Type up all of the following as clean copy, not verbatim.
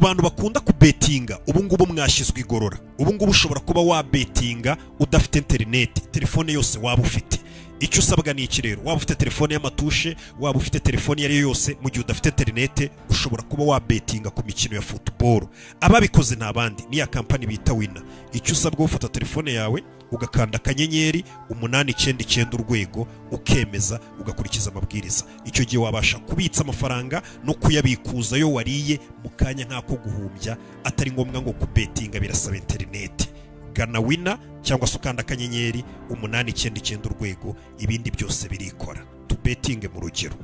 Ku bantu bakunda kubetinga, ubu ngubu mwashyizwe igorora. Ubu ngubu ushobora kuba wabetinga udafite interineti, telefone yose waba ufite. Icyo usabwa ni iki rero? Waba ufite telefone y'amatushe, waba ufite telefone iyo ari yo yose, mu gihe udafite interineti ushobora kuba wabetinga ku mikino ya football. Ababikoze nta bandi, ni ya kampani bita Wina. Icyo usabwa, ufata telefone yawe ugakanda *899# ukemeza, ugakurikiza amabwiriza. Icyo gihe wabasha kubitsa amafaranga no kuyabikuza yo wariye mu kanya nk'ako guhumbya, atari ngombwa ngo kubetinga birasaba interineti. Gana Wina cyangwa se ukanda *899#, ibindi byose birikora. Tubetinge mu rugero.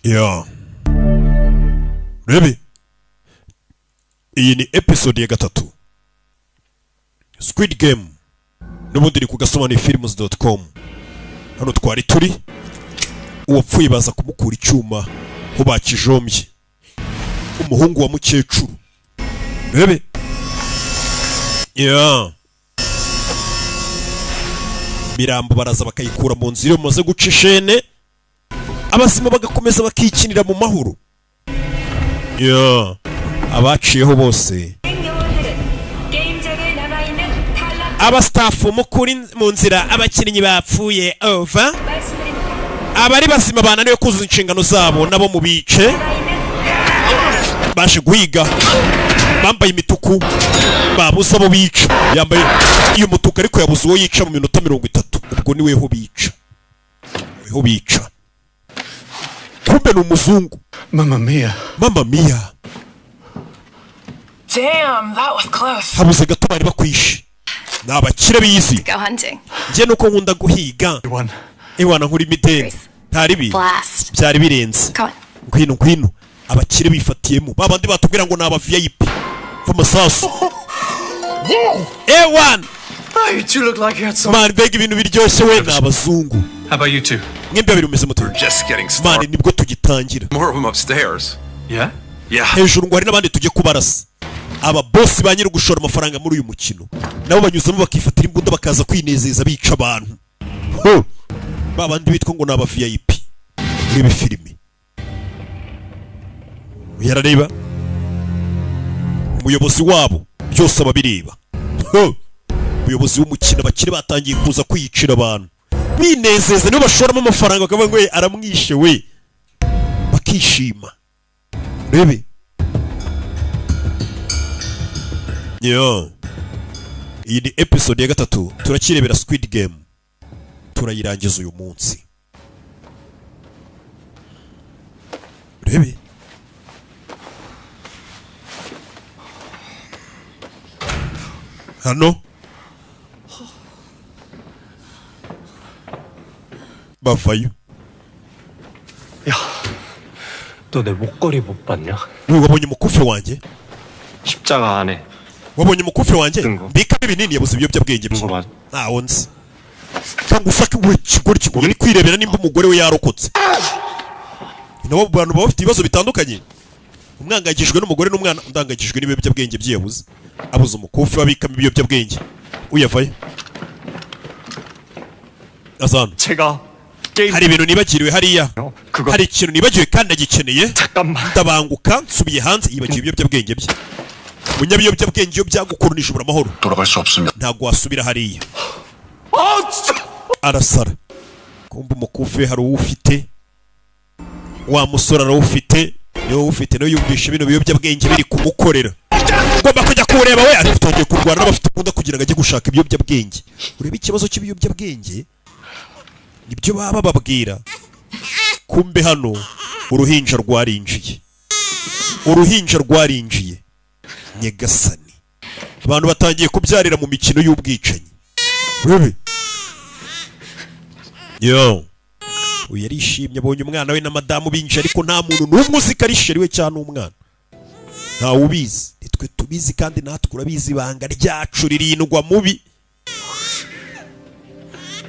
Ya rebe, iyi ni episode ya gatatu, Squid Game, n'ubundi ni ku gasobanuyefilms.com. Hano twari turi, uwapfuye baza kumukura icyuma ho bakijombye, umuhungu wa mukecuru. Rebe ya mirambo, baraza bakayikura mu nzu iyo bamaze guca ishene, abazima bagakomeza bakikinira mu mahoro. Ya abaciyeho bose, abasitafu mukuri mu nzira abakinnyi bapfuye, over. Abari bazima bananiwe kuzuza inshingano zabo nabo mu bice baje guhiga, bambaye imituku, babuze abo bica. Yambaye iyo mutuku ariko yabuze uwo yica mu minota 30. Ubwo ni weho bica, weho bica. Kumbe ni umuzungu. Mamma mia. Mama mia. Damn, that was close. Habuze gato bari bakwishe. Ni abakire bizi. Go hunting. Njye nuko nkunda guhiga. Ewana, nkura imideni ntari bi Blast. Byari birenze. Come on. Ngwino, ngwino. Abakire bifatiyemo ba bandi batubwira ngo ni aba VIP amasasu. Ewana. Oh, you two look like you had some. Man, mbega ibintu biryoshye we! Ni abazungu. How about you two? Mwembi babiri umeze mute? Just getting Man, started. nibwo tugitangira. More of them upstairs. Yeah? Yeah. Hejuru ngo hari n'abandi tujye kubarasa. Aba bosi ba nyiri gushora amafaranga muri uyu mukino nabo banyuzamo bakifatira imbunda, bakaza kwinezeza bica abantu. Ho! Ba bandi bitwa ngo ni aba VIP muri ibi filimi. Yarareba umuyobozi wabo, byose ababireba. Ho! Umuyobozi w'umukino, abakire batangiye kuza kwiyicira abantu binezeza, nibo bashoramo amafaranga, bakavuga ngo: "We, aramwishe we," bakishima. Rebe yo, iyi ni episode ya gatatu, turakirebera Squid Game, turayirangiza uyu munsi. Rebe hano bavayo. 너 내 목걸이 못 봤냐? Wewe, wabonye umukufi wanjye? 십자가 안에 Wabonye umukufi wanjye Ngo. mbikamo ibinini? Yabuze ibiyobyabwenge bye. 거 맞아? Ntawo nzi. Cyangwa usake we kigore kigore kwirebera nimba umugore we yarokotse. Nabo bantu baba bafite ibibazo bitandukanye, umwangayikishijwe n'umugore n'umwana, undangayikishijwe n'ibiyobyabwenge bye yabuze. Abuze umukufi wabikamo ibiyobyabwenge. Uyavayo azana. 제가 게임 Hari ibintu nibagiriwe hariya. 그거 Hari ikintu nibagiwe kandi ndagikeneye. 잠깐만. Ndabanguka nsubiye hanze. Yibagiwe ibiyobyabwenge bye. Munyabiyobyabwenge, iyo byagukoronije ubura amahoro. 돌아갈 수 없습니다. Ntabwo wasubira hariya. 아 진짜 Arasara. Kumva umukufi hari uwufite, wa musore arawufite, niwe uwufite. Niwe yumvisha bino biyobyabwenge biri kumukorera, ugomba kujya kuwureba. We ariko utangiye kurwana n'abafite imbunda kugira ngo ajye gushaka ibiyobyabwenge. Urebe ikibazo cy'ibiyobyabwenge nibyo baba bababwira. Kumbe hano uruhinja rwarinjiye, uruhinja rwarinjiye. Nyagasani, abantu batangiye kubyarira mu mikino y'ubwicanyi. Urebe yo, uyu yarishimye abonye umwana we na madamu binjiye, ariko nta muntu n'umwe uzi ko ari chéri we cyangwa umwana. Ntawe ubizi, nitwe tubizi kandi natwe urabizi, ibanga ryacu ririndwa mubi.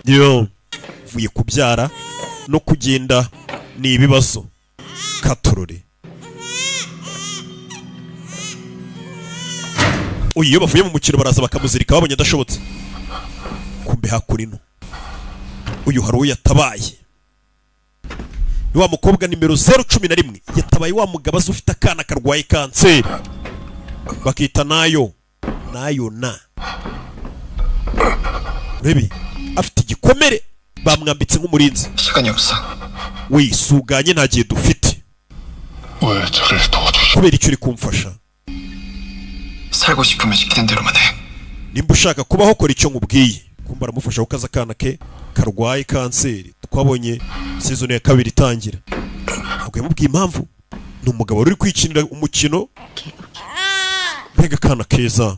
Yo, uvuye kubyara no kugenda ni ibibazo katorore. Uyu iyo bavuye mu mukino baraza bakamuzirika, babonye adashobotse. Kumbe hakurino uyu hari uwo yatabaye, ni wa mukobwa nimero 011. Yatabaye wa mugabo azi ufite akana karwaye kanseri, bakita nayo nayo na Rebi afite igikomere, bamwambitse nk'umurinzi. 시간이 없어. Wisuganye, nta gihe dufite. 왜 저를 도와주시? Kubera icyo uri kumfasha? 살고 싶으면 시키는 대로만 해. Nimba ushaka kubaho, kora icyo nkubwiye. Kumba aramufasha kuko azi akana ke karwaye kanseri. Twabonye season ya kabiri itangira, ntabwo yamubwiye impamvu. Ni umugabo wari uri kwikinira umukino. Mbega akana keza!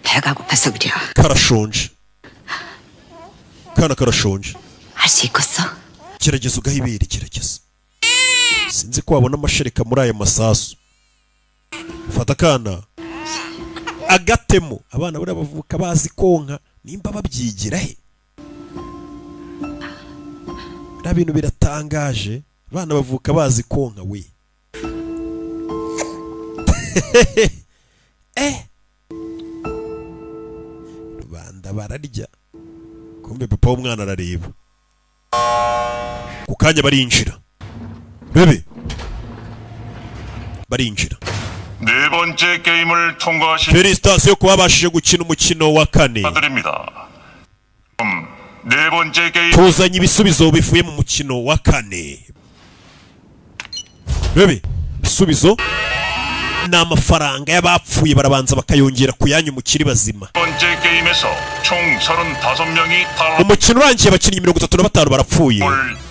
배가 고파서 그래. Karashonje, kana karashonje. 할 수 있겠어? Gerageza ugahe ibere, gerageza. Sinzi ko wabona amashereka muri aya masasu. Fata akana agatemo. Abana buriya bavuka bazi konka, nimba babyigira he? Biriya bintu biratangaje, abana bavuka bazi konka we. Rubanda bararya. Kumbe papa w'umwana arareba ku kanya, barinjira bebe, barinjira. 네 번째 게임을 통과하신 Félicitations kuba babashije gukina umukino wa kane. 축하드립니다. 네 번째 게임 Tuzanye ibisubizo bivuye mu mukino wa kane bebe. Ibisubizo ni amafaranga y'abapfuye, barabanza bakayongera ku yanyu mukiri bazima. 번째 게임에서 총 35명이 Umukino urangiye abakinnyi 35 barapfuye.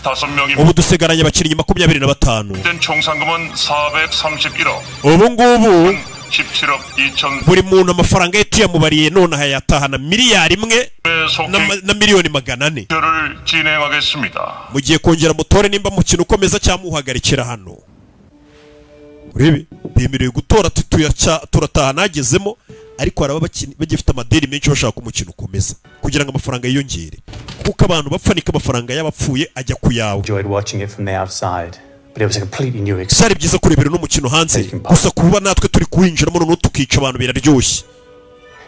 5명이 Ubu dusigaranye abakinnyi 25. 된 총 상금은 431억 Ubu ngubu 17억 2천 buri muntu amafaranga ye tuyamubariye nonaha yatahana 1 miliyari 속행 na miliyoni 400. 를 진행하겠습니다. Mugiye kongera mutore nimba mukino ukomeza cyangwa muhagarikira hano. Urebe, bemerewe gutora ati turataha nagezemo, ariko hari ababa bagifite amadeni menshi, bashaka ko umukino ukomeza kugira ngo amafaranga yiyongere, kuko abantu bapfa niko amafaranga y'abapfuye ajya ku yawe. Enjoyed watching it from the outside, but it was a completely new experience. Byari byiza kurebera uno mukino hanze, gusa kuba natwe turi kuwinjiramo noneho tukica abantu biraryoshye.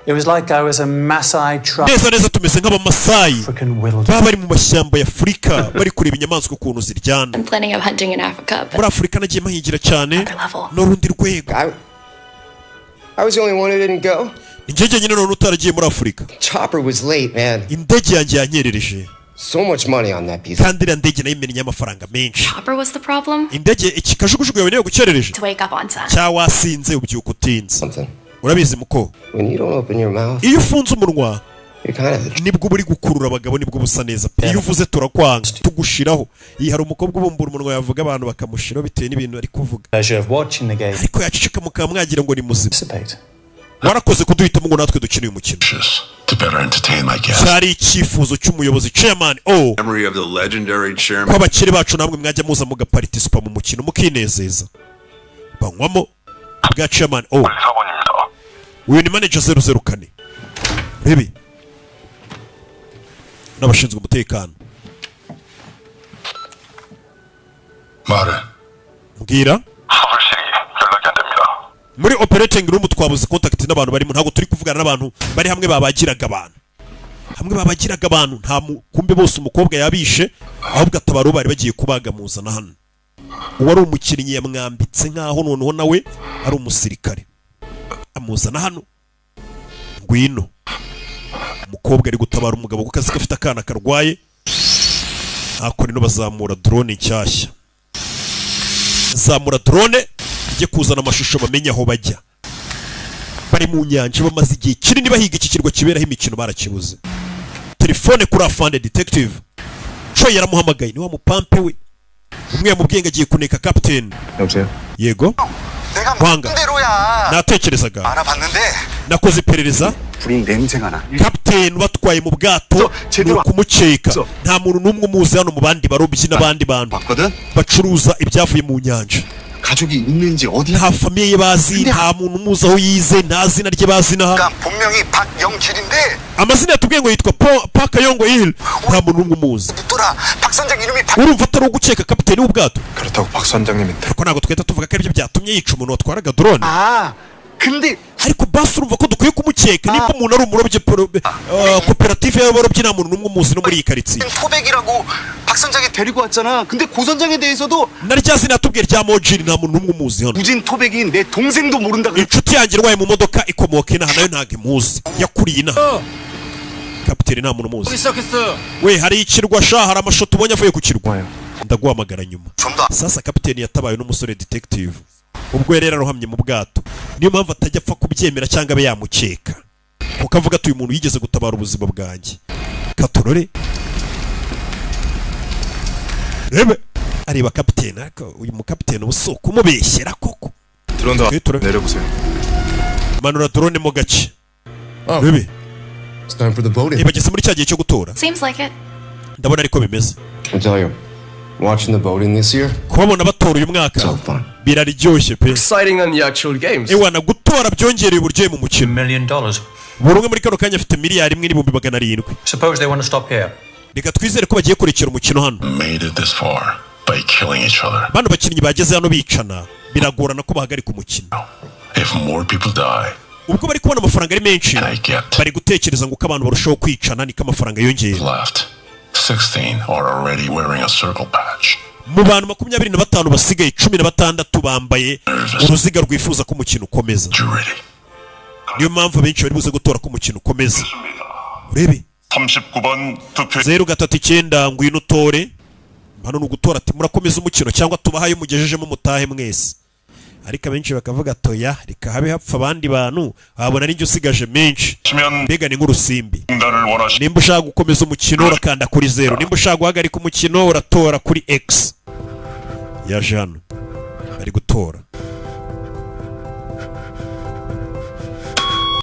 It was like I was a Maasai tribe. Neza neza tumeze nk'abamasayi African wilderness. baba bari mu mashyamba ya Afurika, bari kureba inyamaswa ukuntu ziryana. I'm planning of hunting in Africa, but Muri Afurika nagiye mahigira cyane other level. n'urundi rwego. I was the only one who didn't go. Ni njye njyenyine none utaragiye muri Afurika. Chopper was late, man. Indege yanjye yanyerereje. So much money on that piece. Kandi iriya ndege nayo imennye amafaranga menshi. Chopper was the problem. Indege iki kajugujugu yawe niyo gukerereje? To wake up on time. Cyangwa wasinze ubyuka utinze? Something. Urabizi muko, When you don't open your mouth, iyo ufunze umunwa you're kind of the nibwo uba uri gukurura abagabo, nibwo busa neza pe. Iyo uvuze turakwanga, tugushiraho. Iyi hari umukobwa ubumbura umunwa, yavuga abantu bakamushiraho bitewe n'ibintu ari kuvuga. Pleasure of watching the game. Ariko yaceceka mukaba mwagira ngo ni muzima. Participate. Warakoze kuduhitamo ngo natwe dukine uyu mukino. To better entertain my guests. Cyari icyifuzo cy'umuyobozi chairman o Memory of the legendary ko chairman. abakire bacu namwe mwajya muza mugaparticipa mu mukino mukinezeza. Banywamo bwa chairman o. Uyu ni manager 004 rebe n'abashinzwe umutekano. 말해. Mbwira. Muri operating room twabuze contact n'abantu barimo, ntabwo turi kuvugana n'abantu bari hamwe babagiraga abantu, hamwe babagiraga abantu nta kumbe bose umukobwa yabishe, ahubwo atabaro bari bagiye kubaga muzana hano. Uwari umukinnyi yamwambitse nkaho noneho nawe ari umusirikare, amuzana hano. Ngwino. Umukobwa ari gutabara umugabo kuko azi ko afite akana karwaye. Hakuno ino bazamura drone nshyashya, zamura drone ijye kuzana amashusho bamenye aho bajya. Bari mu nyanja, bamaze igihe kinini bahiga iki kirwa kiberaho imikino, barakibuze. Telefone kuri afande detective Troy yaramuhamagaye, ni wa mupampe we umwe yamubwiye ngo agiye kuneka captain. 여보세요? Yego Wanga, natekerezaga 알아봤는데 nakoze iperereza. 불인 냄새가 나. Captain batwaye mu bwato ni ukumukeka, nta muntu n'umwe umuzi hano mu bandi barobyi n'abandi bantu bacuruza ibyavuye mu nyanja. 가족이 있는지 어디 Nta famille ye bazi, nta muntu umuzi aho yize, nta zina rye bazi n'aha. 본명이 박영길인데 Amazina yatubwiye ngo yitwa Park Yongo Il, nta muntu n'umwe umuzi. 있더라. 박 선장 이름이 박 Urumva atari ugukeka kapiteni w'ubwato? 그렇다고 박 선장님인데. Ariko ntabwo twahita tuvuga ko aribyo byatumye yica umuntu watwaraga drone. 아, 근데 Ariko basi urumva ko dukwiye kumukeka nimba umuntu ari umurobyi, koperative y'abarobyi nta muntu n'umwe umuzi no muri iyi karitsiye. 토백이라고 박 선장이 데리고 왔잖아. 근데 고 선장에 대해서도 Na rya zina yatubwiye rya Mojini nta muntu n'umwe umuzi hano. 무진 토백인 내 동생도 모른다 그래. Inshuti yanjye irwaye mu modoka ikomoka inaha, nayo ntabwo imuzi, yakuriye inaha. Kapiteni nta muntu umuzi. 시작했어요. We, hari ikirwa sha, hari amashusho tubonye avuye ku kirwa, ndaguhamagara nyuma. Sasa kapiteni yatabawe n'umusore detective ubwo yari yararohamye mu bwato, niyo mpamvu atajya apfa kubyemera cyangwa abe yamukeka, kuko avuga ati uyu muntu yigeze gutabara ubuzima bwanjye. Katorore rebe areba kapiteni, ariko uyu mukapiteni ubu si ukumubeshyera koko. 드론도 Twe 내려보세요. Manura drone mo gake rebe. It's time for the voting. Bageze muri cya gihe cyo gutora. Seems like it. Ndabona ariko bimeze. I tell you, watching the voting this year, Kubabona batora uyu mwaka so fun. biraryoshye pe. Exciting than the actual games. Ewana, gutora byongereye uburyohe mu mukino. Million dollars. Buri umwe muri kano kanya afite 1,700,000,000. Suppose they want to stop here. Reka twizere ko bagiye kurekera umukino hano. Made it this far by killing each other. Bano bakinnyi bageze hano bicana, biragorana ko bahagarika umukino. If more people die, Ubwo bari kubona amafaranga ari menshi, I get bari gutekereza ngo uko abantu barushaho kwicana niko amafaranga yiyongera. left. 16 are already wearing a circle patch. Mu bantu 25 basigaye, 16 bambaye uruziga rwifuza ko umukino ukomeza. Majority. Niyo mpamvu abenshi bari buze gutora ko umukino ukomeza. Urebe. 39번 투표 039, ngwino utore. Hano ni ugutora, ati murakomeza umukino cyangwa tubahaye mugejejemo mutahe mwese. Ariko abenshi bakavuga toya, reka habe hapfa abandi bantu, wabona ari njye usigaje menshi. 하시면 Mbega ni nk'urusimbi. 중단을 원하시 Nimba ushaka gukomeza umukino urakanda kuri zeru, nimba ushaka guhagarika umukino uratora kuri X. Yaje hano bari gutora,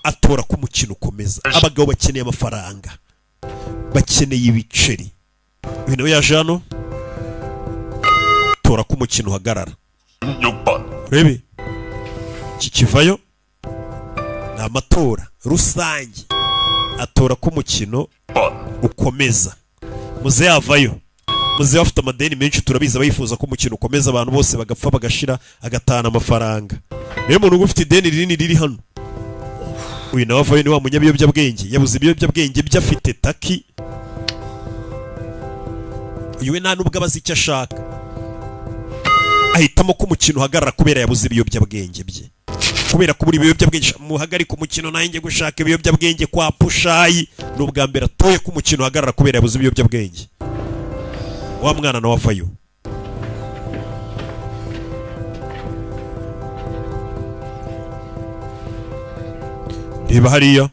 atora ko umukino ukomeza. Abagabo bakeneye amafaranga, bakeneye ibiceri. Uyu nawe yaje hano tora ko umukino uhagarara. 6번 Urebe iki kivayo ni amatora rusange, atora ko umukino 번 ukomeza. Muze yavayo, muze afite amadeni menshi turabizi, aba yifuza ko umukino ukomeza abantu bose bagapfa bagashira, agatahana amafaranga. Niyo muntu uba ufite ideni rinini riri hano. Uyu nawe avayo, ni wa munyabiyobyabwenge yabuze ibiyobyabwenge bye, afite taki. Uyu we nta nubwo aba azi icyo ashaka, ahitamo ko umukino uhagarara kubera yabuze ibiyobyabwenge bye, kubera kubura ibiyobyabwenge. Muhagarike umukino nanjye gushaka ibiyobyabwenge kwa Pushayi. Ni ubwa mbere atoye ko umukino uhagarara kubera yabuze ibiyobyabwenge. Wa mwana nawe avayo. Reba hariya,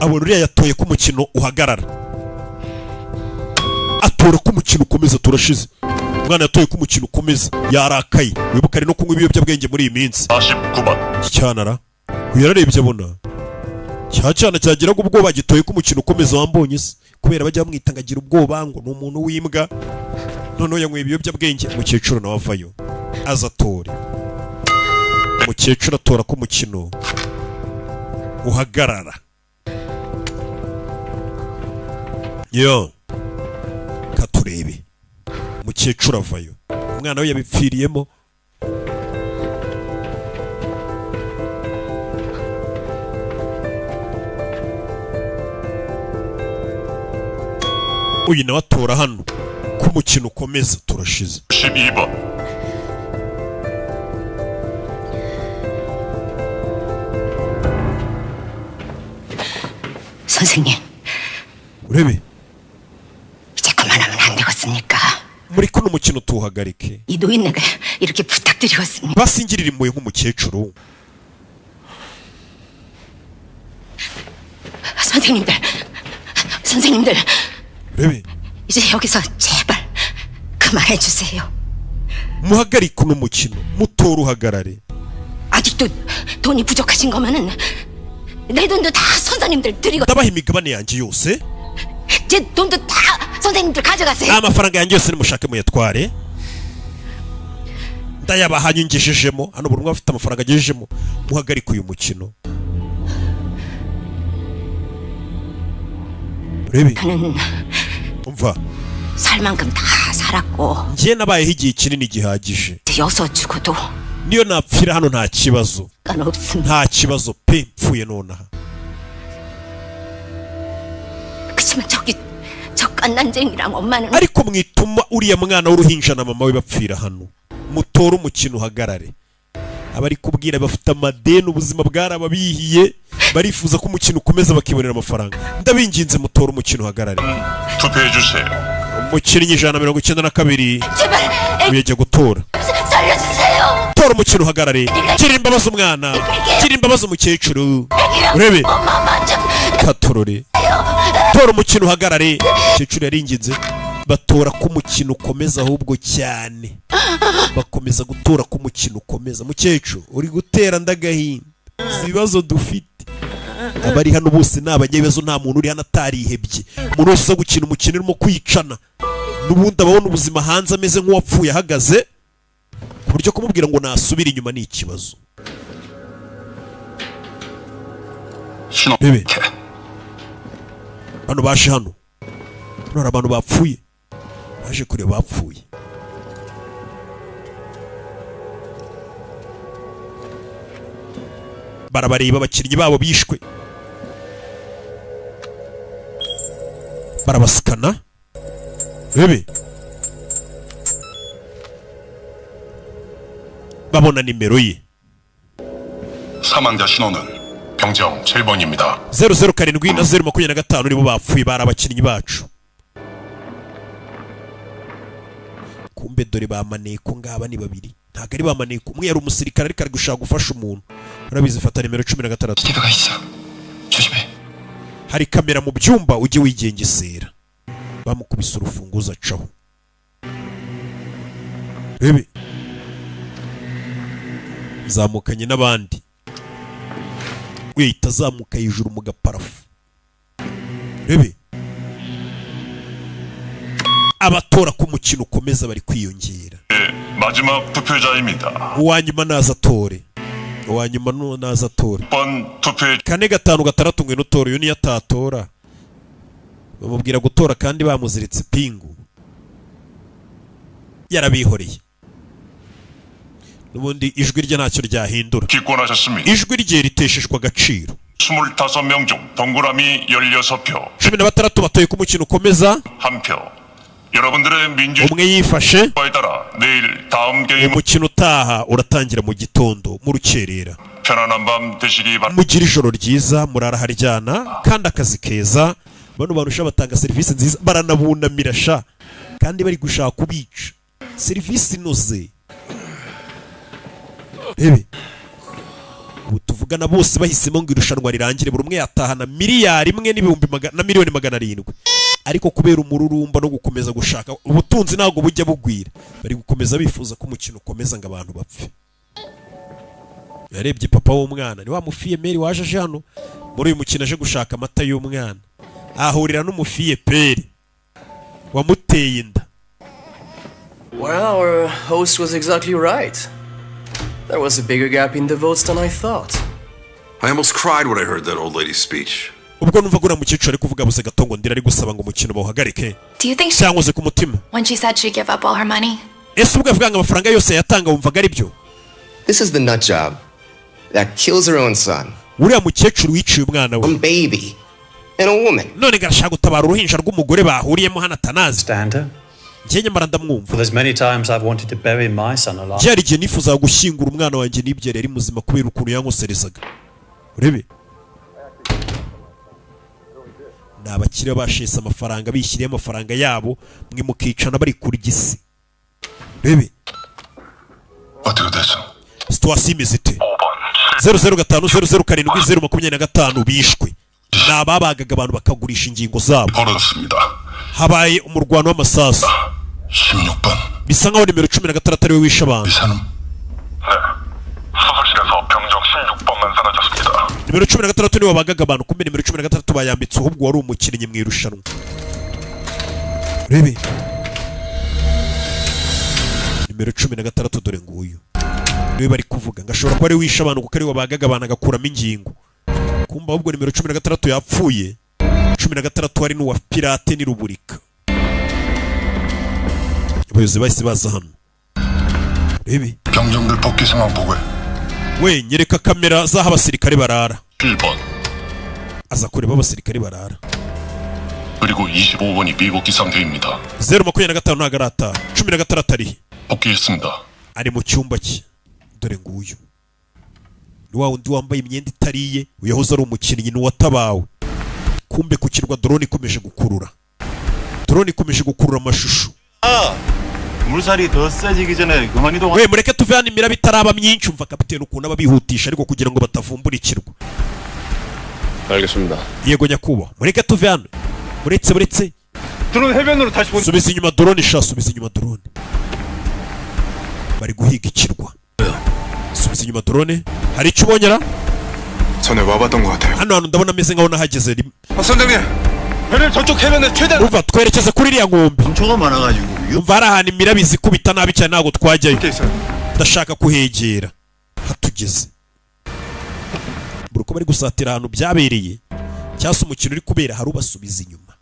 abona uriya yatoye ko umukino uhagarara, atora ko umukino ukomeza. Turashize. Umwana yatoye ko umukino ukomeza, yarakaye. Wibuka ari no kunywa ibiyobyabwenge muri iyi minsi. 49번 Iki cyanara uyu yararebye abona cya cyana cyagiraga ubwoba gitoye ko umukino ukomeza. Wambonye se kubera bajya bamwita ngo agira ubwoba, ngo ni umuntu w'imbwa, noneho yanyweye ibiyobyabwenge. Umukecuru nawe avayo aza atore. Umukecuru atora ko umukino uhagarara. Yo katurebe, umukecuru avayo, umwana we yabipfiriyemo. Uyu nawe atora hano ko umukino ukomeza. Turashize. 12번 선생님, Urebe. 이제 그만하면 안 되겠습니까? Muri kuno mukino tuwuhagarike. 이 노인네가 이렇게 부탁드리겠습니다. Basingirira impuhwe nk'umukecuru. 선생님들, 선생님들, Urebe. 이제 여기서 제발 그만해 주세요. Muhagarike uno mukino, mutore uhagarare. 아직도 돈이 부족하신 거면은 내 돈도 다 선생님들 드리고 Ndabaha imigabane yanjye yose. 제 돈도 다 선생님들 가져가세요. Amafaranga yanjye yose nimushake muyatware, ndayabaha nyungejejemo hano. Buri umwe afite amafaranga agejejemo. Muhagarike uyu mukino. Urebe. 저는 Umva. 살 만큼 다 다 살았고 Njye nabayeho igihe kinini gihagije. 여기서 죽어도 Niyo napfira hano nta kibazo. 상관없습니다. Nta kibazo pe, mpfuye nonaha. 그치만 저기 저 깐난쟁이랑 엄마는 Ariko mwituma uriya mwana w'uruhinja na mama we bapfira hano. Mutore umukino uhagarare. Abari kubwira bafite amadeni, ubuzima bwarababihiye, barifuza ko umukino ukomeza bakibonera amafaranga. Ndabinginze, mutore umukino uhagarare. 투표해 주세요. Umukinnyi 192 제발 애기 uyajya gutora. 살려주세요. Tora umukino uhagarare. Gira imbabazi umwana, gira imbabazi umukecuru. 애기랑 urebe 엄마만 좀 katorore. Tora umukino uhagarare. Umukecuru yaringinze, batora ko umukino ukomeza, ahubwo cyane bakomeza gutora ko umukino ukomeza. Mukecuru, uri gutera ndagahinda. Si ibibazo dufite, abari hano bose ni abanyabibazo, nta muntu uri hano atarihebye. Umuntu wese uza gukina umukino urimo kwicana n'ubundi ababona ubuzima hanze ameze nk'uwapfuye ahagaze, ku buryo kumubwira ngo nasubire inyuma ni ikibazo. 신호 Bebe, hano baje, hano hari abantu bapfuye, baje kureba bapfuye. Barabareba abakinnyi babo bishwe, barabasikana. Bebe, babona nimero ye. 사망자 신호는 병정 7번입니다. 007 na 025 nibo bapfuye, bari abakinnyi bacu. Kumbe dore ba maneko ngaba ni babiri, ntabwo ari ba maneko, umwe yari umusirikare ariko ari gushaka gufasha umuntu. Urabizi, fata nimero 16. 기회가 있어. 조심해. Hari kamera mu byumba, ujye wigengesera. Bamukubise urufunguzo acaho. Rebe, zamukanye n'abandi, we ahita azamuka hejuru mu gaparafu. Rebe, abatora ko umukino ukomeza bari kwiyongera. 마지막 투표자입니다. Uwa nyuma naza atore, uwa nyuma naza atore. 6번 투표해 4 5 6, ngwino utore. Uyu niyo atatora, bamubwira gutora kandi bamuziritse ipingu, yarabihoreye n'ubundi ijwi rye ntacyo ryahindura. 기권하셨습니다. Ijwi rye ritesheshwa agaciro. 25명 중 동그라미 16표, 16 batoye ko umukino ukomeza. 1표. 여러분들의 민주주의에 Umwe yifashe. 따라 내일 다음 게임 Umukino utaha uratangira mu gitondo, mu rukerera. 편안한 밤 되시기 바랍니다. Mugire ijoro ryiza, murara haryana kandi akazi keza. Bano bantu sha batanga serivisi nziza, baranabunamira sha kandi bari gushaka kubica. Serivisi inoze. Rebe, ubu tuvugana bose bahisemo ngo irushanwa rirangire, buri umwe yatahana miliyari 1 n'ibihumbi na miliyoni 700, ariko kubera umururumba no gukomeza gushaka ubutunzi, ntabwo bujya bugwira, bari gukomeza bifuza ko umukino ukomeza ngo abantu bapfe. Yarebye papa w'umwana, ni wa mufille-mère waje aje hano muri uyu mukino aje gushaka amata y'umwana, ahahurira n'umufille-père wamuteye inda. Well, our host was exactly right. There was a bigger gap in the votes than I thought. I almost cried when I heard that old lady's speech. Ubwo numvaga uriya mukecuru ari kuvuga, buze gato ngo ndira, ari gusaba ngo umukino bawuhagarike. Do you think she, Cyankoze ku mutima. when she said she'd give up all her money? Ese ubwo avuga ngo amafaranga yose yatanga, wumvaga ari byo? This is the nut job that kills her own son, Uriya mukecuru wiciye umwana we, one baby, and a woman. none ngo arashaka gutabara uruhinja rw'umugore bahuriyemo hano atanazi. Stand her. Njye nyamara ndamwumva. For there's many times I've wanted to bury my son alive. Byari igihe nifuzaga gushyingura umwana wanjye nibyara yari muzima, kubera ukuntu yankoserezaga. Urebe, ni abakire bashese amafaranga, bishyiriye amafaranga yabo, mwe mukicana bari kurya isi. Urebe. 어떻게 됐어? Situation imeze ite? 005 007 025 bishwe ni ababagaga abantu bakagurisha ingingo zabo. 벌어졌습니다. Habaye umurwano w'amasasu. 16번 Bisa nkaho nimero 16 ariwe wishe abantu. 의사는 네. 수술실에서 병정 16번만 사라졌습니다. Nimero 16 niwe wabagaga abantu. Kumbe nimero 16 bayambitse ahubwo wari umukinnyi mu irushanwa. Urebe, nimero 16 dore nguyu, niwe bari kuvuga ngo ashobora kuba ari wishe abantu, kuko ari we wabagaga abantu agakuramo ingingo. Kumbe ahubwo nimero 16 yapfuye. 16 hari n'uwa pirate ni Ruburika. Abayobozi bahise baza hano. Rebe. 병정들 복귀 상황 보고해. We nyereka kamera z'aho abasirikare barara. 1번 Aza kureba abasirikare barara. 그리고 25번이 미복귀 상태입니다. 025 ntago arataha. 16 ari. 복귀했습니다. Ari mu cyumba cye. Dore nguyu. Ni wa wundi wambaye imyenda itariye, uyahoze ari umukinnyi ni uwatabawe. Kumbe ku kirwa drone ikomeje gukurura. Drone ikomeje gukurura amashusho. 물살이 더 세지기 전에 그만 이동. We mureke tuve hano imiraba itaraba myinshi. Umva kapiteni ukuntu aba abihutisha ariko kugira ngo batavumburikirwa. 알겠습니다. Yego nyakubahwa, mureke tuve hano. Muretse muretse. 드론 해변으로 다시 보. Subiza inyuma drone sha, subiza inyuma drone. Bari guhiga ikirwa. Subiza inyuma drone. Hari icyo ubonyera? 전에 와봤던 것 같아요. Hano hantu ndabona ameze nkaho nahageze rimwe. 아, 선장님, 배를 저쪽 해변에 최대한. Umva twerekeze kuri iriya nkombe. 암초가 많아가지고. Umva hari ahantu imiraba izikubita nabi cyane ntabwo twajyayo. Ndashaka kuhegera. Hatugeze. Buri uko bari gusatira ahantu byabereye cyangwa se umukino uri kubera hari ubasubiza inyuma.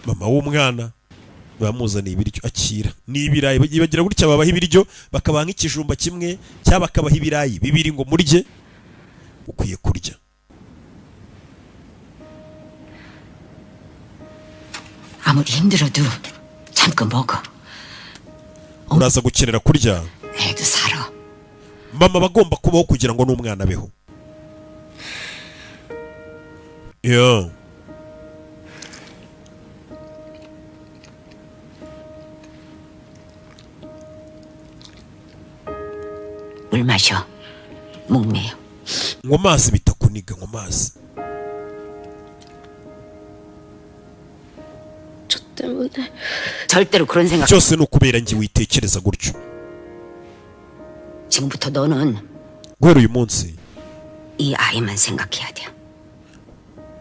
Mama w'umwana bamuzaniye ibiryo akira. Ni ibirayi bagira gutya babaha ibiryo bakabaha nk'ikijumba kimwe cyangwa bakabaha ibirayi bibiri ngo murye. Ukwiye kurya. 아무리 힘들어도 참고 먹어. Uraza gukenera kurya. 애도 살아. Mama bagomba kubaho kugira ngo n'umwana abeho. Yo. 물 마셔. 목매요. Nywa amazi bitakuniga, nywa amazi. 저 때문에 절대로 그런 생각. Byose ni ukubera njye witekereza gutyo. 지금부터 너는 Guhera uyu munsi 이 아이만 생각해야 돼.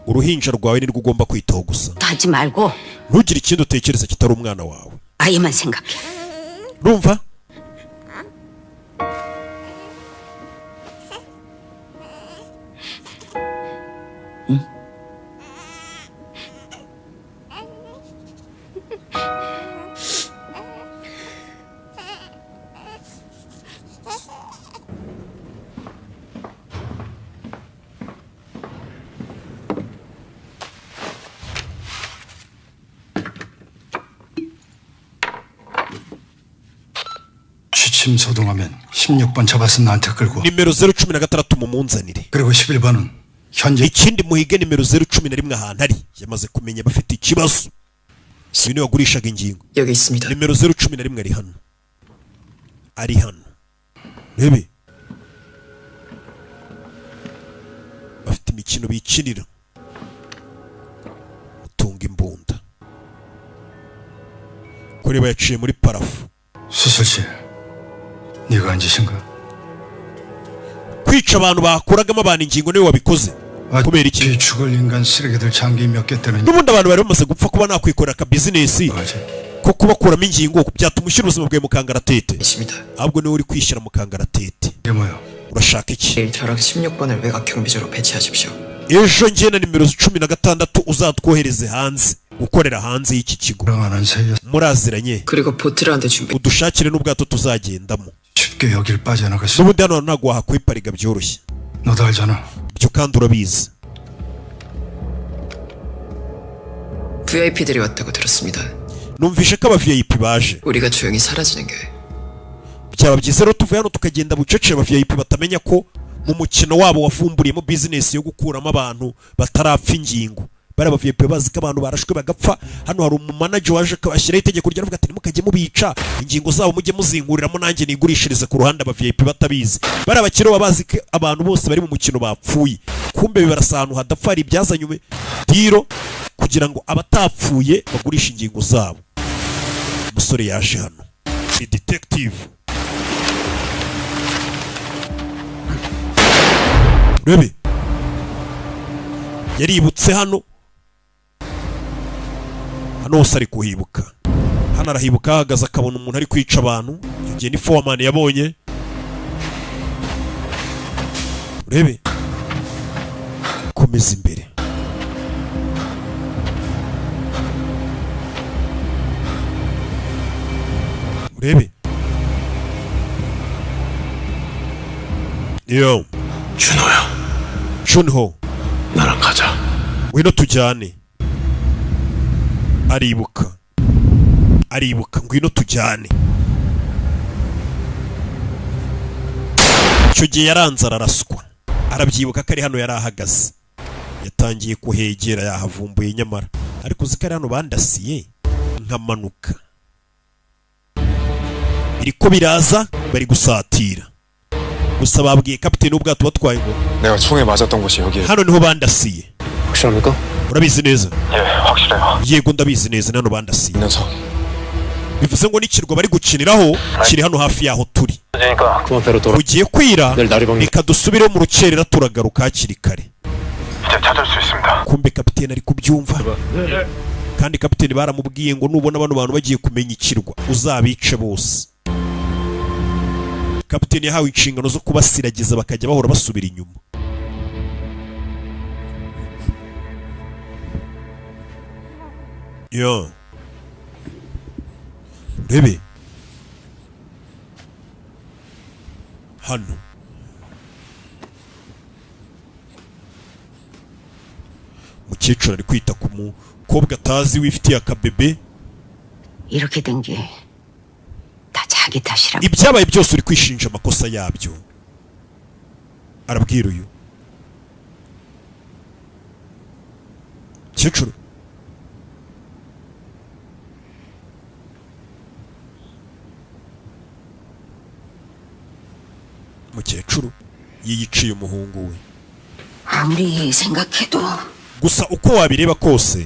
uruhinja rwawe nirwo ugomba kwitaho gusa. 하지 말고 Ntugire ikindi utekereza kitari umwana wawe. 아이만 생각해. Urumva? 취침 소동하면 16번 잡아서 나한테 끌고 Nimero 016 mumunzanire. 그리고 11번은 현재 Ikindi muhige nimero 011 ahantu ari. Yamaze kumenya bafite ikibazo. Uyu niwe wagurishaga ingingo. 여기 있습니다. Nimero 011 ari hano. Ari hano. Rebe. Bafite imikino bikinira. Utunga imbunda. Kureba yaciye muri parafu. 수술실 네가 앉으신가? Kwica abantu bakuragamo abantu ingingo niwe wabikoze. Kubera iki? 죽을 인간 쓰레기들 장기 몇 개 때는 N'ubundi abantu bari bamaze gupfa kuba nakwikorera aka business ko kubakuramo ingingo byatuma ushyira ubuzima bwawe mu kangaratete. Ahubwo niwe uri kwishyira mu kangaratete. 이게 뭐야? Urashaka iki? 내일 저랑 16번을 외곽 경비조로 배치하십시오. Ejo njye na nimero 16 uzatwohereze hanze gukorera hanze y'iki kigo. Muraziranye. 그리고 보트를 한 대 준비. Udushakire n'ubwato tuzagendamo. 쉽게 여길 빠져나갈 수 N'ubundi hano ntabwo wahakwipariga byoroshye. 너도 알잖아. Ibyo kandi urabizi. VIP들이 왔다고 들었습니다. Numvishe ko aba VIP baje. 우리가 조용히 사라지는 게 Byaba byiza rero tuvuye hano tukagenda bucece aba VIP batamenya ko mu mukino wabo wavumburiyemo business yo gukuramo abantu batarapfa ingingo. Bari aba VIP bazi ko abantu barashwe bagapfa. Hano hari umumanager waje akabashyiraho itegeko ryavuga ati ntimukajye mubica ingingo zabo mujye muzinguriramo nanjye nigurishirize ku ruhande aba VIP batabizi. Bari abakire baba bazi ko abantu bose bari mu mukino bapfuye. Kumbe bibarasa ahantu hadapfa hari ibyazanywe diro kugira ngo abatapfuye bagurishe ingingo zabo. Umusore yaje hano ni detective. Rebe yaributse hano. Hano hose ari kuhibuka. Hano arahibuka ahagaze akabona umuntu ari kwica abantu. Icyo gihe ni foreman yabonye. Rebe komeza imbere. Urebe yo. 준호야. Junho. 나랑 가자. Ngwino tujyane. Aribuka, aribuka, ngwino tujyane. Icyo gihe yaranze araraswa, arabyibuka ko ari hano yari ahagaze, yatangiye kuhegera yahavumbuye nyamara ariko uzi ko ari hano bandasiye nkamanuka. Biriko biraza, bari gusatira. Gusa babwiye kapiteni w'ubwato batwaye ngo 내가 총에 맞았던 곳이 여기에. hano niho bandasiye. 확실합니까? Urabizi neza? 예, 확실해요. Yego, ndabizi neza, ni hano bandasiye. 있는 섬. Bivuze ngo n'ikirwa bari gukiniraho kiri hano hafi y'aho turi. 그러니까 그만 배로 돌아. Bugiye kwira, 내일 날이 밝. reka dusubire mu rukerera, turagaruka hakiri kare. 이제 찾을 수 있습니다. Kumbe kapiteni ari kubyumva, kandi kapiteni baramubwiye ngo nubona bano bantu bagiye kumenya ikirwa uzabice bose. Kapiteni yahawe inshingano zo kubasiragiza bakajya bahora basubira inyuma. Yo, rebe hano umukecuru ari kwita ku mukobwa atazi wifitiye akabebe. 이렇게 된 게 다 자기 탓이라고. Ibyabaye byose uri kwishinja amakosa yabyo, arabwira uyu mukecuru. Mukecuru yiyiciye umuhungu we. 아무리 생각해도 Gusa uko wabireba kose,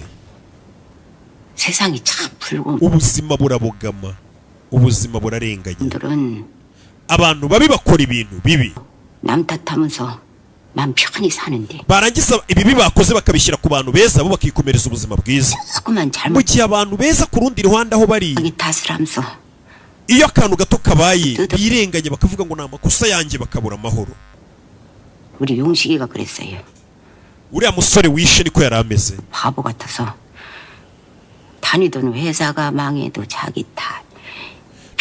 세상이 참 붉은 ubuzima burabogama, ubuzima burarenganya. 분들은 Abantu babi bakora ibintu bibi, 남 탓하면서 맘 편히 사는데 barangiza ibibi bakoze bakabishyira ku bantu beza, bo bakikomereza ubuzima bwiza, 조그만 mu 잘못 gihe abantu beza ku rundi ruhande aho bari, 자기 탓을 하면서 iyo akantu gato kabaye birenganya bakavuga ngo ni amakosa yanjye, bakabura amahoro. 우리 용식이가 그랬어요. Uriya musore wishe niko yari ameze. 바보 같아서 다니던 회사가 망해도 자기 탓.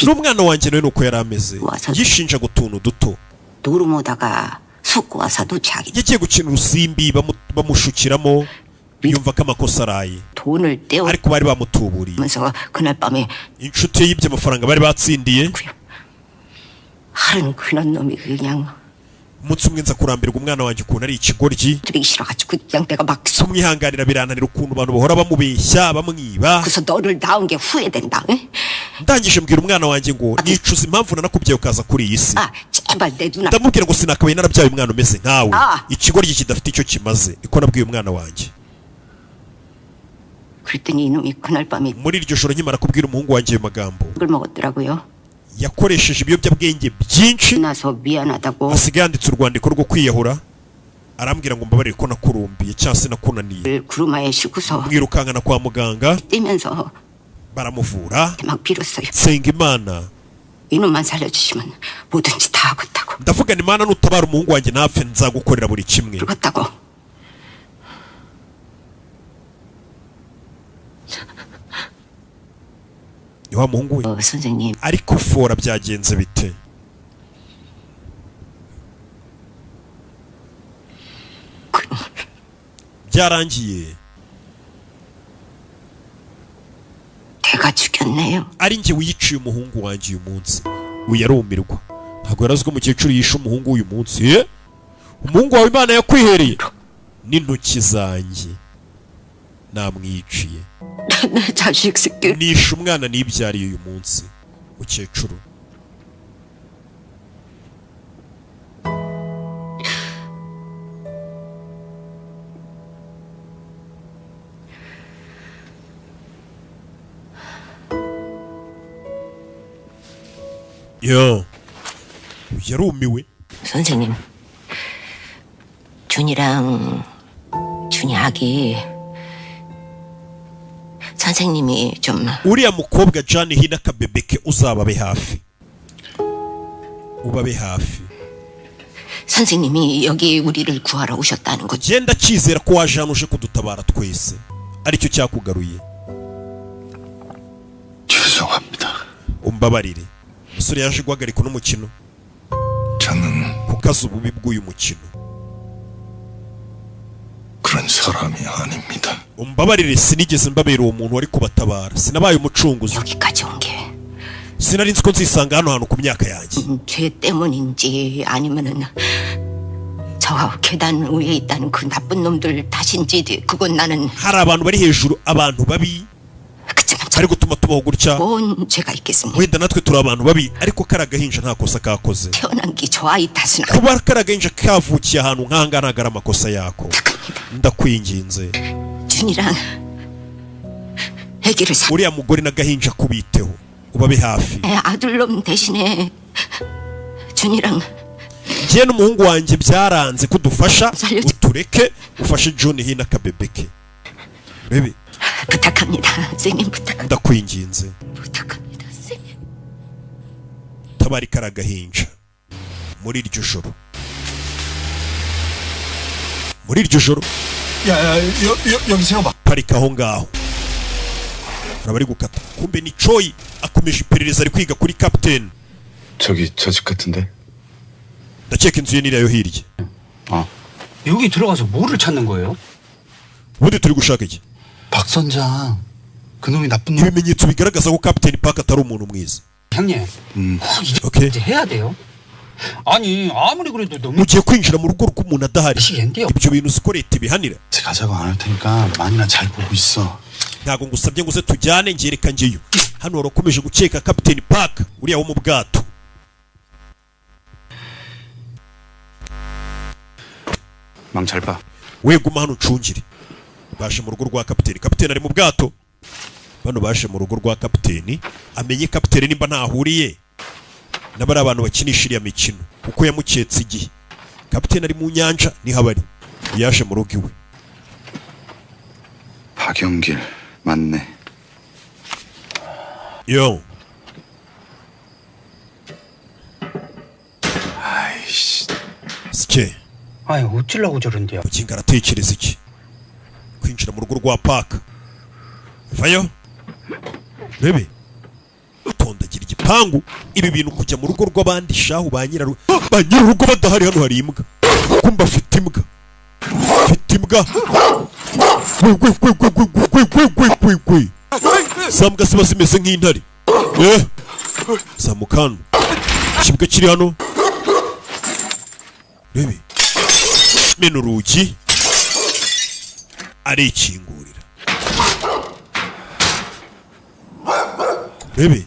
N'umwana wanjye nawe nuko yari ameze, yishinjaga utuntu duto. 노름오다가 숙고 와서도 자기 Yagiye gukina urusimbi, bamushukiramo, yumva ko amakosa araye, 돈을 ariko bari bamutuburiye. 떼오면서 그날 밤에 Inshuti ye yibye amafaranga bari batsindiye. 하루는 그런 놈이 그냥 Umunsi umwe nza kurambirwa umwana wanjye ukuntu ari ikigoryi, 되기 싫어가지고 그냥 내가 막 kumwihanganira birananira, ukuntu abantu bahora bamubeshya bamwiba. 그래서 너를 낳은 게 후회된다. 응? Ndangije mbwira umwana wanjye ngo nicuza impamvu nanakubyaye ukaza kuri iyi si. 아 제발 내 눈앞 Ndamubwira ngo sinakabaye narabyaye umwana umeze nkawe, Ah. ikigoryi kidafite icyo kimaze. Niko nabwiye umwana wanjye. 그랬더니 이놈이 그날 밤에 Muri iryo joro nkimara kubwira umuhungu wanjye ayo magambo, 을 먹었더라고요. yakoresheje ibiyobyabwenge byinshi, 나서 미안하다고 asigaye yanditse urwandiko rwo kwiyahura, arambwira ngo mbabarire ko nakurumbiye cyangwa se nakunaniye. 구루마에 싣고서 Mwirukankana kwa muganga, 뛰면서 baramuvura. 막 빌었어요. Nsenga Imana, 이놈만 살려주시면 뭐든지 다 하겠다고. ndavuga ni Imana, nutabara umuhungu wanjye ntapfe nzagukorera buri kimwe. 죽었다고. Ni wa muhungu we 어, 선생님 ariko fora byagenze bite? Byarangiye 내가 죽였네요. ari njye wiyiciye umuhungu wanjye uyu munsi. Uyu yarumirwa, ntabwo yari azi ko umukecuru yishe umuhungu w'uyu munsi. Eh? Umuhungu wawe Imana yakwihereye n'intoki zanjye namwiciye. 내 자식 새끼. Nishe umwana nibyariye uyu munsi, mukecuru. Yo, yarumiwe. 선생님, 준이랑 준이 아기 선생님이 좀 Uriya mukobwa Jane hina akabebeke uzababe hafi, ubabe hafi. 선생님이 여기 우리를 구하러 오셨다는 거죠. Genda cyizera ko waje hano uje kudutabara twese, aricyo cyakugaruye. 죄송합니다. Umbabarire. Umusore yaje guhagarika uno mukino kukaza ububi bw'uyu mukino. 그런 사람이 아닙니다. Umbabarire, sinigeze mbabera uwo muntu wari kubatabara, sinabaye umucunguzi. 여기까지 온 게 Sinari nzi ko nzisanga hano hantu ku myaka yanjye. 죄 때문인지 아니면은 저 계단 위에 있다는 그 나쁜 놈들 탓인지 그건 나는 Hari abantu bari hejuru, abantu babi bari gutuma tubaho gutya. 뭔 죄가 있겠습니까? Wenda natwe turi abantu babi, ariko kari agahinja nta kosa kakoze. 태어난 게 저 아이 탓은 Kuba kari agahinja kavukiye ahantu nk'ahangaha ntabwo ari amakosa yako. Ndakwinginze, 준이랑 아기를 사 uriya mugore n'agahinja kubiteho, ubabe hafi. 아들놈 대신에 준이랑 Njye n'umuhungu wanjye byaranze kudufasha, utureke ufashe John hino akabebe ke. Urebe. 부탁합니다. 선생님 부탁 Ndakwinginze, 부탁합니다. 선생님. Tabari kari agahinja. Muri iryo joro, muri iryo joro, 야, 야, 여, 여, 여기 세워봐. Parika aho ngaho. Hari abari gukata, kumbe ni Choi akomeje iperereza, ari kwiga kuri captain. 저기 저 집 같은데? Ndakeka inzu ye niriya yo hirya. 여기 들어가서 뭐를 찾는 거예요? Ubundi turi gushaka iki? 박 선장, 그놈이 나쁜 놈. Ibimenyetso bigaragaza ko Captain Park atari umuntu mwiza. 형님, 꼭 이제 Okay. 이제 해야 돼요. 아니 아무리 그래도 너무 Mugiye kwinjira mu rugo rw'umuntu adahari, ibyo bintu uzi ko leta ibihanira? 같이 가자고 안 할 테니까 만이나 잘 보고 있어. Ntabwo ngusabye ngo uze tujyane, ngereka njyeyo. Hano warakomeje gukeka Captain Park uriya wo mu bwato. 망 잘 봐. We guma hano ucungire. Baje mu rugo rwa kapiteni, kapiteni ari mu bwato. Bano baje mu rugo rwa kapiteni, amenye kapiteni nimba ntahuriye n'abari abantu bakinisha iriya mikino, kuko yamuketse igihe kapiteni ari mu nyanja niho abari. Yaje mu rugo iwe. 박영길 맞네. Yo. 아이씨. Sike. 아니 어찌려고 저런데요? Mukinga aratekereza iki kwinjira mu rugo rwa Park? Vayo rebe, utondagira igipangu. Ibi bintu kujya mu rugo rw'abandi shahu, ba nyirarugo, ba nyirarugo badahari. Hano hari imbwa, kumba afite imbwa, afite imbwa. We we we we we we we we we we, za mbwa ziba zimeze nk'intare. Eh, zamuka hano, ikibwa kiri hano. Rebe, mena urugi, arikingurira. Rebe,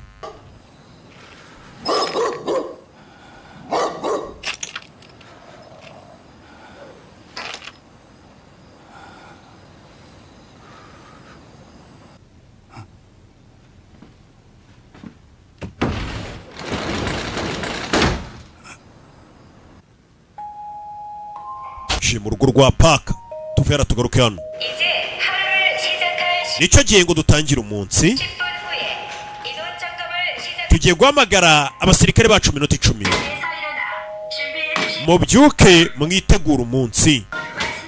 Nje mu rugo rwa Park. Tuve hano tugaruke hano. Nicyo gihe ngo dutangire umunsi. Tugiye guhamagara abasirikare bacu minota 10. Mubyuke mwitegura umunsi.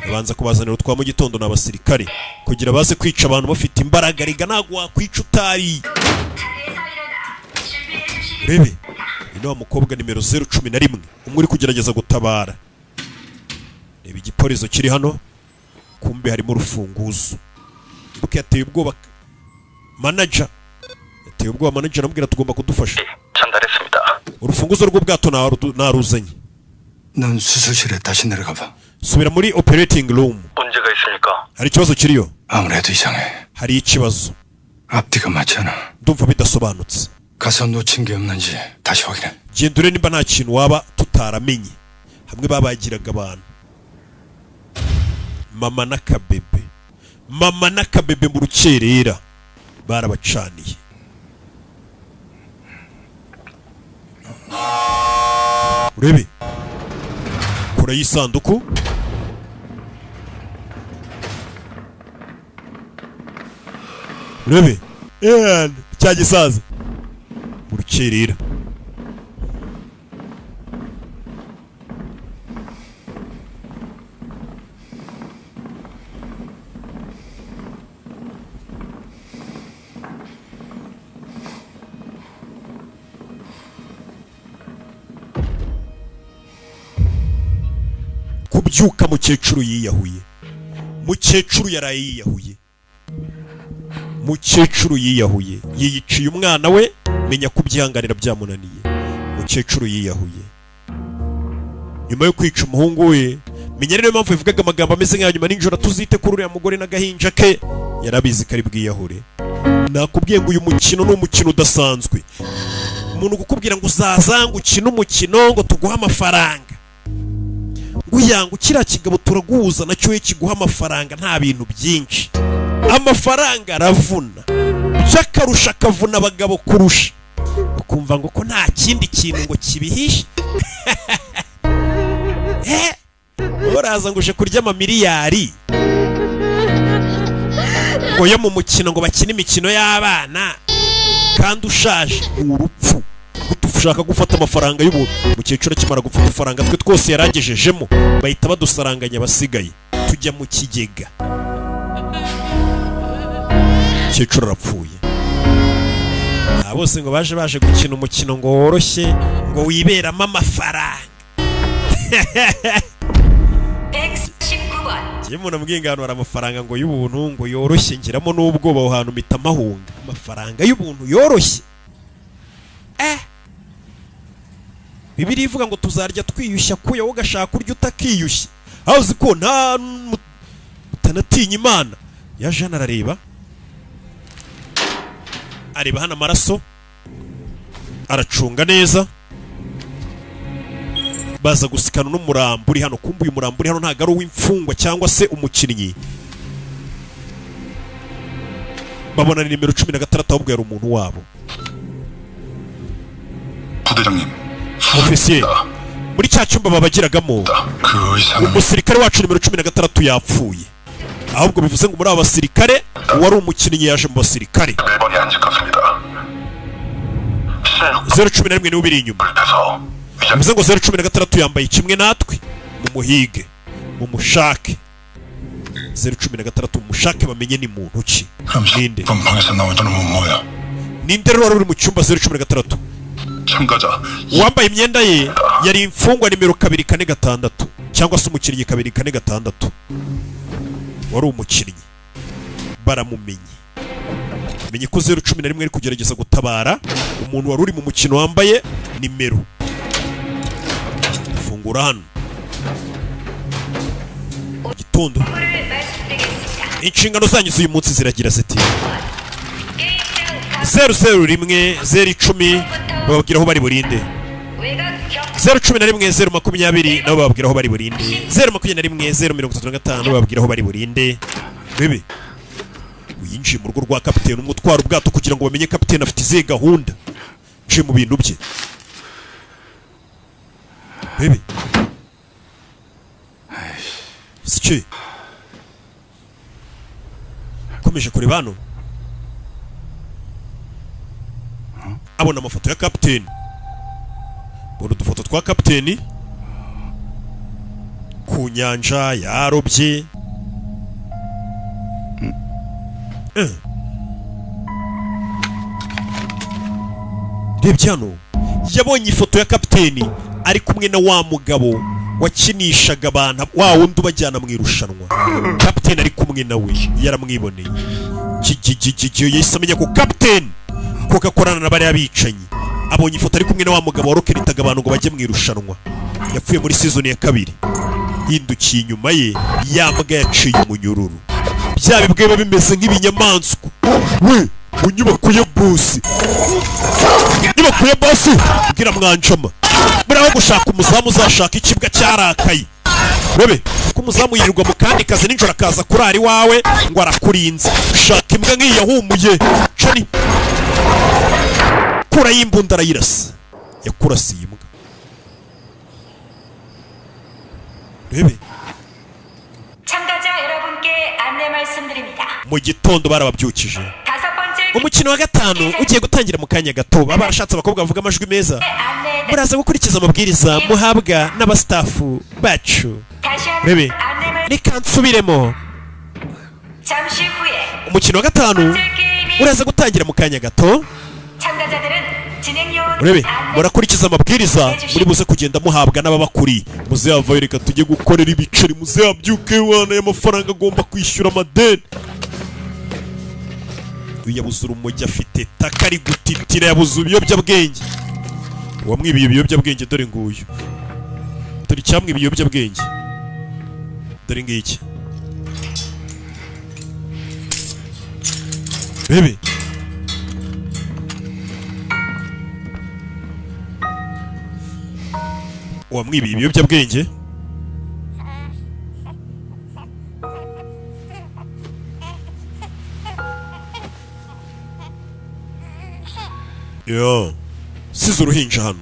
Babanza kubazanira utwa mu gitondo n'abasirikare kugira baze kwica abantu bafite imbaraga. Rega ntabwo wakwica utari. Urebe ino wa mukobwa nimero 011, umwe uri kugerageza gutabara. Reba igipolizo kiri hano, kumbe harimo urufunguzo. Ibuka yateye ubwoba manager, yateye ubwoba manager aramubwira tugomba kudufasha. 전달했습니다. Urufunguzo rw'ubwato naruzanye. 넌 수술실에 다시 내려가 봐. Subira muri operating room. 문제가 있습니까? Hari ikibazo kiriyo? 아무래도 이상해. Hari ikibazo. 앞뒤가 맞지 않아. Ndumva bidasobanutse. 가서 놓친 게 없는지 다시 확인해. Genda urebe nimba nta kintu waba tutaramenye. Hamwe babagiraga abantu. Mama n'akabebe, mama n'akabebe mu rukerera barabacaniye. Urebe kora y'isanduku. Urebe cya gisaza mu rukerera. Kubyuka, mukecuru yiyahuye. Mukecuru yaraye yiyahuye. Mukecuru yiyahuye, yiyiciye umwana we. Menya kubyihanganira byamunaniye. Mukecuru yiyahuye nyuma yo kwica umuhungu we. Menya rero impamvu yavugaga amagambo ameze nk'ayo nyuma nijoro: "Tuzite kuri uriya mugore n'agahinja ke." Yarabizi ko ari bwiyahure. Nakubwiye ngo uyu mukino ni umukino udasanzwe. Umuntu kukubwira ngo uzaza ngo ukine umukino, ngo tuguhe amafaranga, ngo uyanga kiriya kigabo turaguhuza nacyo, we kiguha amafaranga, nta bintu byinshi. Amafaranga aravuna by'akarusha, akavuna abagabo kurusha. Ukumva ngo ko nta kindi kintu ngo kibihishe, uraza ngo uje kurya amamiliyari ngo yo mu mukino, ngo bakine imikino y'abana kandi ushaje. Ni urupfu ushaka gufata amafaranga y'ubuntu. Umukecuru akimara gupfa, udufaranga twe twose yaragejejemo bahita badusaranganya, abasigaye tujya mu kigega. Umukecuru arapfuye. Aba bose ngo baje gukina umukino ngo woroshye, ngo wiberamo amafaranga. 119번. Njyewe umuntu ambwiye ngo ahantu hari amafaranga ngo y'ubuntu, ngo yoroshye, ngiramo n'ubwoba. Aho hantu mpita mpahunga. Amafaranga y'ubuntu yoroshye? Bibiliya ivuga ngo tuzarya twiyushya kuya, wowe ugashaka urya utakiyushya, aho uzi ko nta utanatinya Imana. Yaje hano arareba, areba hano amaraso, aracunga neza. Baza gusikana n'umurambo uri hano. Kumva uyu murambo uri hano ntabwo ari uw'imfungwa cyangwa se umukinnyi. Babona ni nimero 16, ahubwo yari umuntu wabo. 부대장님, Ofisiye, muri cya cyumba babagiragamo, 그 의사는 umusirikare wacu nimero 16 yapfuye. Ahubwo bivuze ngo muri aba basirikare uwari umukinnyi yaje mu basirikare. 1번이 안집갔습니다. 011 niwe ubiri inyuma. Bivuze ngo 016 yambaye kimwe natwe. Mumuhige, mumushake. 016 mumushake, bamenye ni muntu ki, ninde. 번 방에서 나온 저놈은 뭐야? Ninde rero wari uri mu cyumba 016? 참가자 Uwambaye imyenda ye yari imfungwa nimero 246, cyangwa se umukinnyi 246. Wari umukinnyi, baramumenye. Menye ko 011 ari kugerageza gutabara umuntu wari uri mu mukino wambaye nimero. Fungura hano gitondo. Inshingano zanyu z'uyu munsi ziragira ziti: 001, 010 bababwira aho bari burinde. 011, 020 nabo bababwira aho bari burinde. 021, 035 bababwira aho bari burinde. Bebe winjiye mu rugo rwa kapiteni umwe utwara ubwato kugira ngo bamenye kapiteni afite izihe gahunda. Nje mu bintu bye. Bebe sike komeje kureba hano, abona amafoto ya kapiteni, abona udufoto twa kapiteni ku nyanja yarobye. Rebye hano, yabonye ifoto ya kapiteni ari kumwe na wa mugabo wakinishaga abantu, wa wundi ubajyana mu irushanwa. Kapiteni ari kumwe nawe, yaramwiboneye. Kigigigigi, yahise amenya ko kapiteni kuko akorana na bariya bicanyi. Abonye ifoto ari kumwe na wa mugabo warokeritaga abantu ngo bajye mu irushanwa, yapfuye muri season ya kabiri. Hindukiye inyuma ye, ya mbwa yaciye umunyururu. Bya bibwa biba bimeze nk'ibinyamaswa we. Mu nyubako ya bosi, inyubako ya bosi, bwira mwanjama buriya aho gushaka umuzamu uzashaka ikibwa cyarakaye. Rebe ko umuzamu yirirwa mu kandi kazi, nijoro akaza kurara iwawe ngo arakurinze. Shaka imbwa nk'iyi yahumuye. Cani kura y'imbunda, arayirasa, yakurasiye imbwa. Rebe. 참가자 여러분께 안내 말씀드립니다. Mu gitondo barababyukije. 다섯 번째 Umukino wa gatanu ugiye gutangira mu kanya gato. Baba barashatse abakobwa bavuga amajwi meza. 안내 Muraza gukurikiza amabwiriza muhabwa n'abasitafu bacu. 다시 한 Rebe, 안내 말 reka nsubiremo. 잠시 후에 Umukino wa gatanu 게임이 uraza gutangira mu kanya gato. 참가자들은 Urebe, murakurikiza amabwiriza muri buze kugenda muhabwa n'ababakuriye. Muze yavayo, reka tujye gukorera ibiceri. Muze yabyuke wana, y'amafaranga agomba kwishyura amadeni. Uyu yabuze urumogi, afite taka ari gutitira, yabuze ibiyobyabwenge. Uwamwibiye ibiyobyabwenge dore nguyu, dore icyamwibiye ibiyobyabwenge dore ngiki. Bebe uwamwibiye ibiyobyabwenge yo size uruhinja hano,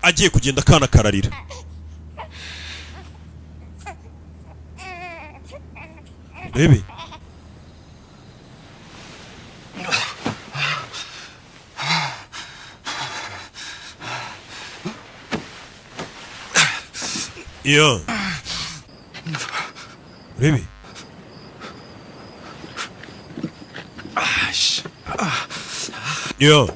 agiye kugenda akana kararira. Bebe yo Bebe yo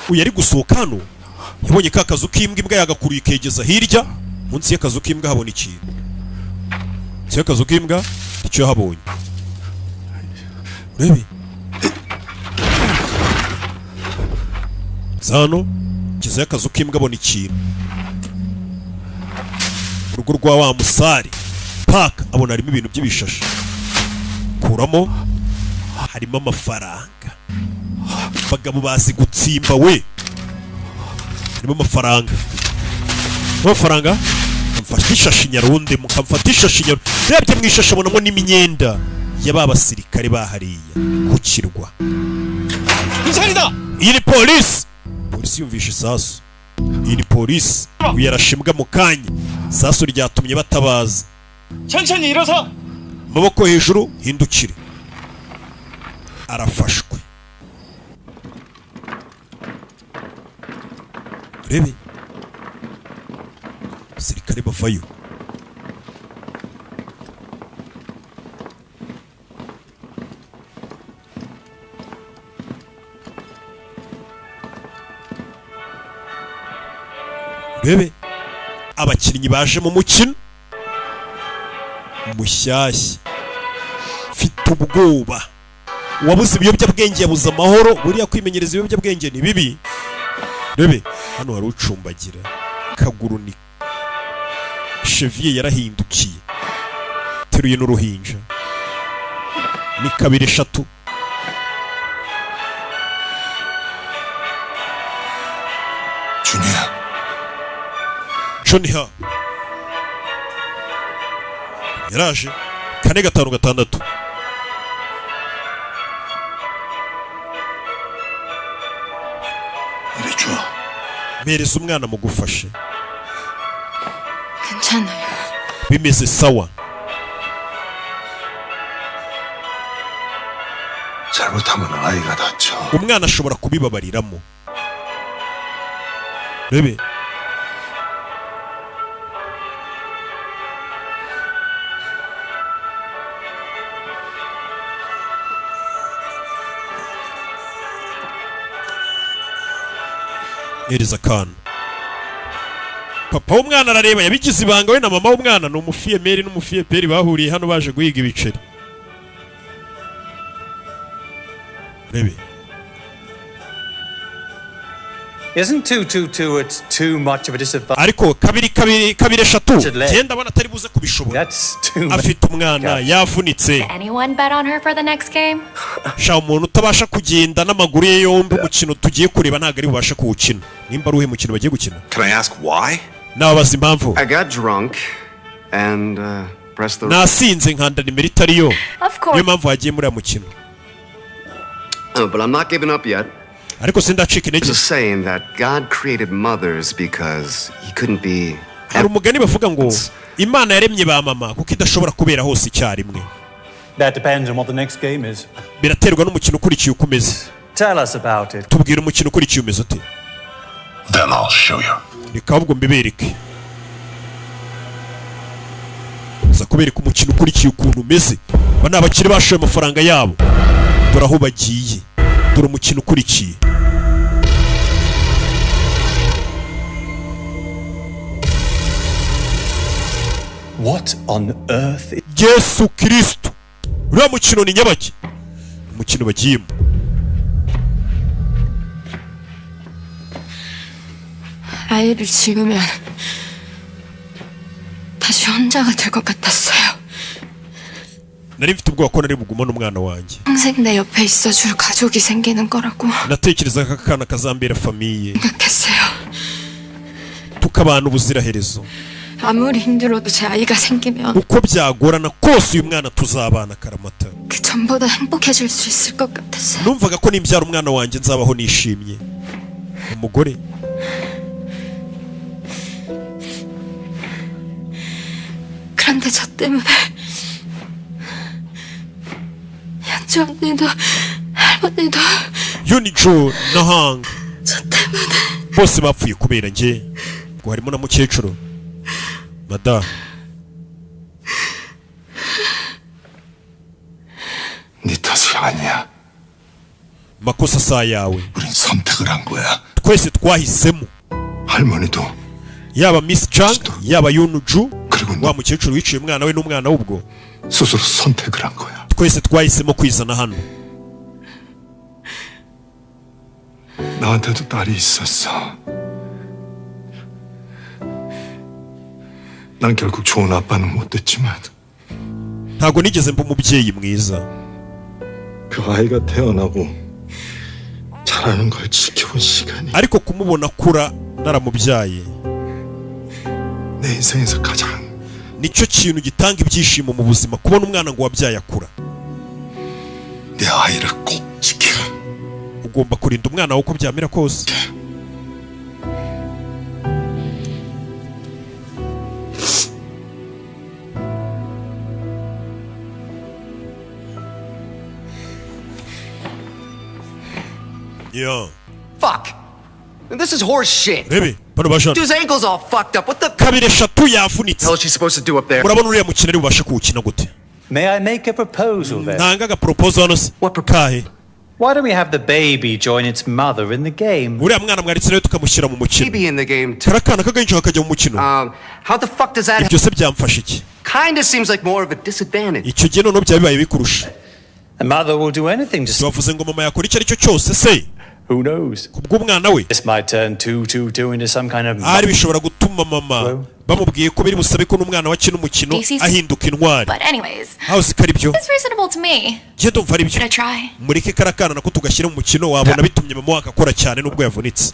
uyu ari gusohoka hano, yabonye ka kazu k'imbwa, imbwa yagakuruye ikegeza hirya. Munsi y'akazu k'imbwa habona ikintu, munsi y'akazu k'imbwa icyo yahabonye. Urebe zano kiza y'akazu k'imbwa abona ikintu, urugo rwa wa musari paka abona harimo ibintu by'ibishashi, kuramo harimo amafaranga. Abagabo bazi gutsimba we, harimo amafaranga, amafaranga. Mfashe ishashi nyarundi, mukamfata ishashi nyarundi. Rebye mu ishashi abonamo n'imyenda y'aba basirikare bahariya ku kirwa. Iyi ni polisi. Polisi yumvishe isasu. Iyi ni polisi. Uyu yarashimbwa mu kanya, isasu ryatumye batabaza. Amaboko hejuru, hindukire. Arafashwe. Rebe abasirikare bavayo. Rebe abakinnyi baje mu mukino mushyashya. Mfite ubwoba, uwabuze ibiyobyabwenge yabuze amahoro. Buriya kwimenyereza ibiyobyabwenge ni bibi. Rebe hano hari ucumbagira kaguru ni cheville yarahindukiye, teruye n'uruhinja ni kabiri eshatu. Johnny ha yaraje 4 5 6. Mpereza umwana mugufashe. Bimeze sawa. Umwana ashobora kubibabariramo. Bebe hereza akana. Papa w'umwana arareba, yabigize ibanga we na mama w'umwana. Ni umufiyemeri n'umufiyeperi bahuriye hano baje guhiga ibiceri. Rebe Isn't 222 it's too much of a disadvantage? Ariko kabiri kabiri kabiri eshatu genda abona atari buze kubishobora. Afite umwana yavunitse. Anyone bet on her for the next game? Sha umuntu utabasha kugenda n'amaguru ye yombi, umukino tugiye kureba ntago ari bubashe kuwukina. Nimba ari uhe mukino bagiye gukina? Can I ask why? Nababaza impamvu. I got drunk and pressed the Nasinze nkanda nimero itari yo. Of course. Niyo mpamvu hagiye muri mukino. But I'm not giving up yet. Ariko sindacika intege. There's a saying that God created mothers because he couldn't be. Hari umugani bavuga ngo Imana yaremye ba mama kuko idashobora kubera hose icyarimwe. That depends on what the next game is. Biraterwa n'umukino ukurikiye uko umeze. Tell us about it. Tubwire umukino ukurikiye umeze ute. Then I'll show you. Reka ahubwo mbibereke. Za kubereka umukino ukurikiye ukuntu umeze. Ba ni abakire bashoye amafaranga yabo, dore aho bagiye, dore umukino ukurikiye. What on earth? Yesu Kristo, uriya mukino ni nyabaki, umukino bagiyemo. 아이를 지우면 다시 혼자가 될 것 같았어요. Nari mfite ubwoba ko nari bugumane umwana wanjye. 평생 내 옆에 있어줄 가족이 생기는 거라고 Natekerezaga ko akana kazambera famille, 생각했어요. tukabana ubuziraherezo. 아무리 힘들어도 제 아이가 생기면 Uko byagorana kose uyu mwana tuzabana akaramata. 그 전보다 행복해질 수 있을 것 같았어요. Numvaga ko nimbyara umwana wanjye nzabaho nishimye. Umugore 그런데 저 때문에 현주 언니도 할머니도 Yunijo na Hang 저 때문에 bose bapfuye kubera njye. Ngo harimo na mukecuru mada. 네 탓이 아니야. Makosa sa yawe, 우린 선택을 한 거야. twese twahisemo. 할머니도 Yaba Miss Chang, yaba Yunuju, wa mukecuru wiciye umwana we n'umwana w'ubwo, 스스로 선택을 한 거야. twese twahisemo kwizana hano. 나한테도 딸이 있었어. 난 결국 좋은 아빠는 못 됐지만 Ntabwo nigeze mba umubyeyi mwiza. 그 아이가 태어나고 자라는 걸 지켜본 시간이 Ariko kumubona akura naramubyaye 내 인생에서 가장 nicyo kintu gitanga ibyishimo mu buzima, kubona umwana ngo wabyaye akura. 내 아이를 꼭 지켜. Ugomba kurinda umwana wawe uko byamera kose. Yeah. Fuck! This is horse shit. Rebe, bano bajana. Dude's ankle's all fucked up. What the Kabiri eshatu yavunitse. hell is she supposed to do up there? Murabona uriya mukino ari bubashe kuwukina gute? May I make a proposal then? Ntanga agaproposal hano se? Kahe? Why don't we have the baby join its mother in the game? Uriya mwana mwaritse nawe tukamushyira mu mukino. Baby in the game too. Kariya kana k'agahinja kakajya mu mukino. How the fuck does that Ibyo se byamfasha iki? Kinda seems like more of a disadvantage. Icyo gihe noneho byaba bibaye bikurusha. The mother will do anything to. Bavuze ngo mama yakora icyo ari cyo cyose se Who knows? Kubw'umwana we. This might turn 222 into some kind of. Ahari bishobora gutuma mama bamubwiye ko biri busabe ko n'umwana we akina umukino DCC. ahinduka intwari. But anyways, Aho ko ari byo. it's reasonable to me. Njye ndumva ari Give byo. it a try. Mureke kariya kana nako tugashyira mu mukino, wabona bitumye mama wakakora cyane nubwo yavunitse.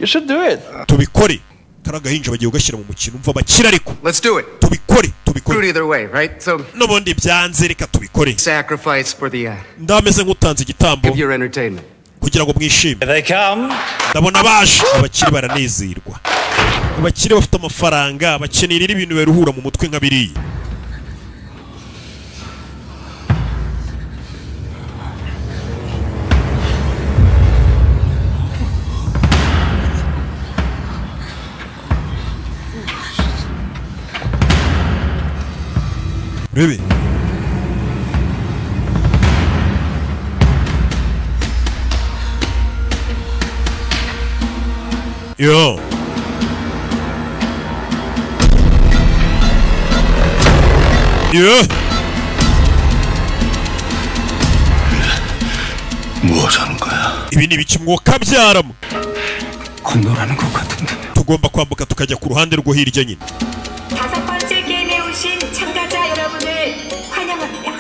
You should do it. Tubikore. Kariya gahinja bagiye kugashyira mu mukino, umva bakira ariko. Let's do it. Tubikore, tubikore. Do it either way, right? So N'ubundi byanze reka tubikore. sacrifice for the Ndameze nk'utanze igitambo give your entertainment. kugira ngo mwishime. Here they come. Ndabona baje, abakire baranezerwa. Abakire bafite amafaranga bakeneye rero ibintu biruhura mu mutwe nka biriya. Rebe. Yo. Yo. 무엇하는 거야? Ibi ni ibiki mwokabyaramo? 건너라는 것 같은데. Tugomba kwambuka tukajya ku ruhande rwo hirya nyine. 다섯 번째 게임에 오신 참가자 여러분을 환영합니다.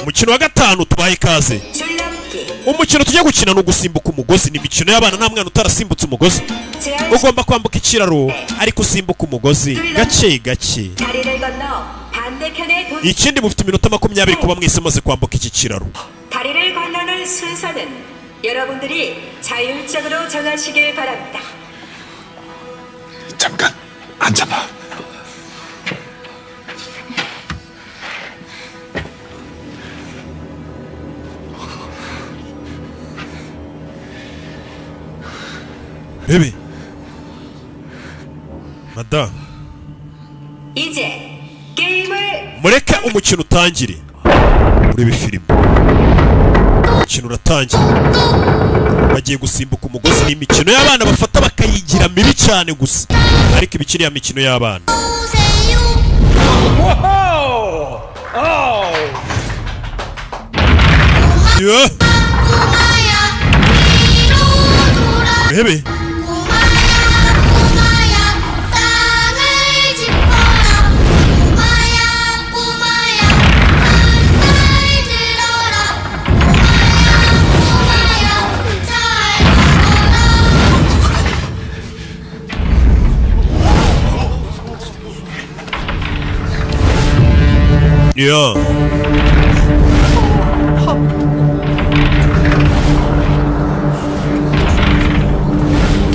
Umukino wa gatanu tubaye ikaze. 줄넘기, Umukino tujya gukina ni ugusimbuka umugozi. Ni imikino y'abana, nta mwana utarasimbutse umugozi. 제한 Ugomba kwambuka ikiraro ariko usimbuka umugozi gake gake. 다리를 건너 반대편에 도 Ikindi mufite iminota 20 kuba mwese mumaze kwambuka iki kiraro. 다리를 건너는 순서는 여러분들이 자율적으로 정하시길 바랍니다. 잠깐 앉아봐. Bebe. Madamu. 이제 게임 게임을 Mureke umukino utangire. Urebe filime, umukino uratangira, bagiye gusimbuka umugozi. Ni imikino y'abana bafata bakayigira mibi cyane gusa, ariko iba ikiri ya mikino y'abana. Whoa! Oh! Yeah. Urebe. Yeah.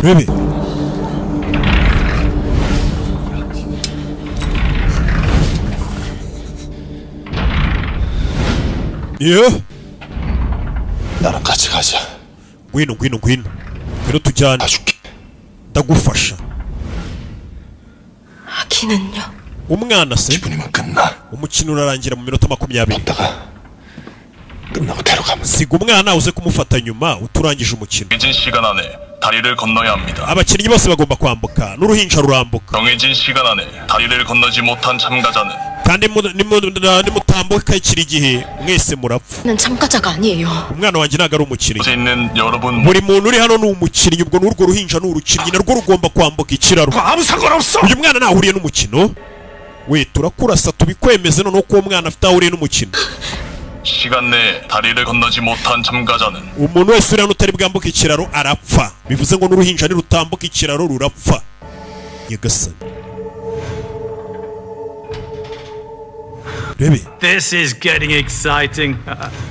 Urebe. Yeah. 나랑 같이 가자. Ngwino, ngwino, ngwino, ngwino tujyane, ndagufasha. 아기는요? Umwana se? Umukino urarangira mu minota 20. Siga umwana uze kumufata nyuma uturangije umukino. 정해진 시간 안에 다리를 건너야 합니다. Abakinnyi bose bagomba kwambuka, n'uruhinja rurambuka. 정해진 시간 안에 다리를 건너지 못한 참가자는 Kandi nimutambuka ikiri gihe, mwese murapfa. 난 참가자가 아니에요. Umwana wanjye ntabwo ari umukinnyi. 이곳에 있는 여러분 Buri muntu uri hano ni umukinnyi. Ubwo n'urwo ruhinja ni urukinnyi, narwo rugomba kwambuka ikiraro. 아무 상관없어. Uyu mwana ntahuriye n'umukino we. Turakurasa tubikwemeze noneho ko uwo mwana afite aho ahuriye n'umukino. 시간 내에 다리를 건너지 못한 참가자는 Umuntu wese uri hano utari bwambuke ikiraro arapfa. Bivuze ngo n'uruhinja nirutambuka ikiraro rurapfa. Nyagasani, rebe. This is getting exciting.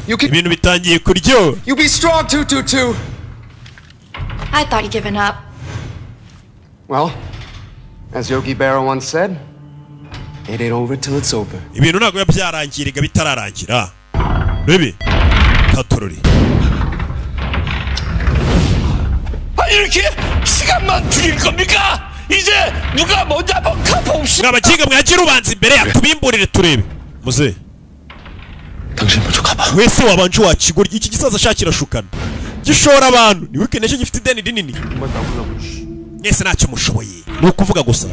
Ibintu bitangiye kuryoha. You be strong, 222. I thought you'd given up. Well, as Yogi Berra once said, it ain't over till it's over. Ibintu ntabwo biba byarangiraga bitararangira. Rebe katorori. 아, 이렇게 시간만 죽일 겁니까? 이제 누가 먼저 한번 가봅시다. Mwabaginga mwagira ubanza imbere atubimburire turebe muze. 당신 먼저 가봐. Wese wabanje wakigoryi. Iki gisaza shakirashukana gishora abantu ni weekend ejo gifite ideni rinini. Mwese ntacyo mushoboye, ni ukuvuga gusa.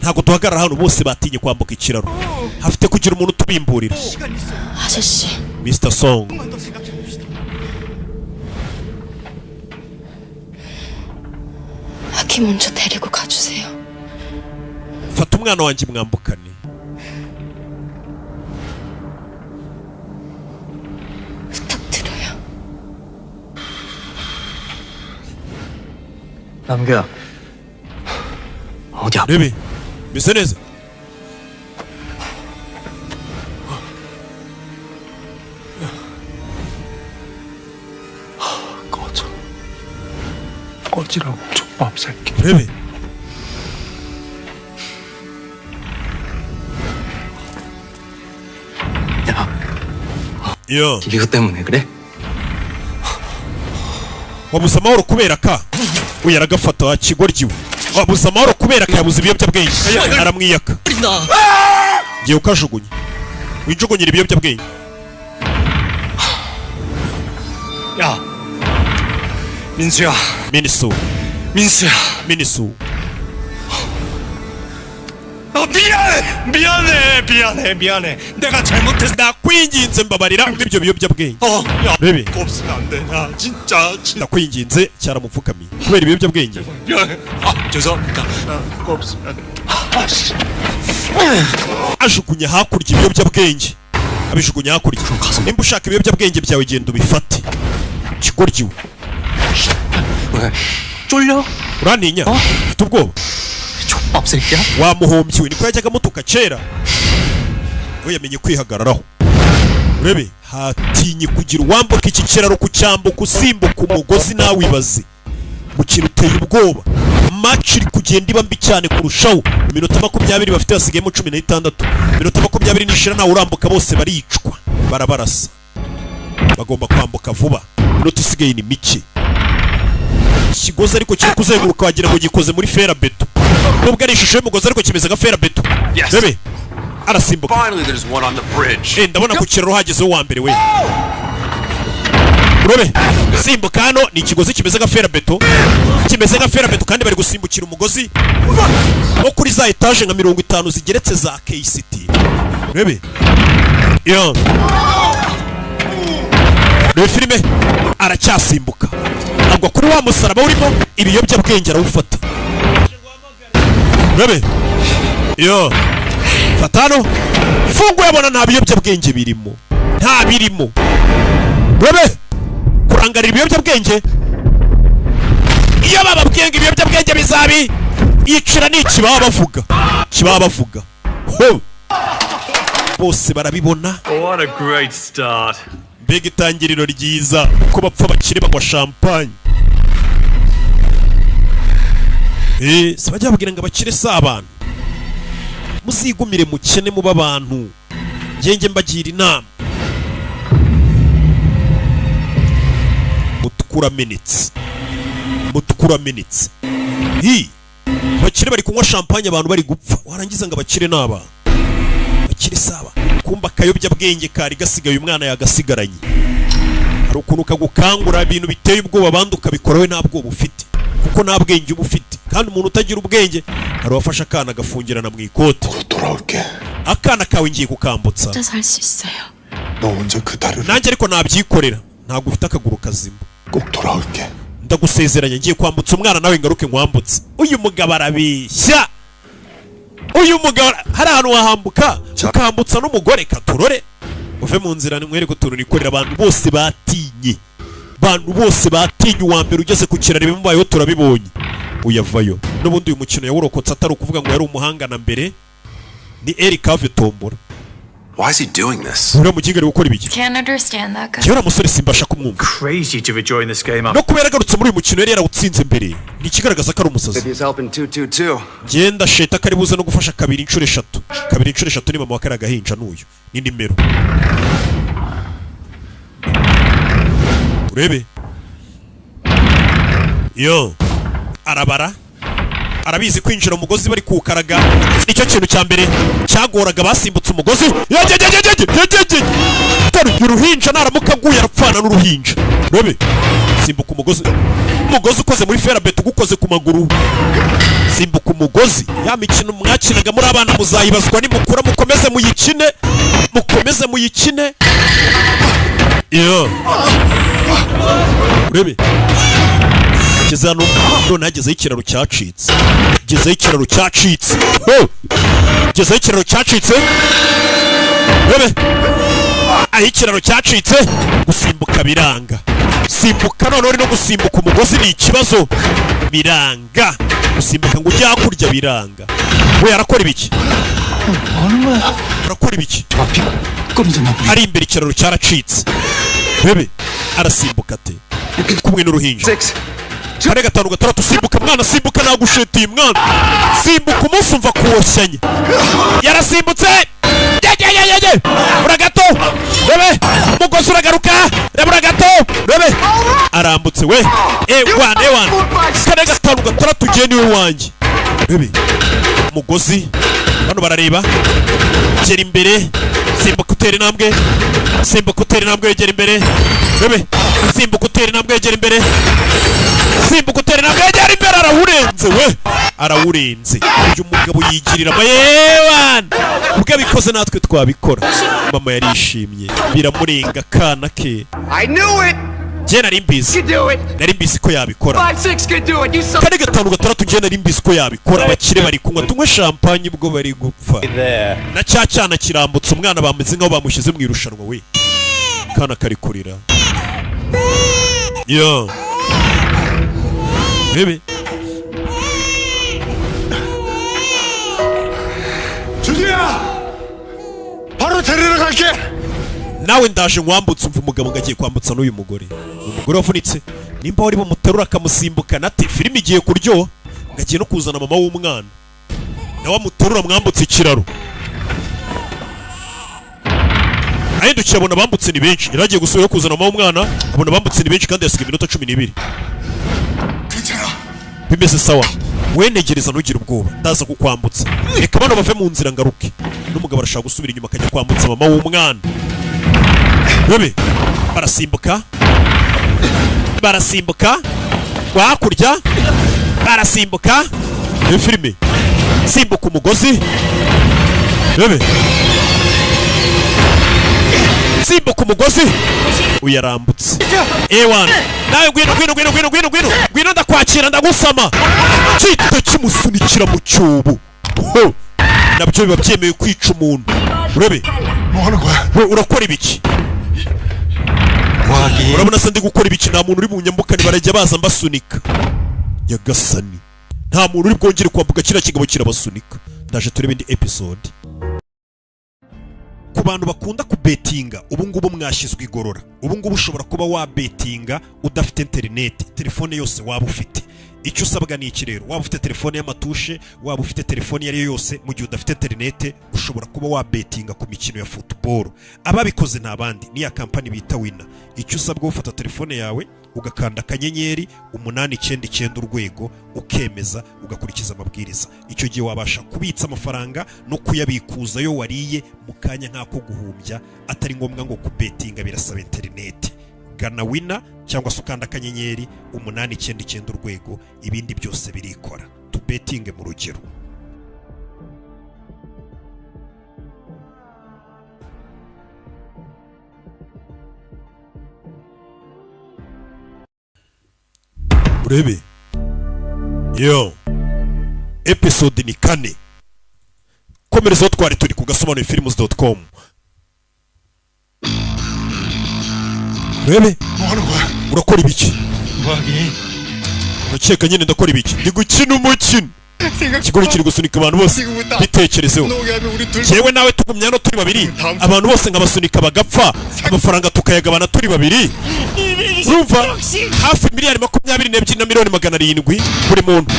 Ntabwo duhagarara hano. Bose batinye kwambuka ikiraro, hafite kugira umuntu utubimburira. 아저씨, Mr Song. 아기 먼저 데리고 가주세요. Fata umwana wanjye mwambukane. 부탁드려요. 남규야. 어디 아파? Rebe, meze neza. 꺼져. 꺼지라고 족밥 새끼. Rebe. 야, Yo. 이것 때문에 그래? Wabuze amahoro kubera ka we yaragafata wa kigoryi we. Wabuze amahoro kubera ka yabuze ibiyobyabwenge, aramwiyaka. Ngiye ukajugunya, wijugunyira ibiyobyabwenge. 야, 민수야, Minisu. 민수야. Minisu. 어, 미안해, 미안해, 미안해, 미안해. 내가 잘못했어. Ndakwinginze mbabarira ibyo biyobyabwenge. 어, 야, Rebe. 그거 없으면 안 돼. 나 진짜, 진짜 Ndakwinginze, cyaramupfukamiye kubera ibiyobyabwenge. 미안해. 아, 죄송합니다. 나 그거 없으면 안 돼. 아, 씨. Ajugunya hakurya ibiyobyabwenge, abijugunya hakurya. Nimba ushaka ibiyobyabwenge byawe, genda ubifate kigoryi we. 왜? 쫄려? Urantinya? Ufite ubwoba? 족밥 새끼야? Wamuhombye we, niko yajyaga amutuka kera. We yamenye kwihagararaho. Urebe, hatinye kugira uwambuka iki kiraro, kucyambuka usimbuka umugozi. Nawe ibaze, umukino uteye ubwoba. Match iri kugenda iba mbi cyane kurushaho. Iminota 20 bafite, hasigayemo 16. Iminota 20 nishira ntawe urambuka, bose baricwa, barabarasa. Bagomba kwambuka vuba, iminota isigaye ni mike. Ikigozi ariko kiri kuzenguruka, wagira ngo gikoze muri ferabeto. Nubwo ari ishusho y'umugozi, ariko kimeze nka ferabeto. Rebe, Arasimbuka. Finally, there's one on the bridge. Eh, ndabona ku kiraro hagezeho uwa mbere we. Urebe, simbuka hano. Ni ikigozi kimeze nka ferabeto, kimeze nka ferabeto, kandi bari gusimbukira umugozi wo kuri za etaje nka 50 zigeretse za KCT. Urebe yo, reba filime. Aracyasimbuka, agwa kuri wa musaraba urimo ibiyobyabwenge, arawufata. Urebe yo, fata hano, funguye, abona nta biyobyabwenge birimo, nta birimo. Urebe, kurangarira ibiyobyabwenge, iyo bababwiye ngo ibiyobyabwenge bizabi yicira, ni iki baba bavuga? Iki baba bavuga ho bose barabibona. What a great start. Mbega itangiriro ryiza! Uko bapfa bakire banywa champagne. Si bajya babwira ngo abakire si abantu? Muzigumire mukene muba abantu. Ngenge mbagira inama. Mutukura amenetse, mutukura amenetse. Hi, abakire bari kunywa champagne, abantu bari gupfa, warangiza ngo abakire ni abantu, abakire saba. Kumba akayobyabwenge kari gasigaye, umwana yagasigaranye. Hari ukuntu kagukangura ibintu biteye ubwoba, abandi ukabikora we nta bwoba ufite, kuko nta bwenge uba ufite. Kandi umuntu utagira ubwenge, hari uwafashe akana agafungirana mu ikote. Akana kawe ngiye kukambutsa. 혼자 살 수 있어요. 너 혼자 그 다리를 Nanjye ariko nabyikorera, ntabwo ufite akaguru kazima. 꼭 돌아올게. Ndagusezeranya, ngiye kwambutsa umwana, nawe ngaruke nkwambutse. Uyu mugabo arabeshya, uyu mugabo hari ahantu wahambuka ukambutsa n'umugore? Katurore, uve mu nzira mwereke utuntu nikorera. Abantu bose batinye, abantu bose batinye. Uwa mbere ugeze ku kiraro, ibimubayeho turabibonye, uyavayo. N'ubundi uyu mukino yawurokotse, atari ukuvuga ngo yari umuhanga na mbere. Ni Eric Have tombora. Why is he doing this? Uriya muginga ari gukora ibiki? Can't understand that guy. Njyewe uriya musore simbasha kumwumva. Crazy to rejoin this game No kuba yaragarutse muri uyu mukino yari yarawutsinze mbere, ni ikigaragaza ko ari umusazi. If he's helping 222. Genda sheta ko ari buze no gufasha kabiri inshuro eshatu. Kabiri inshuro eshatu ni mama wa kariya gahinja n'uyu ni nimero. Urebe yo, arabara, arabizi. Kwinjira mu mugozi bari kuwukaraga nicyo kintu cya mbere cyagoraga. Basimbutse umugozi. Yegegegege! Dore uruhinja, naramuka aguye arapfana n'uruhinja. Urebe, simbuka umugozi, umugozi ukoze muri ferabeto ugukoze ku maguru. Simbuka umugozi. Ya mikino mwakinaga muri abana muzayibazwa nimukura. Mukomeze muyikine, mukomeze muyikine. Iyo urebe, ngeze hano none hagezeho ikiraro cyacitse, gezeho ikiraro cyacitse. Ho! Gezeho ikiraro cyacitse. Urebe aho ikiraro cyacitse, gusimbuka biranga. Simbuka none uri no gusimbuka umugozi ni ikibazo, biranga. Gusimbuka ngo ujye hakurya biranga. We arakora ibiki? Arakora ibiki? Ari imbere ikiraro cyaracitse. Bebe, arasimbuka ate kumwe n'uruhinja? 4, 5, 6, simbuka mwana, simbuka, nagushetiye mwana, simbuka. Umunsi umva kuwoshyanye, yarasimbutse. Yegeyegeye, uragato. Rebe, umugozi uragaruka. Reba, uragato. Rebe, arambutse we. Ewana, ewana, 4, 5, 6, ugiye niwe wanjye. Rebe umugozi, bano barareba. Gera imbere, simbuka utera intambwe, simbuka utera intambwe, wegera imbere. Rebe, simbuka utera intambwe, wegera imbere, simbuka utera intambwe, wegera imbere. Arawurenze we, arawurenze. Uyu mugabo yigirira amayewana, ubwo abikoze natwe twabikora. Mama yarishimye biramurenga, akana ke. I knew it! Njye nari mbizi. Could do it! Nari mbizi ko yabikora. 5 6 could do it! You saw 4, 5, 6, njye nari mbizi ko yabikora. Abakire bari kunywa, tunywe champagne ubwo bari gupfa. Na cya cyana kirambutse umwana, bameze nk'aho bamushyize mu irushanwa we. Kana kari kurira yo. Bebe. 준이야! 바로 데리러 갈게! Nawe ndaje nkwambutse. Umva umugabo ngo agiye kwambutsa n'uyu mugore, umugore wavunitse. Nimba wari bumuterura akamusimbukana ati filime igiye kuryoha. Ngo agiye no kuzana mama w'umwana, nawe amuterura mwambutse ikiraro. Ahindukiye abona bambutse ni benshi. Yari agiye gusubira kuzana mama w'umwana, abona bambutse ni benshi kandi yasigaye iminota 12. Bimeze sawa we, ntegereza, ntugire ubwoba, ndaza kukwambutsa. Reka bano bave mu nzira ngaruke. N'umugabo arashaka gusubira inyuma akajya kwambutsa mama w'umwana. Bebe barasimbuka, barasimbuka hakurya, barasimbuka. Iyo filime simbuka umugozi, bebe simbuka umugozi, uyarambutse. Ewana nawe ngwino ngwino ngwino ngwino ngwino ngwino ngwino, ndakwakira ndagusama. Kita kimusunikira mu cyobo. Ho! Nabyo biba byemewe kwica umuntu. Urebe we urakora ibiki? Urabona se ndi gukora ibiki? Nta muntu uri bunyambukane, barajya baza mbasunika. Nyagasani, nta muntu uri bwongere kwambuka kiriya kigabo kirabasunika. Ndaje turebe indi episode. Ku bantu bakunda kubetinga, ubu ngubu mwashyizwe igorora. Ubu ngubu ushobora kuba wabetinga udafite interineti, telefone yose waba ufite. Icyo usabwa ni iki rero? Waba ufite telefone y'amatushe, waba ufite telefone iyo ari yo yose, mu gihe udafite interineti ushobora kuba wabetinga ku mikino ya football. Ababikoze nta bandi, ni ya kampani bita Wina. Icyo usabwa, ufata telefone yawe ugakanda *899# ukemeza, ugakurikiza amabwiriza. Icyo gihe wabasha kubitsa amafaranga no kuyabikuza yo wariye mu kanya nk'ako guhumbya, atari ngombwa ngo kubetinga birasaba interineti. Gana Wina cyangwa se ukanda *899#, ibindi byose birikora. Tubetinge mu rugero. Urebe yo episode ni 4. Komereza aho twari turi ku gasobanuyefilms.com. Urebe urakora ibiki? Urakeka nyine ndakora ibiki? Ndi gukina umukino. Ikigori kiri gusunika abantu bose. Bitekerezeho, jewe nawe tugumya hano turi babiri, abantu bose nkabasunika bagapfa, amafaranga tukayagabana turi babiri. Urumva hafi 22,700,000 buri muntu.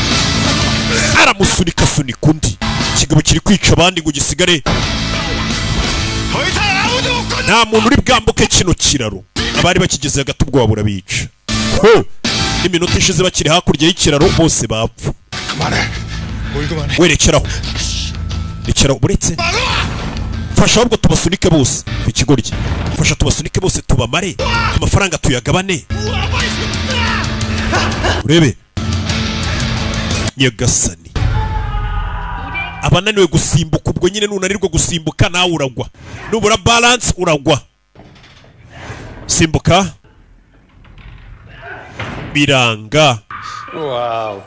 Aramusunika sunika undi. Ikigabo kiri kwica abandi ngo gisigare. Nta muntu uri bwambuke kino kiraro. Abari bakigeze hagati ubwoba burabica. Ho! Iminota ishize bakiri hakurya y'ikiraro bose bapfa. Werekeraho, rekeraho, buretse fasha ahubwo tubasunike bose. Ikigoryi, fasha tubasunike bose tubamare, amafaranga tuyagabane. Urebe Nyagasani, abananiwe gusimbuka ubwo nyine nunanirwa gusimbuka nawe uragwa, nubura balance uragwa. Simbuka biranga. Wow.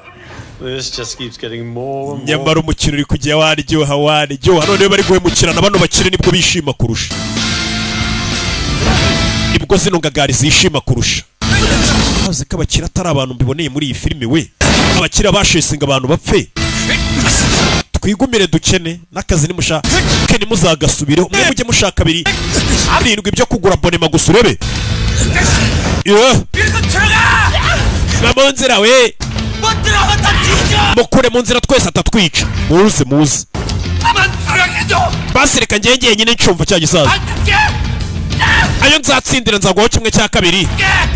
This just keeps getting more and more. Nyamara umukino uri kujya waryoha waryoha. None bari guhemukirana bano bakire nibwo bishima kurusha, nibwo zino ngagari zishima kurusha. Bazi ko abakire atari abantu mbiboneye muri iyi filime we. Abakire bashesinga abantu bapfe, twigumire dukene n'akazi nimushaka nimuzagasubireho. Mwe mujye mushaka 7 byo kugura bonema gusa. Urebe mu nzira we, mukure mu nzira twese atatwica. Muze muze basi reka njye nyine ncumva cya gisaza. Ayo nzatsindira nzaguha 1/2.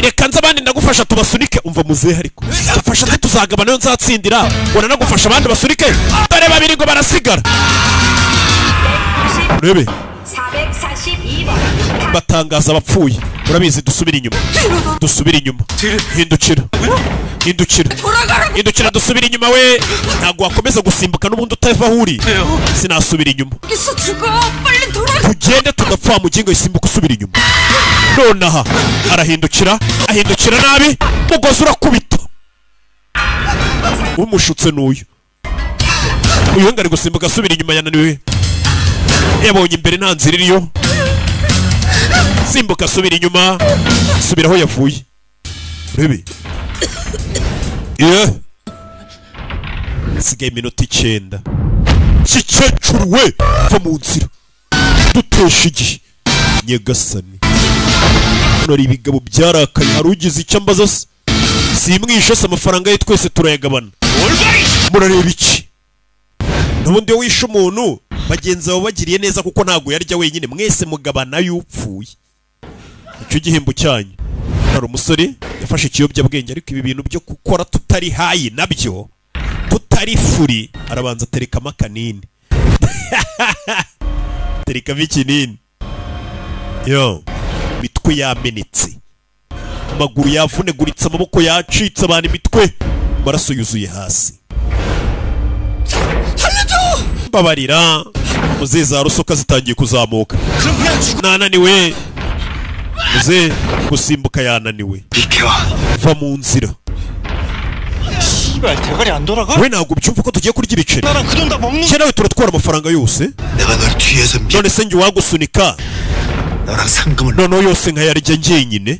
Reka nze abandi ndagufasha tubasunike. Umva muzehe, ariko mfasha nze tuzagabana ayo nzatsindira, ubona nagufasha abandi basunike. Dore babiri ngo barasigara. Urebe batangaza abapfuye. Urabizi, dusubira inyuma, dusubira inyuma. Hindukira, hindukira, hindukira, dusubira inyuma we. Ntabwo wakomeza gusimbuka n'ubundi utava aho uri. Sinasubira inyuma, tugende tugapfa. Mugingo isimbuka usubira inyuma. Nonaha arahindukira, ahindukira nabi, mugozi urakubita. Umushutse n'uyu, uyu ngo ari gusimbuka asubira inyuma, yananiwe, yabonye imbere nta nzira iriyo. Simbuka asubira inyuma, subira aho yavuye. Urebe sigaye iminota 9. Kikecuru we, va mu nzira dutesha igihe. Nyagasani, hano hari ibigabo byarakaye. Hari ugize icyo ambaza se? Simwishe se, amafaranga ye twese turayagabana. Murareba iki? N'ubundi iyo wishe umuntu bagenzi bawe bagiriye neza, kuko ntabwo yarya wenyine, mwese mugabana y'upfuye. Icyo gihembo cyanyu. Hari umusore yafashe ikiyobyabwenge, ariko ibi bintu byo gukora tutari hayi nabyo tutari furi, arabanza aterekamo akanini. Terekamo ikinini. Yo, imitwe yamenetse, amaguru yavuneguritse, amaboko yacitse, abantu imitwe, amaraso yuzuye hasi. Mbabarira muzehe, za rusoka zitangiye kuzamuka, nananiwe muzehe gusimbuka, yananiwe. Va mu nzira. 씨발 대가리 안 돌아가? We, ntabwo ubyumva ko tugiye kurya ibiceri? 나랑 그 돈 다 먹는 Njye nawe turatwara amafaranga yose. 내가 널 뒤에서 None se njye uwagusunika 너랑 상금을 noneho yose nkayarya njyenyine,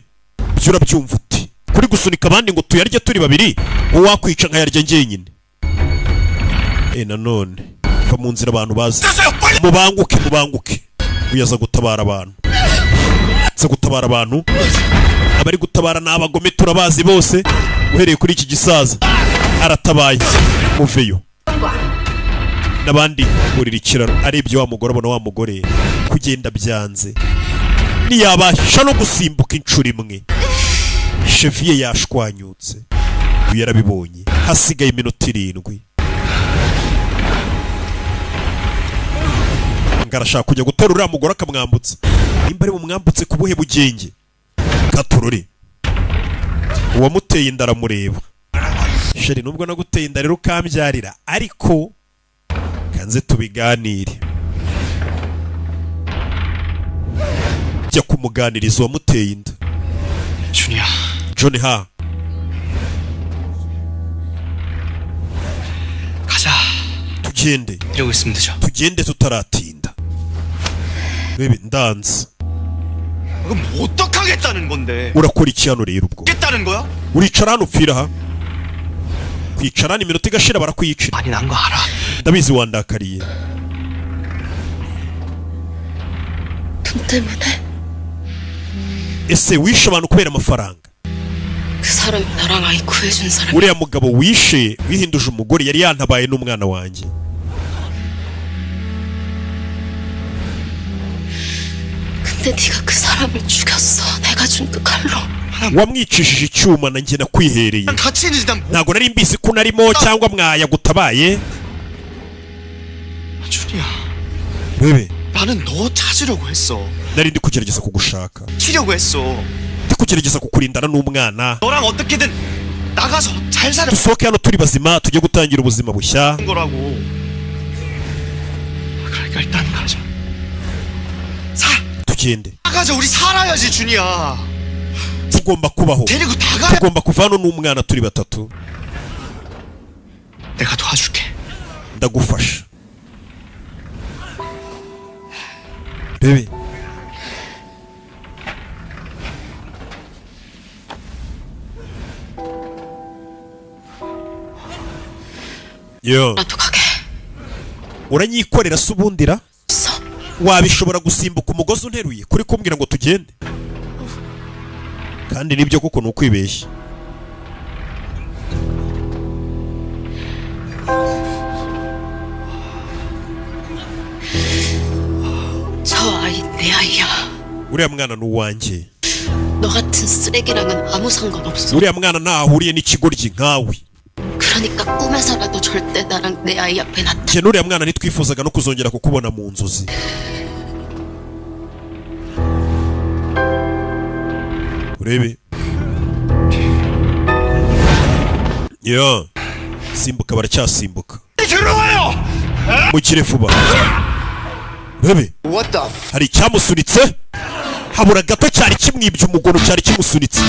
ibyo urabyumva uti? Kuri gusunika abandi ngo tuyarye turi babiri, wowe wakwica nkayarya njyenyine. E nanone va mu nzira, abantu bazi, mubanguke, mubanguke. Uyu aza gutabara abantu, aza gutabara abantu. Abari gutabara ni abagome, turabazi bose, uhereye kuri iki gisaza. Aratabaye, muveyo n'abandi burira ikiraro. Arebye wa mugore, abona wa mugore kugenda byanze, ntiyabasha no gusimbuka inshuro imwe, cheville yashwanyutse. Uyu yarabibonye. Hasigaye iminota 7. Ngo arashaka kujya guterura uriya mugore akamwambutsa. Nimba ari bumwambutse ku buhe bugenge? Katurore, uwamuteye inda aramureba. Chérie, nubwo naguteye inda rero ukambyarira, ariko kanze tubiganire. Jya kumuganiriza uwamuteye inda. 준이야. John ha. 가자. Tugende. 이러고 있으면 되죠. Tugende tutaratinda. Bebe, ndanze. 그럼 어떡하겠다는 건데? Urakora iki hano rero ubwo? 겠다는 거야? Uricara hano upfira aha? Kwicara hano iminota igashira, barakwiyicira. 많이 난 거 알아. Ndabizi wandakariye. 돈 때문에 Ese wishe abantu kubera amafaranga? 그 사람 나랑 아이 구해준 사람. Uriya mugabo wishe wihinduje umugore yari yantabaye n'umwana wanjye. 근데 네가 그 사람을 죽였어. 내가 준 그 칼로. Wamwicishije icyuma nanjye nakwihereye. 같이 있는지 난 Ntabwo nari mbizi ko unarimo cyangwa mwayagutabaye. 준이야. Bebe, 나는 너 찾으려고 했어. nari ndi kugerageza kugushaka, 치려고 했어. ndi kugerageza kukurindana n'umwana. 너랑 어떻게든 나가서 잘 살아 Dusohoke hano turi bazima, tujye gutangira ubuzima bushya. 거라고. 그러니까 일단 가자. 사 Tugende. 나가자. 우리 살아야지 준이야. Tugomba kubaho. 데리고 다 가야. Tugomba kuva hano n'umwana turi batatu. 내가 도와줄게. Ndagufasha bebe. Yo, 나도 가게. Uranyikorera se ubundira? 있어. Wabishobora gusimbuka umugozi unteruye kuri kumbwira ngo tugende? Kandi nibyo kuko ni ukwibeshya. 저 아이 내 아이야. Uriya mwana ni uwanjye. 너 같은 쓰레기랑은 아무 상관없어. Uriya mwana ntaho ahuriye n'ikigoryi nkawe. 그러니까 꿈에서라도 절대 나랑 내 아이 앞에 나타. Njye n'uriya mwana ntitwifuzaga no kuzongera kukubona mu nzozi. Urebe yo, simbuka, baracyasimbuka. 들어와요. Mukire vuba, urebe. What the Hari icyamusunitse, habura gato cyari kimwibye umugono, cyari kimusunitse.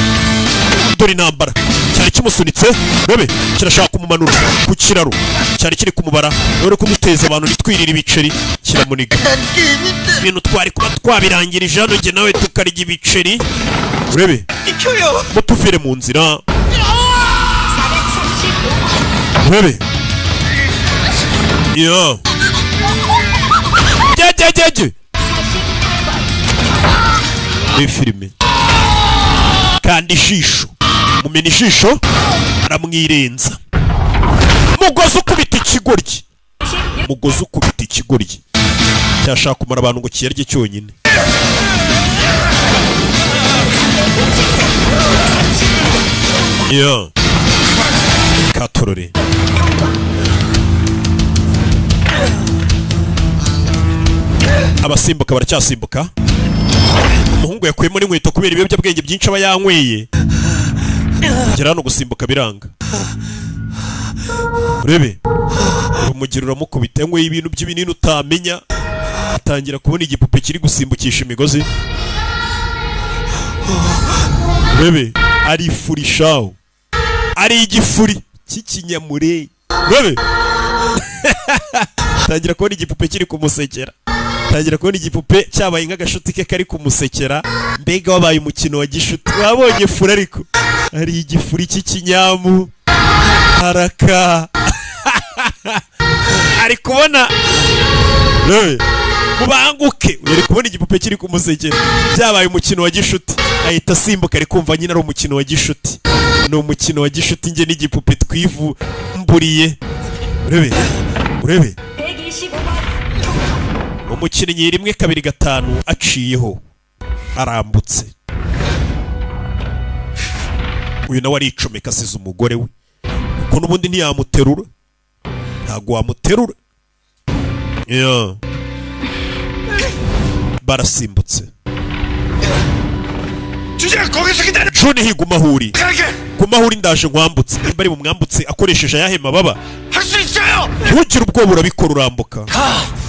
Dore intambara, cyari kimusunitse. Urebe, kirashaka kumumanura ku kiraro, cyari kiri kumubara rero kumuteza abantu nitwirira ibiceri, kiramuniga. Ibintu twari kuba twabirangirije hano, njye nawe tukarya ibiceri. Urebe, mutuvire mu nzira. Urebe yo, jye muri filime kandi ijisho mumena ijisho, aramwirenza. Mugozi ukubita ikigoryi, mugozi ukubita ikigoryi cyashaka kumara abantu ngo kiyarye cyonyine. Yo, katorore. Abasimbuka baracyasimbuka. Umuhungu yakuyemo n'inkweto kubera ibiyobyabwenge byinshi aba yanyweye. Kugera hano gusimbuka biranga. Urebe, urumugira uramukubita. Yanyweye ibintu by'ibinini utamenya, atangira kubona igipupe kiri gusimbukisha imigozi. Urebe, arifurishaho, ari igifuri cy'ikinyamure. Urebe, tangira kubona igipupe kiri kumusekera, tangira kubona igipupe cyabaye nk'agashuti ke kari kumusekera. Mbega wabaye umukino wa gishuti! Wabonye furi, ariko hari igifuri cy'ikinyamu haraka ari kubona. Urebe, mubanguke, uri kubona igipupe kiri kumusekera, byabaye umukino wa gishuti. Ahita asimbuka, ari kumva nyine ari umukino wa gishuti. Ni umukino wa gishuti, njye n'igipupe twivumburiye. Urebe, urebe. 125번 Umukinnyi 125 aciyeho, arambutse. Uyu nawe aricomeka, asize umugore we kuko n'ubundi ntiyamuterura, ntabwo wamuterura. Yeah. Barasimbutse. 주제 거기서 기다려. Juni, guma aho uri. 갈게. Guma aho uri, ndaje nkwambutse. Nimba ari bumwambutse akoresheje ayahe mababa? 할 수 있어요. Ntugire ubwoba, urabikora, urambuka.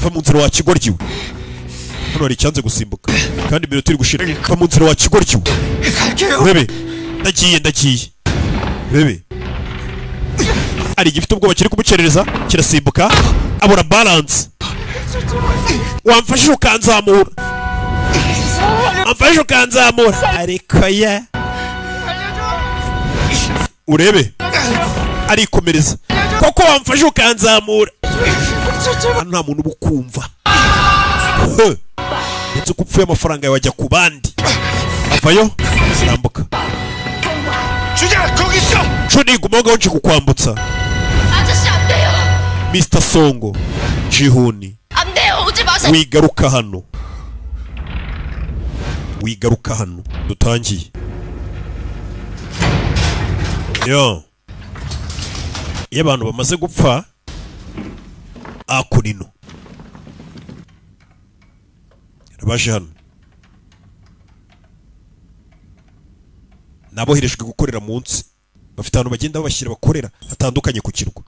Va mu nzira wa kigoryi we! Hano hari icyanze gusimbuka kandi iminota iri gushira. Va mu nzira wa kigoryi we! 갈게요. Urebe, ndagiye, ndagiye. Urebe, hari igifite ubwoba kiri kumukerereza, kirasimbuka, abura balance. Wamfashije ukanzamura, wamfashije ukanzamura, ariko ye. Urebe, arikomereza koko. Wamfashe ukanzamura. Hano nta muntu uba ukumva. He! Ndetse uko upfuye amafaranga yawe ajya ku bandi. Avayo, arambuka. 주제 거기 있어. Juni, guma aho ngaho, nje kukwambutsa. 아저씨, 안 돼요. Mr Songo Jihuni. 안 돼요. 오지 마세요. Wigaruka hano, wigaruka hano. Dutangiye yo. Iyo abantu bamaze gupfa akurino baje hano, naboherejwe gukorera munsi, bafite ahantu bagenda babashyira bakorera hatandukanye ku kirwa,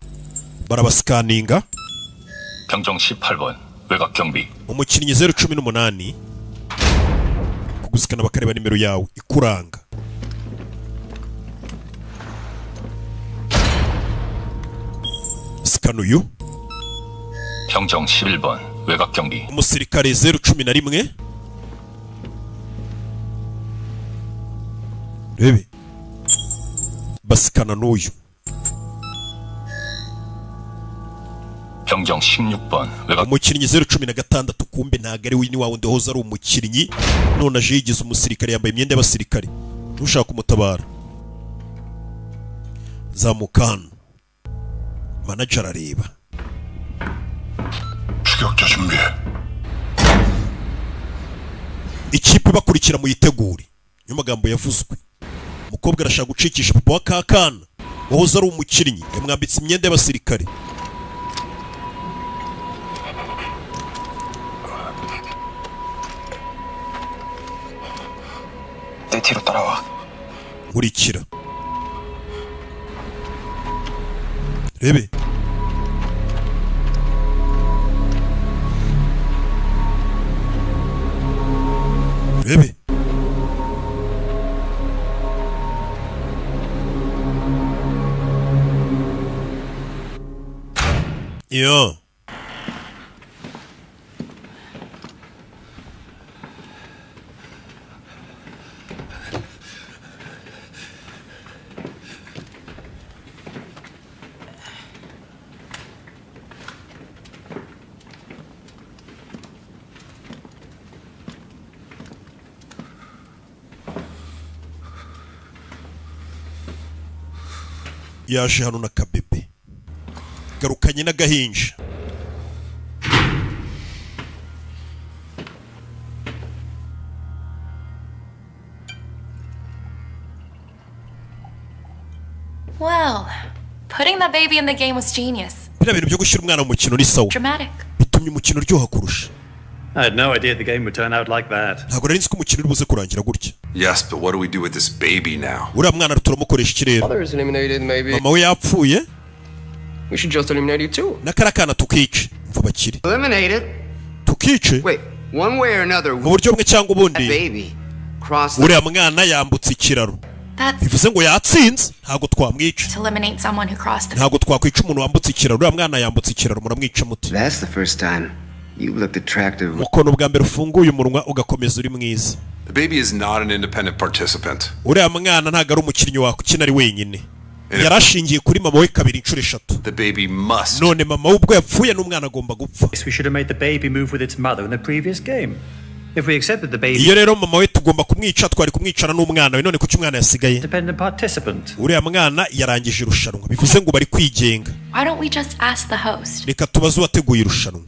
barabasikaninga. 병정 18번 외곽 경비. Umukinnyi 018, kugusikana bakareba nimero yawe ikuranga. Sikana uyu. 병정 11번 외곽 경비. Umusirikare 011, rebe, basikana n'uyu. 병정 16번 외곽 Umukinnyi 016, kumbe ntabwo ari we, ni wa wundi wahoze ari umukinnyi, none aje yigize umusirikare, yambaye imyenda y'abasirikare. Ntushaka kumutabara, zamuka hano. Manager arareba. 추격자 준비해. Ikipe ibakurikira muyitegure. Niyo magambo yavuzwe. Umukobwa arashaka gucikisha papa wa kakana wahoze ari umukinnyi, yamwambitse imyenda y'abasirikare. 내 뒤로 따라와. Nkurikira, rebe. Rebe, yo. Yaje hano n'akabebe, garukanye n'agahinja. Well, putting that baby in the game was genius. Biriya bintu byo gushyira umwana mu mukino ni sawa. Dramatic. Bitumye umukino uryoha kurusha. I had no idea the game would turn out like that. Ntabwo nari nzi ko umukino uri buze kurangira gutya. Yes, but what do we do with this baby now? Uriya mwana turamukoresha iki rero? Mother is eliminated, maybe. Mama we yapfuye. We should just eliminate you too. N'akara kana tukice, mva bakire. Eliminate it. Tukice. Wait, one way or another, Mu buryo bumwe cyangwa ubundi, that baby crossed the uriya mwana yambutse ikiraro. That's Bivuze ngo yatsinze, ntabwo twamwica. to eliminate someone who crossed the Ntabwo twakwica umuntu wambutse ikiraro. Uriya mwana yambutse ikiraro, muramwica muti? That's the first time you looked attractive. Mukono bwa mbere ufunguye umunwa ugakomeza uri mwiza. The baby is not an independent participant. Uriya mwana ntabwo ari umukinnyi wakukina ari wenyine, yari ashingiye kuri mama we kabiri inshuro eshatu. The baby must. None mama we ubwo yapfuye, n'umwana agomba gupfa. We should have made the baby move with its mother in the previous game. If we accepted the baby Iyo rero mama we tugomba kumwica, twari kumwicana n'umwana we. None kuki umwana yasigaye? independent participant. Uriya mwana yarangije irushanwa, bivuze ngo bari kwigenga. Why don't we just ask the host? Reka tubaze uwateguye irushanwa,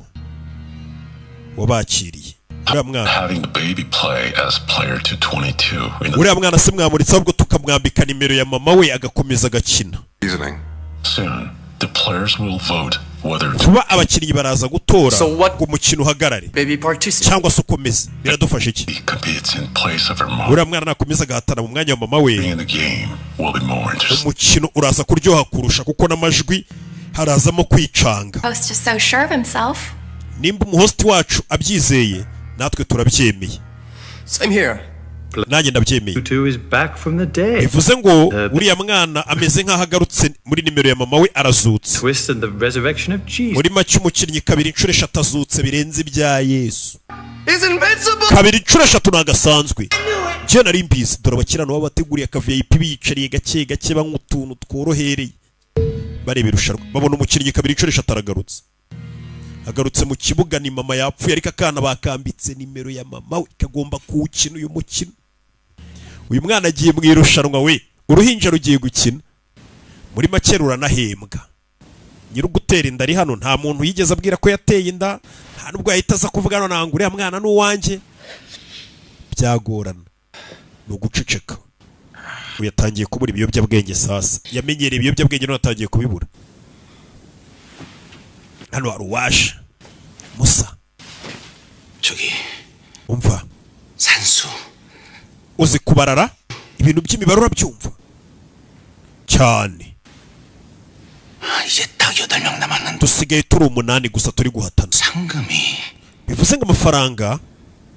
wabakiriye uriya mwana. Having the baby play as player 222 in the Uriya mwana se mwamuritse ahubwo tukamwambika nimero ya mama we, agakomeza agakina? Reasoning. Soon, the players will vote whether to Kuba abakinnyi baraza gutora So what- ngo umukino uhagarare Baby participant. cyangwa se ukomeze, biradufasha iki? competes in place of her mom. Uriya mwana nakomeza agahatana mu mwanya wa mama we, In the game will be more interesting. umukino uraza kuryoha kurusha, kuko n'amajwi harazamo kwicanga. Host is so sure of himself. Nimba umuhost wacu abyizeye, natwe turabyemeye. Same here. Nanjye ndabyemeye. Two is back from the dead. Bivuze ngo uriya mwana ameze nk'aho agarutse muri nimero ya mama we, arazutse. Twist and the resurrection of Jesus. Muri make, umukinnyi kabiri inshuro eshatu azutse birenze ibya Yesu. He's invincible! Kabiri inshuro eshatu ntabwo asanzwe, njye nari mbizi. Dore abakirano baba bateguriye aka VIP, biyicariye gake gake, banywa utuntu tworohereye, bareba irushanwa, babona umukinnyi kabiri inshuro eshatu aragarutse, agarutse mu kibuga. Ni mama yapfuye, ariko akana bakambitse nimero ya mama we, kagomba kuwukina uyu mukino. Uyu mwana agiye mu irushanwa we, uruhinja rugiye gukina. Muri make ruranahembwa. Nyiri ugutera inda ari hano, nta muntu yigeze abwira ko yateye inda, nta nubwo yahita aza kuvuga hano ntabwo uriya mwana ni uwanjye, byagorana, ni uguceceka. Uyu yatangiye kubura ibiyobyabwenge sasa, yamenyereye ibiyobyabwenge none atangiye kubibura. Hano hari uwaje musa. 저기 Umva. 산수 Uzi kubarara ibintu by'imibare, urabyumva cyane. 이제 딱 여덟 명 남았는데 Dusigaye turi umunani gusa turi guhatana. 상금이 Bivuze ngo amafaranga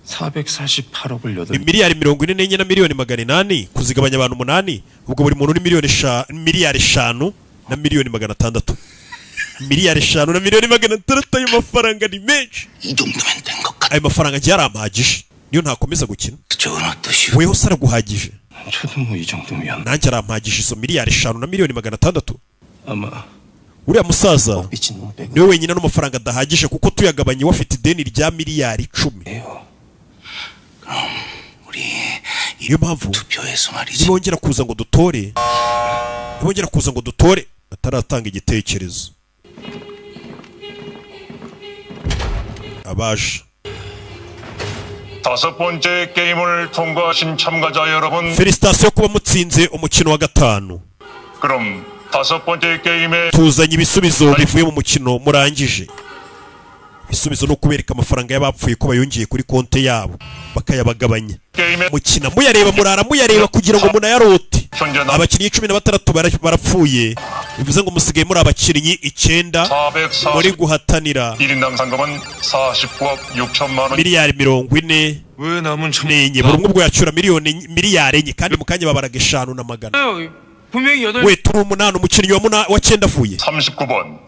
448억을 ni miliyari 44 na miliyoni 800, kuzigabanya abantu umunani, ubwo buri muntu ni miliyari 5 na miliyoni 600, miliyari 5 na miliyoni 600. Ayo mafaranga ni menshi. 이 정도면 된 것 Ayo mafaranga agiye arampagije niyo ntakomeza gukina. 같죠? 어떠시오? Weho se araguhagije? 저도 뭐 이 정도면 Nanjye arampagije izo miliyari 5 na miliyoni 600. 아마 Uriya musaza 빚진 놈 빼고 niwe wenyine ano mafaranga adahagije, kuko tuyagabanye we afite ideni rya miliyari 10. 우리 Niyo mpamvu 투표해서 말이지 nibongera kuza ngo dutore, nibongera kuza ngo dutore ataratanga igitekerezo abaje. 다섯 번째 게임을 통과하신 참가자 여러분, Félicitations kuba mutsinze umukino wa gatanu. 그럼 다섯 번째 게임의 Tuzanye ibisubizo bivuye mu mukino murangije. Ibisubizo ni ukubereka amafaranga y'abapfuye ko bayongeye kuri konti yabo, bakayabagabanya. 게임의 Mukina muyareba, murara muyareba kugira ngo munayarote. 현재 남 Abakinnyi 16 barapfuye, bivuze ngo musigaye muri abakinnyi icyenda muri 440 guhatanira 1인당 상금은 49억 6천만 원. miliyari 44. 왜 남은 참 Buri umwe ubwo yacyura miliyari 4, kandi mu kanya babaraga eshanu na magana. 분명히 여덟 We, turi umunani, umukinnyi wa cyenda avuye. 39번,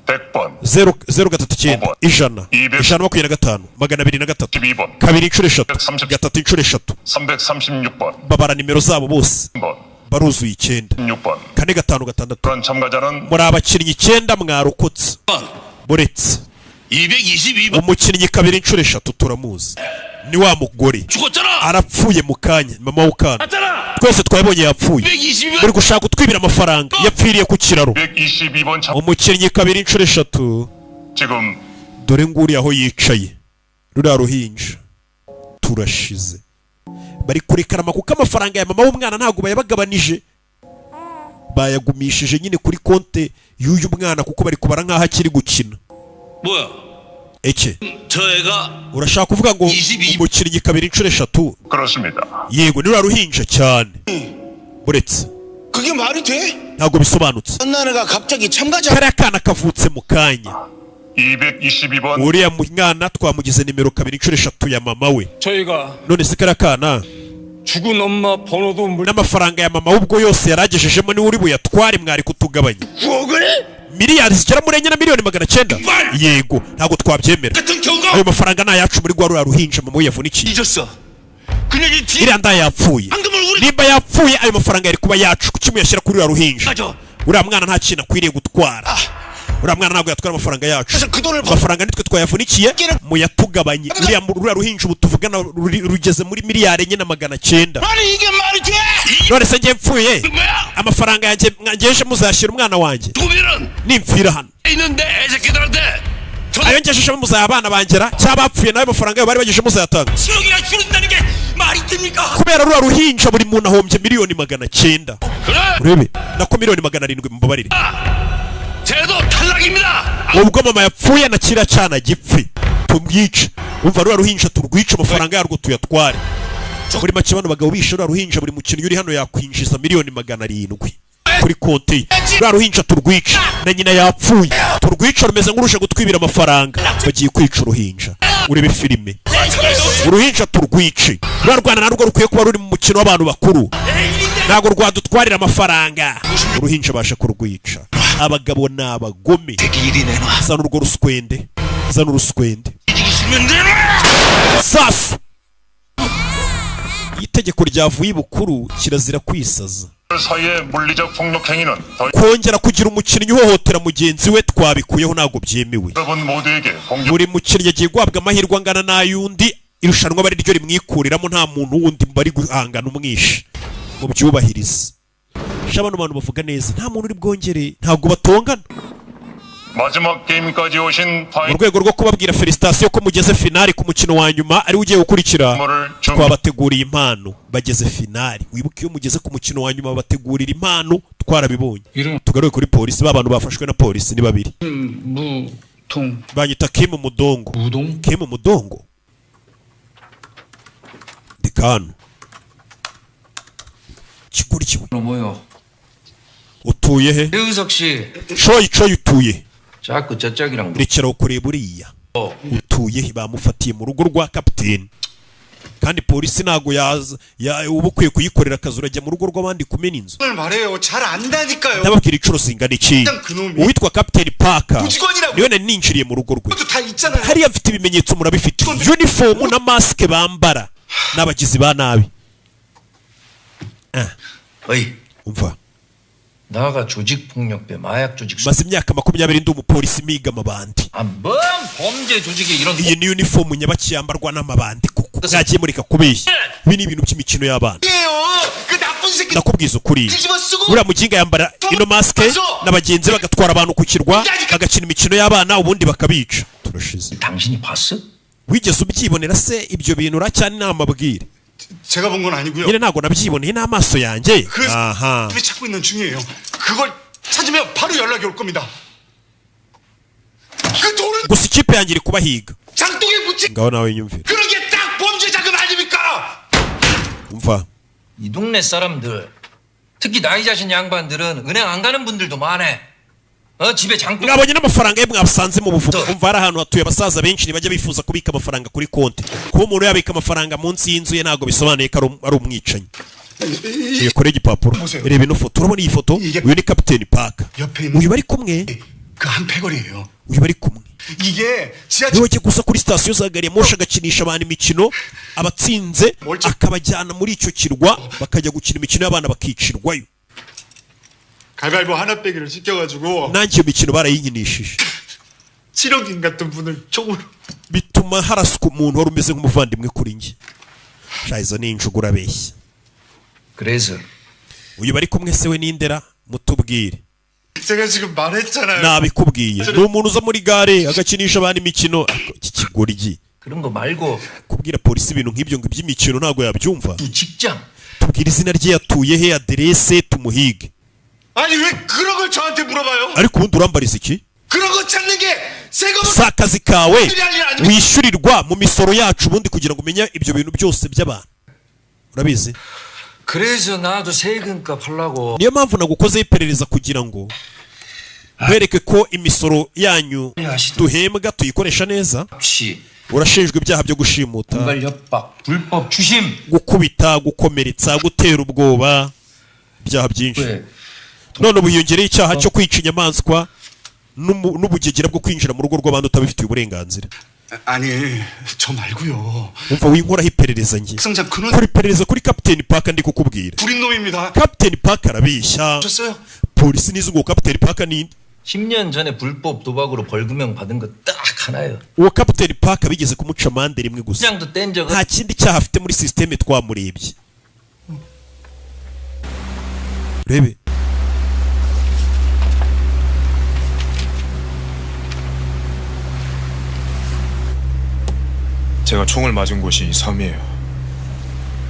100번, 0 0 3 9 100, 125, 203. 12번, Kabiri inshuro eshatu, gatatu inshuro eshatu. 336번, Babara nimero zabo bose. 번, Baruzuye icyenda. 6번. 4 5 6. 그런 참가자는 Muri abakinnyi icyenda mwarokotse, buretse 222번 umukinnyi kabiri inshuro eshatu turamuzi, ni wa mugore. 죽었잖아. Arapfuye mu kanya, mama w'ukana. 맞잖아. Twese twabonye yapfuye. 222번 Muri gushaka kutwibira amafaranga, yapfiriye ku kiraro. 222번 참 Umukinnyi kabiri inshuro eshatu. 지금 Dore nguriya aho yicaye, ruriya ruhinja, turashize. Bari kurekarama kuko amafaranga ya mama w'umwana ntabwo bayabagabanije, bayagumishije nyine kuri konte y'uyu mwana, kuko bari kubara nk'aho akiri gukina. 뭐야? Eke. 저 애가 Urashaka kuvuga ngo umukinnyi kabiri inshuro eshatu? 그렇습니다. Yego, ni ruriya ruhinja cyane uretse. 그게 말이 돼? Ntabwo bisobanutse. 나라가 갑자기 참가자 Kariya kana kavutse mu kanya. 222번 Uriya mwana twamugize nimero kabiri inshuro eshatu ya mama we. 저희가 None se kariya kana 죽은 엄마 번호도 물 n'amafaranga ya mama we ubwo yose yaragejejemo niwe uri buyatware? Mwari kutugabanya 9억을 miliyari zigera muri 4 na miliyoni 900. Yego, ntabwo twabyemera. Ayo mafaranga ni ayacu muri rwa ruriya ruhinja mama we yavunikiye. 잊었어. 그녀이 뒤 Iriya nda yapfuye. Nimba yapfuye, ayo mafaranga yari kuba yacu. Kuki muyashyira kuri uriya ruhinja? Uriya mwana nta kintu akwiriye gutwara. Uriya mwana ntabwo yatwara amafaranga yacu. Amafaranga nitwe twayavunikiye, muyatugabanye. Uriya ruhinja ubu tuvugana rugeze muri miliyari 4 na 900. 아니 이게 말이 돼? None se njye mpfuye, amafaranga yanjye mwangeje muzashyira umwana wanjye? 두면은 Nimfira hano, 있는데 애새끼들한테 ayo ngejejemo muzaya abana bangera cyangwa bapfuye nayo mafaranga yayo bari bagejeje muzayatanga? 7억이나 줄인다는 게 말이 됩니까? Kubera ruriya ruhinja buri muntu ahombye miliyoni 900. Urebe nako miliyoni 700, mubabarire. 쟤도 탈락입니다. Ubwo mama yapfuye na kiriya cyana gipfe, tumwice. Umva, ruriya ruhinja turwice, amafaranga yarwo tuyatware. Muri make, bano bagabo bishe ruriya ruhinja, buri mukinnyi uri hano yakwinjiza miliyoni 700 kuri konti ye. Ruriya ruhinja turwice, na nyina yapfuye, turwice, rumeze nk'uruje gutwibira amafaranga. Bagiye kwica uruhinja. Urebe filime. Uruhinja turwice. Ruriya rwana narwo rukwiye kuba ruri mu mukino w'abantu bakuru, ntabwo rwadutwarira amafaranga. Uruhinja basha kurwica. Abagabo ni abagome. Zana urwo ruswende, zana uruswende. Sasu iyo itegeko ryavuye ibukuru, kirazira kwisaza. 사이의 물리적 폭력 행위는 더 Kongera kugira umukinnyi uhohotera mugenzi we twabikuyeho, ntabwo byemewe. 여러분 모두에게 공정 Buri mukinnyi agiye guhabwa amahirwe angana n'ay'undi. Irushanwa aba ari ryo rimwikuriramo, nta muntu wundi bari guhangana umwishe. Mubyubahirize sha. Bano bantu bavuga neza, nta muntu uri bwongere, ntabwo batongana. 마지막 게임까지 오신 Mu rwego rwo kubabwira félicitations ko mugeze finale, ku mukino wa nyuma ariwo ugiye gukurikira, twabateguriye impano. Bageze finale. Wibuke, iyo mugeze ku mukino wa nyuma babategurira impano, twarabibonye. Tugaruke kuri polisi. Ba bantu bafashwe na polisi ni babiri. 무통 Banyita Kim Mudongo. Kim Mudongo ndikano kigurikiwe. 뭐요? Utuye he? 유석 씨 Coyi Coyi, utuye? 자꾸 저쪽이랑 Rekera kureba uriya. Utuye he? Bamufatiye mu rugo rwa kapiteni. Kandi polisi ntago yaza uba ukwiye kuyikorera akazi, urajya mu rugo rw'abandi kumena inzu? 을 말해요. 잘 안다니까요. Ndababwira inshuro zingana iki? Uwitwa kapiteni Paka niwe nari ninjiriye mu rugo rwe. 다 있잖아요. Hariya mfite ibimenyetso, murabifite, uniform na masike bambara n'abagizi ba nabi. 어이 Umva. 나가 조직폭력배 마약 조직 Maze imyaka 20 ndi umupolisi miga amabandi. 뭔 범죄 조직이 이런 Iyi ni uniform nyabaki yambarwa n'amabandi kuko mwagiye mureka kubeshya. Ibi ni ibintu by'imikino y'abana. 그 나쁜 새끼 Ndakubwiza ukuri, 뒤집어 쓰고 uriya muginga yambara ino masike na bagenzi be, bagatwara abantu ku kirwa, bagakina imikino y'abana, ubundi bakabica. Turashize. 당신이 봤어? Wigeze ubyibonera se ibyo bintu uracyane? Ni amabwire. 제가 본 건 아니고요. Nyine ntabwo nabyiboneye n'amaso yanjye. 그 Aha. 를 찾고 있는 중이에요. 그걸 찾으면 바로 연락이 올 겁니다. 그 돈은 Gusa ikipe yanjye iri kubahiga. 장독에 묻힌 Ngaho nawe nyumvire. 그런 게 딱 범죄 자금 아닙니까? Umva. 이 동네 사람들 특히 나이 자신 양반들은 은행 안 가는 분들도 많아. 어 집에 장독 Mwabonye n'amafaranga ye mwasanze mu buvumo. Umva, hari ahantu hatuye abasaza benshi, ntibajya bifuza kubika amafaranga kuri konti. Kuba umuntu yabika amafaranga munsi y'inzu ye ntabwo bisobanuye ko ari umwicanyi. Iyo kore igipapuro, reba ino foto. Urabona iyi foto? Uyu ni kapiteni Paka, uyu bari kumwe. 그 한 패거리예요. Uyu bari kumwe 이게 지하철 niwe wajya gusa kuri sitasiyo za gari ya moshi, agakinisha abantu imikino, abatsinze akabajyana muri icyo kirwa, bakajya gukina imikino y'abana, bakicirwayo. 가위바위보 하나 빼기를 시켜가지고 Nanjye iyo mikino barayinkinishije. 7억인 같은 분을 총으로 Bituma haraswa umuntu wari umeze nk'umuvandimwe kuri njye. Sha, izo ni injugu, urabeshya. 그래서 Uyu bari kumwe se we n'indera mutubwire. 제가 지금 말했잖아요. Nabikubwiye, ni umuntu uza muri gare agakinisha abantu imikino. Ariko iki kigoryi 그런 거 말고 kubwira polisi ibintu nk'ibyo ngo iby'imikino, ntabwo yabyumva. 직장 Tubwire izina rye, yatuye he, aderese, tumuhige. 아니 왜 그런 걸 저한테 물어봐요? Ariko ubundi urambariza iki? 그런 거 찾는 게 세금 Si akazi kawe wishyurirwa mu misoro yacu ubundi kugira ngo umenye ibyo bintu byose by'abantu? Urabizi. 그래서 나도 세금값 하려고 Niyo mpamvu nagukozeho iperereza, kugira ngo nkwereke ko imisoro yanyu duhembwa tuyikoresha neza. Urashinjwa ibyaha byo gushimuta, 공갈 협박, 불법 추심. gukubita, gukomeretsa, gutera ubwoba, ibyaha byinshi. None ubu hiyongereho icyaha cyo kwica inyamaswa n'ubugegera bwo kwinjira mu rugo rw'abandi utabifitiye uburenganzira. 아니 저 말고요. Umva, winkoraho iperereza njye. 승자 그는 Kora iperereza kuri Kapiteni Paka ndi kukubwira. 불인 놈입니다. Kapiteni Paka arabeshya. 셨어요? Polisi nizi ngo Kapiteni Paka ni 10년 전에 불법 도박으로 벌금형 받은 거 딱 하나예요. Uwo Kapiteni Paka bigeze kumuca amande rimwe gusa. 장도 뗀 적은 Nta kindi cyaha afite muri sisiteme, twamurebye. Urebe. 제가 총을 맞은 곳이 이 섬이에요.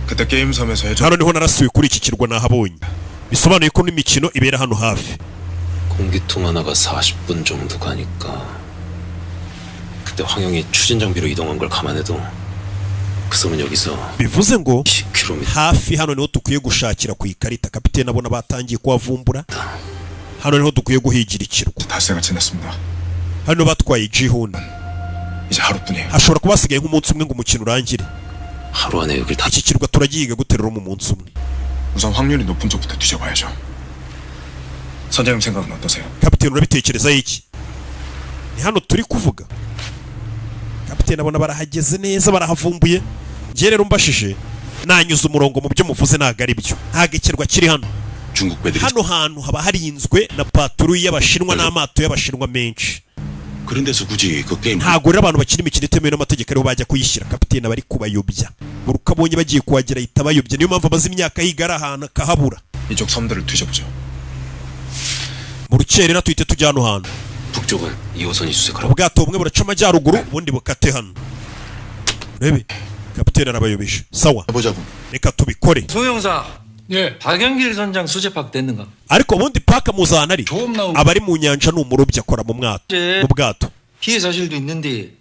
그때 게임 섬에서 해적 Hano niho narasuye kuri iki kirwa, nahabonye. Bisobanuye ko n'imikino ibera hano hafi. 공기통 하나가 40분 정도 가니까 그때 황영이 추진 장비로 이동한 걸 감안해도 그 섬은 여기서 Bivuze ngo hafi hano niho dukwiye gushakira ku ikarita. Kapitene abona batangiye kuhavumbura. Hano niho dukwiye guhigira ikirwa. 닷새가 지났습니다. Hano batwaye Jihun. 이제 하루뿐이에요. Hashobora kuba hasigaye nk'umunsi umwe ngo umukino urangire. 하루 안에 여길 다 Iki kirwa turagihiga gute rero mu munsi umwe? 우선 확률이 높은 쪽부터 뒤져봐야죠. 선장님 생각은 어떠세요? Kapitene, urabitekerezaho iki? Ni hano turi kuvuga. Kapitene abona barahageze neza, barahavumbuye. Njye rero mbashije nanyuze umurongo mu byo muvuze, ntabwo ari byo, ntabwo ikirwa kiri hano. 중국 배들이 Hano hantu haba harinzwe na patrouille y'Abashinwa n'amato y'Abashinwa menshi. 그런 데서 굳이 그 게임 Ntabwo rero abantu bakina imikino itemewe n'amategeko ariho bajya kuyishyira. Kapitene bari kubayobya, buri uko abonye bagiye kuhagera ahita abayobya. Niyo mpamvu amaze imyaka yiga ari ahantu akahabura. 이쪽 섬들을 뒤져보죠. Mu rukerera tuhite tujya hano hantu. 북쪽은 2호선이 수색하라고 Ubwato bumwe buraca amajyaruguru, ubundi bukate hano. Urebe, kapitene arabayobeje. Sawa, 해보자고. reka tubikore. 송형사. 예. 박영길 선장 수제 파악됐는가? Ariko ubundi Paka muzana ari abari mu nyanja, ni umurobyi, akora mu mwato, mu bwato. 피해 사실도 있는데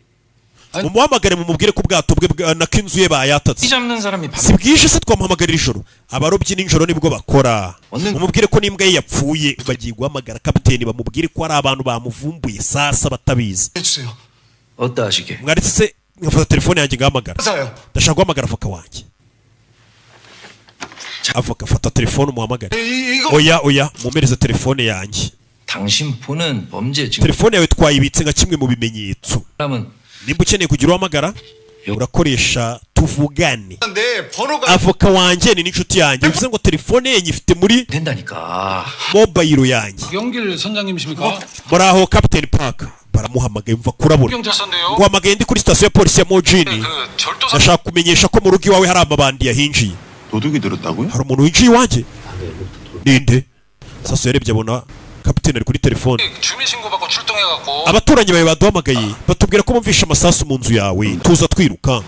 Mumuhamagare mumubwire ko ubwato bwe nako inzu ye bayatatse. 이 잡는 사람이 박 Si bwije se? Twamuhamagarira ijoro, abarobyi nijoro nibwo bakora. Mumubwire ko n'imbwa ye yapfuye. Bagiye guhamagara kapiteni bamubwire ko hari abantu bamuvumbuye sasa batabizi. 해주세요. 어디다 하시게? Mwaretse se nkafata telefone yanjye ngahamagara? 사요. Ndashaka guhamagara avoka wanjye. Avoka, fata telefone umuhamagare. 이거 Oya, oya, mumpereze telefone yanjye. 당신 폰은 범죄 증 Telefone yawe twayibitse nka kimwe mu bimenyetso. 사람은 Nimba ukeneye kugira uhamagara, urakoresha tuvugane. 내 번호가 Avoka wanjye ni n'inshuti yanjye, bivuze ngo telefone ye nyifite muri 된다니까. mobile yanjye. 박영길 선장님이십니까? Muraho, Captain Park? Baramuhamagaye, mva kurabura. 경찰서인데요. Nguhamagaye ndi kuri sitasiyo ya polisi ya Mojini. Ndashaka kumenyesha ko mu rugo iwawe hari amabandi yahinjiye. 도둑이 들었다고요? Hari umuntu winjiye iwanjye, ninde? Sasu yarebye abona kapiteni ari kuri telefone. 주민신고받고 출동해갖고 Abaturanyi bawe baduhamagaye batubwira ko bumvishe amasasu mu nzu yawe, tuza twiruka.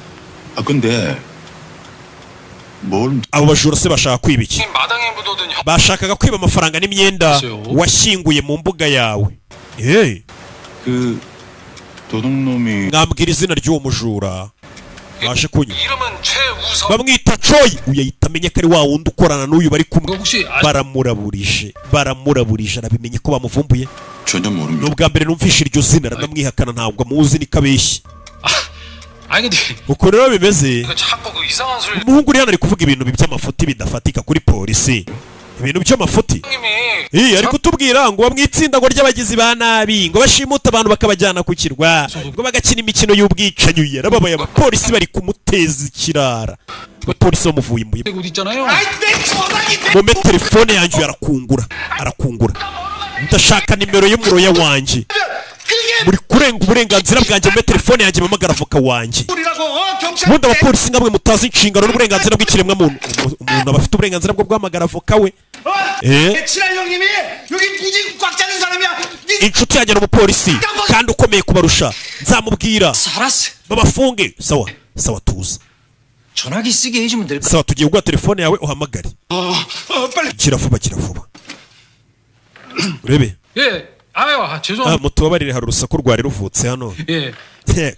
아 근데 뭘 Abo bajura se bashaka kwiba iki? 마당에 묻어둔 Bashakaga kwiba amafaranga n'imyenda washyinguye mu mbuga yawe. Hey, 그 도둑놈이 mwambwira izina ry'uwo mujura baje kunywa? 이름은 최우석. Bamwita Coy. Uyu ahita amenya ko ari wa wundi ukorana n'uyu bari kumwe. Baramuraburije, baramuraburije, arabimenye ko bamuvumbuye. 전혀 Ni 모릅니다. ubwa mbere numvishe iryo zina. Aranamwihakana, ntabwo amuzi, ni kabeshyi. 아니 근데 Uko rero bimeze, 그 자꾸 그 이상한 소리 umuhungu uri hano ari kuvuga ibintu by'amafuti bidafatika kuri polisi, ibintu by'amafuti. 님이 Iyi ari kutubwira ngo mu itsinda ngo ry'abagizi ba nabi, ngo bashimuta abantu bakabajyana ku kirwa, ngo bagakina imikino y'ubwicanyi. Yarababaye, abapolisi bari kumuteza ikirara, abapolisi bamuvuye imbuye. 옷 있잖아요. 내 전화기 Mome telefone yanjye. Arakungura, arakungura. Ndashaka nimero y'umuroya wanjye. Muri kurenga uburenganzira bwanjye. Mome telefone yanjye mpamagara avoka wanjye. 우리라고 어 경찰 Ubundi abapolisi nkamwe mutazi inshingano n'uburenganzira bw'ikiremwamuntu. Umuntu aba afite uburenganzira bwo guhamagara avoka we. Eh? 내 친한 형님이 여기 무지 꽉 짜는 사람이야. 네 Inshuti yanjye ni umupolisi kandi ukomeye kubarusha, nzamubwira babafunge. Sawa sawa, tuza. 전화기 쓰게 해주면 될 거. Sawa, tugiye kuguha telefone yawe uhamagare. Gira vuba, gira vuba, urebe. 예. 아유, 아, Ah, 죄송합니다. mutubabarire hari urusaku rwari ruvutse hano. 예.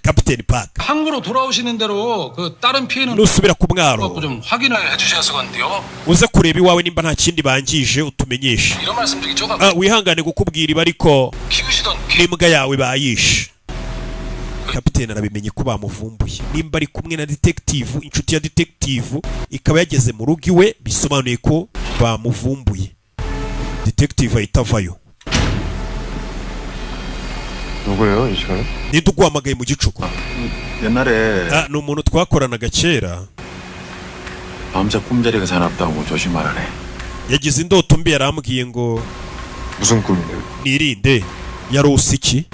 Kapiteni Park, 항구로 돌아오시는 대로 그 다른 피해는 nusubira ku mwaro 갖고 좀 확인을 해주셔서 건데요. uze kureba iwawe nimba nta kindi bangije utumenyeshe. 이런 말씀드리기 조금 Ah, wihangane kukubwira ibi ariko 키우시던 n'imbwa yawe bayishe. Kapiteni arabimenye ko bamuvumbuye. Nimba ari kumwe na detective, inshuti ya detective ikaba yageze mu rugo iwe, bisobanuye ko bamuvumbuye. Detective ahita avayo. 누구예요 이 시간에? Ninde uguhamagaye mu gicuku? 옛날에 Ah, ni umuntu twakoranaga kera. 밤새 꿈자리가 사납다고 조심하라네. Yagize indoto mbi, yarambwiye ngo 무슨 꿈인데요? nirinde. Yarose iki?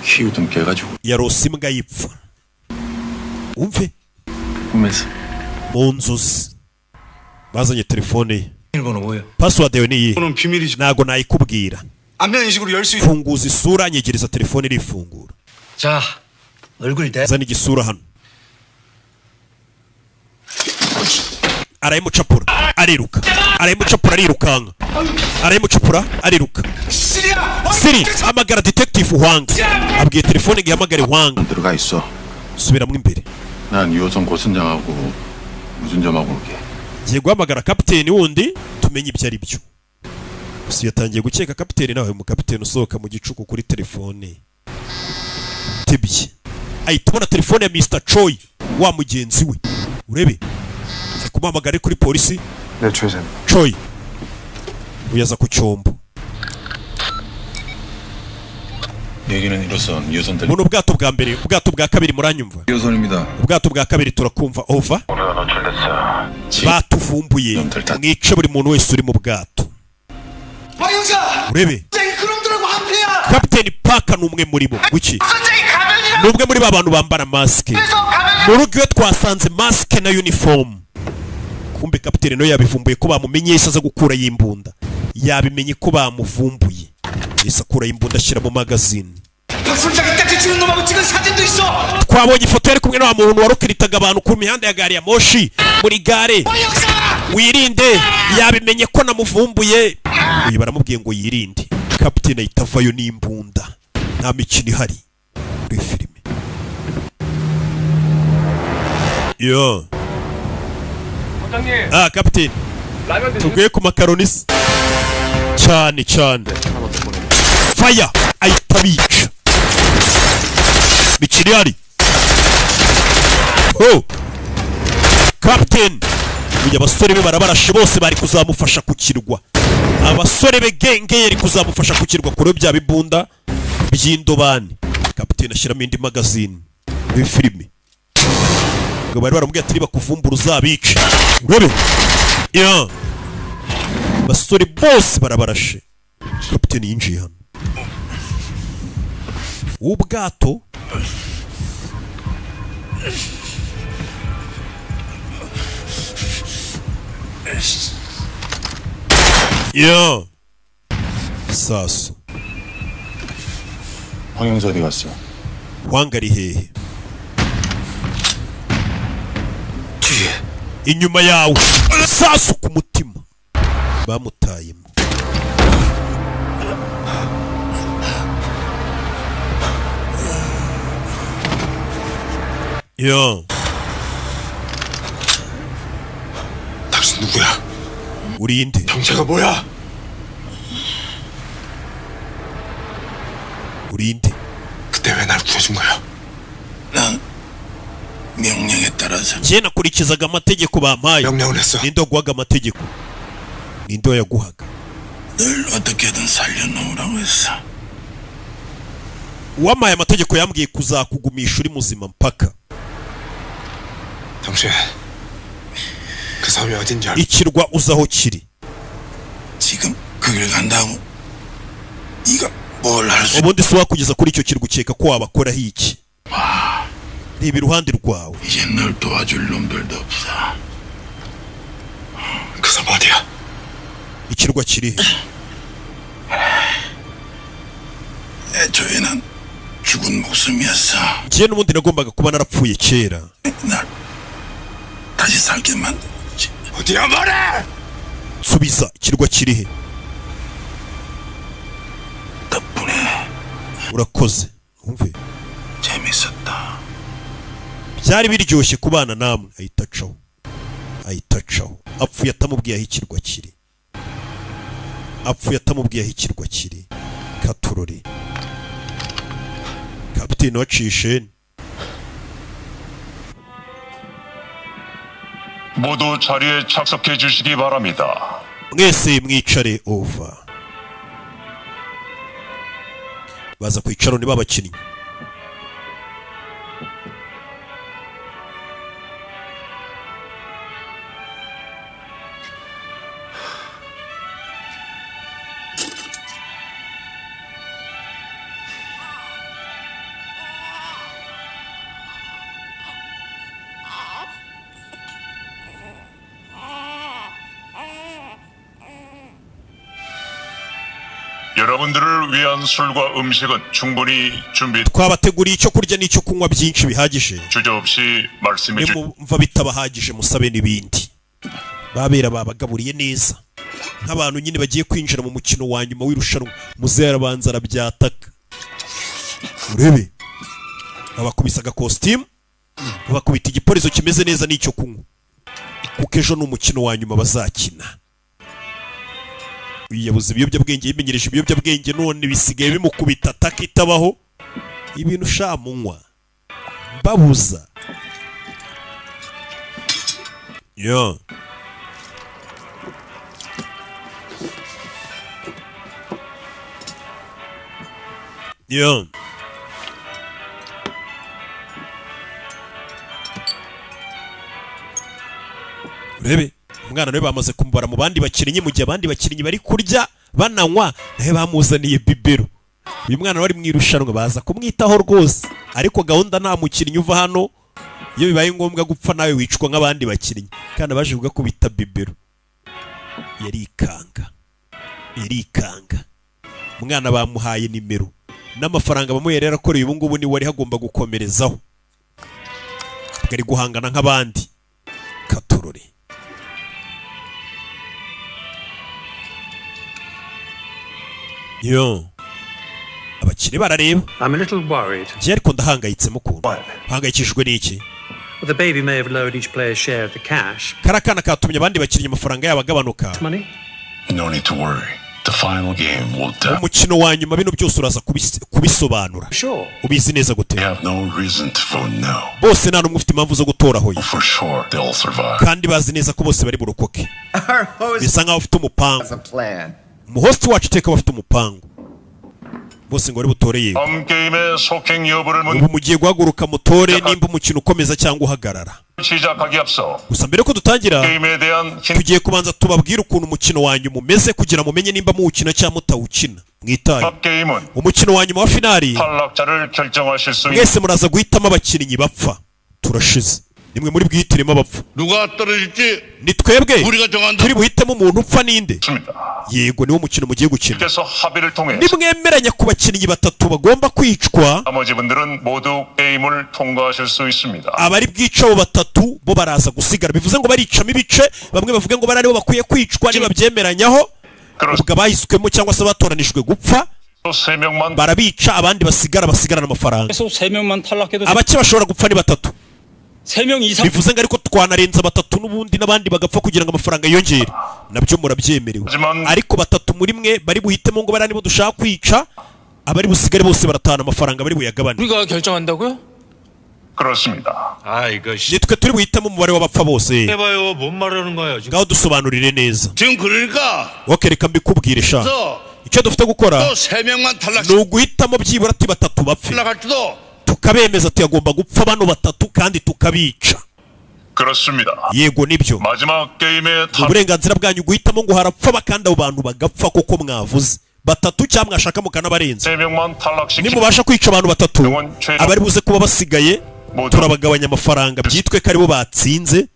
키우던 개가 죽어. Yarose imbwa yipfa, umve. 꿈에서. Mu nzozi. Bazanye telefone ye. 일본어 뭐예요? Password yawe ni iyi? Ntago nayikubwira. 안면 인식으로 열 수 있. Funguza isura, nyegereza telefone irifungura. 자, 얼굴 대. Zana igisura hano. Arayimucapura ariruka, arayimucapura arirukanka, arayimucapura ariruka. 시리야. Siri, hamagara detective Hwanga. Abwiye telefone ngo ihamagare Hwanga. 들어가 있어. Subiramo imbere. 난 2호선 고선장하고 무슨 점하고 올게. Ngiye guhamagara kapiteni wundi tumenye ibyo ari byo. Gusa yatangiye gukeka kapiteni nawe. Umukapiteni usohoka mu gicuku kuri telefone tebye, ahita ubona telefone ya Mr Choi, wa mugenzi we. Urebe, ari kumuhamagara ari kuri polisi. 네, 최 Choi uyaza ku cyombo. 여기는 1호선 2호선 들리. Buno ubwato bwa mbere, ubwato bwa kabiri, muranyumva? 2호선입니다. Ubwato bwa kabiri, turakumva, over. 우리가 노출됐어. Batuvumbuye, mwice buri muntu wese uri mu bwato. 황형사. Urebe. 선장이 그놈들하고 한패야. Kapiteni Paka ni umwe muri bo. Guki? 선장이 가면이라. Ni umwe muri ba bantu bambara masike. Mu rugo iwe twasanze masike na uniform. Kumbe kapiteni nawe yabivumbuye ko bamumenye, yahise aza gukurayo imbunda. Yabimenye ko bamuvumbuye, yahise akurayo imbunda ashyira mu magazine. 박 선장이 딱지 치는 놈하고 찍은 사진도 있어. Twabonye ifoto yari kumwe na wa muntu warukiritaga abantu ku mihanda ya gari ya moshi muri gare. Wirinde, yabimenye ko namuvumbuye. Uyu baramubwiye ngo yirinde. Kapiteni ahita avayo n'imbunda, nta mikino ihari muri filime yo. 원장님, Ah, kapiteni, 라면 tuguye ku makaroni se cyane cyane. Faya, ahita abica. Mikino ihari ho. Kapiteni uyu, abasore be barabarashe bose bari kuzamufasha ku kirwa. Abasore be genge yari kuzamufasha ku kirwa kure bya bibunda by'indobani. Kapiteni ashyiramo indi magazine muri filime ngo bari baramubwiye ati nibakuvumbura uzabice. Urebe ya basore bose barabarashe. Kapiteni yinjiye hano ubwato. Ya sasu. 황영서 어디 갔어? Hwanga ari hehe? Inyuma yawe. Sasu ku mutima, bamutayemo. Ya. 당신 누구야? Urinde? 정체가 뭐야? Urinde? 그때 왜 날 구해준 거야? 난 명령에 따라서 Njye nakurikizaga amategeko bampaye. Ninde waguhaga amategeko? Ninde wayaguhaga? 널 어떻게든 살려놓으라고 했어. Uwampaye amategeko yambwiye kuzakugumisha uri muzima mpaka. 당신 그 섬이 어딘지 알고 Ikirwa uzi aho kiri? 지금 그 길 간다고 네가 뭘 할 수? Ubundi si wakugeza kuri icyo kirwa, ukeka ko wabakoraho iki? Reba iruhande rwawe. 이제 널 도와줄 놈들도 없어. 그 섬 어디야? Ikirwa kiri he? 애초에 난 죽은 목숨이었어. Njye n'ubundi nagombaga kuba narapfuye kera. 날 다시 살게 만들었지. 어디야 말해! Nsubiza, ikirwa kiri he? Urakoze, wumve. 재밌었다. Byari biryoshye kubana namwe. Ahita acaho, ahita acaho. Apfuye atamubwiye aho ikirwa kiri, apfuye atamubwiye aho ikirwa kiri. Katurori, kapiteni waciye isheni. 모두 자리에 착석해 주시기 바랍니다. Mwese mwicare, over. Baza kwicara ni babakinnyi. 여러분들을 위한 술과 음식은 충분히 준비 Twabateguriye icyo kurya n'icyo kunywa byinshi bihagije. 주저 없이 말씀해 주 Nimumva bitabahagije musabe n'ibindi. Babera babagaburiye neza nk'abantu nyine bagiye kwinjira mu mukino wa nyuma w'irushanwa. Muzehe arabanza arabyataka, urebe, babakubise agakositimu, babakubita igiporezo kimeze neza n'icyo kunywa, kuko ejo ni umukino wa nyuma bazakina. Uyu yabuze ibiyobyabwenge, yimenyereje ibiyobyabwenge, none bisigaye bimukubita ataka itabaho. Ibintu shamunywa babuza yo. Yo. Urebe, umwana nawe bamaze kumubara mu bandi bakinnyi. Mu gihe abandi bakinnyi bari kurya bananywa, nawe bamuzaniye bibero. Uyu mwana wari mu irushanwa baza kumwitaho rwose, ariko gahunda nta mukinnyi uva hano. Iyo bibaye ngombwa gupfa nawe wicwa nk'abandi bakinnyi. Kandi baje kugakubita bibero, yarikanga, yarikanga. Umwana bamuhaye nimero n'amafaranga bamuherera yarakoreye, ubu ngubu ni wari hagomba gukomerezaho, ari guhangana nk'abandi. Katurore. Yo, abakiri barareba. I'm a little worried. Njye ariko ndahangayitse mukuntu. Hangayikishijwe n'iki? Well, the baby may have lowered each player's share of the cash. Kariya kana katumye abandi bakinnyi amafaranga yabo agabanuka. Money? No need to worry. The final game will Umukino wa nyuma bino byose uraza kubisobanura. Sure. Ubizi neza gute? They have no reason to vote no. Bose nta n'umwe ufite impamvu zo gutora hoya. For sure they'll survive. Kandi bazi neza ko bose bari burokoke. Our host Bisa nkaho ufite umupangu. has a plan. Umuhosti wacu iteka aba afite umupangu. Bose ngo bari butore yego. 다음 게임의 속행 여부를 문 Ubu mugiye guhaguruka mutore nimba umukino ukomeza cyangwa uhagarara. 시작하기 앞서 Gusa mbere ko dutangira, 게임에 대한 힌 tugiye kubanza tubabwire ukuntu umukino wanyu umeze kugira mumenye nimba muwukina cyangwa mutawukina. Mwitaye. 게임은 Umukino wa nyuma wa finali, 탈락자를 결정하실 수 있는 mwese muraza guhitamo abakinnyi bapfa. Turashize, nimwe muri bwihitiremo abapfa. 누가 떨어질지 Ni twebwe 우리가 정한다. turi buhitemo umuntu upfa ninde. Yego, niwo mukino mugiye gukina. 께서 합의를 통해 Nimwemeranya ku bakinnyi batatu bagomba kwicwa, 나머지 분들은 모두 게임을 통과하실 수 있습니다. abari bwice abo batatu bo baraza gusigara. Bivuze ngo baricamo ibice, bamwe bavuga ngo bari aribo bakwiye kwicwa. Nibabyemeranyaho, ubwo abahiswemo cyangwa se batoranijwe gupfa 또 세 명만 barabica, abandi basigara basigarana amafaranga. 최소 3명만 탈락해도 Abake bashobora gupfa ni batatu. 3명 이상 Bivuze ngo ariko twanarenza batatu n'ubundi n'abandi bagapfa kugira ngo amafaranga yiyongere, nabyo murabyemerewe. Ariko batatu muri mwe bari buhitemo ngo bariya nibo dushaka kwica, abari busigare bose baratahana amafaranga bari buyagabane. 우리가 결정한다고요? 그렇습니다. 아 이거 Nitwe turi buhitemo umubare w'abapfa bose. 해봐요. 뭔 말하는 거야 지금? Ngaho dusobanurire neza. 지금 그러니까 Ok, reka mbikubwire sha. 그래서 Icyo dufite gukora 또 세 명만 탈락 ni uguhitamo byibura ati batatu bapfe, 탈락할지도 tukabemeza tuyagomba gupfa bano batatu kandi tukabica. 그렇습니다. Yego, nibyo. 마지막 게임의 Ni uburenganzira bwanyu guhitamo ngo harapfa kandi abo bantu bagapfa koko mwavuze batatu cyangwa mwashaka mukanabarenza. 세 명만 탈락시키면 Nimubasha kwica abantu batatu, abari buze kuba basigaye turabagabanya amafaranga, byitwe ko aribo batsinze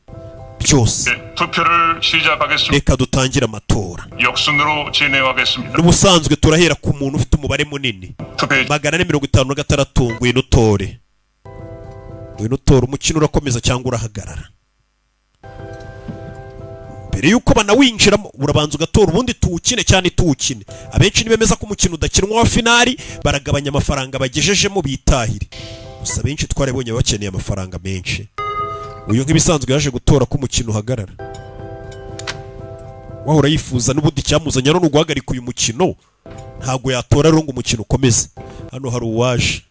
byose. 투표를 시작하겠습니다. Reka dutangire amatora. 역순으로 진행하겠습니다. N'ubusanzwe turahera ku muntu ufite umubare munini, 투표해 456. Ngwino utore, ngwino utore. Umukino urakomeza cyangwa urahagarara? Mbere yuko banawinjiramo urabanza ugatora ubundi tuwukine cyane tuwukine. Abenshi nibemeza ko umukino udakinwa wa finali, baragabanya amafaranga bagejejemo bitahire. Gusa benshi twarabonye bakeneye amafaranga menshi. Uyu nk'ibisanzwe yaje gutora ko umukino uhagarara. Wahora yifuza n'ubundi cyamuzanye no guhagarika uyu mukino, ntabwo yatora rero ngo umukino ukomeze. Hano hari uwaje,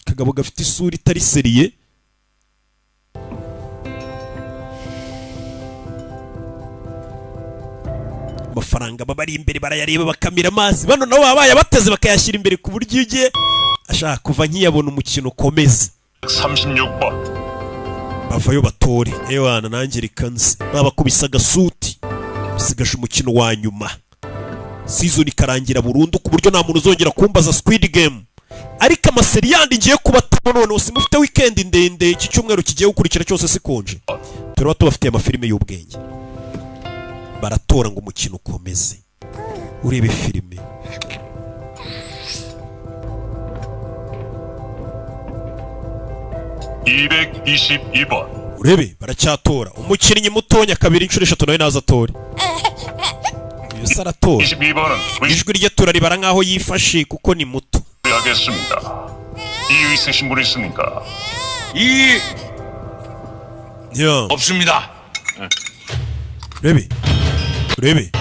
kagabo gafite isura itari sérieux. Amafaranga baba ari imbere barayareba bakamira amazi. Bano nabo baba bayabateze bakayashyira imbere ku buryo iyo ugiye ashaka kuva nkiyabona umukino ukomeze. 36번. Bavayo batore. Ewana, nanjye reka nzi babakubise agasuti. Bisigaje umukino wa nyuma, season ikarangira burundu, ku buryo nta muntu uzongera kumbaza Squid Game. Ariko amaseri yandi ngiye kubatamo, noneho simufite weekend ndende. Iki cyumweru kigiye gukurikira cyose sikonje, turaba tubafitiye amafilime y'ubwenge. Baratora ngo umukino ukomeze. Urebe filime. 222번. Urebe, baracyatora. Umukinnyi mutonya kabiri inshuro eshatu nawe naza atore. Uyu se aratora. 22번은 Ijwi rye turaribara nkaho yifashe kuko ni muto. 하겠습니다. 이의 있으신 분 있습니까? 이 Yeah. 없습니다. Urebe, urebe,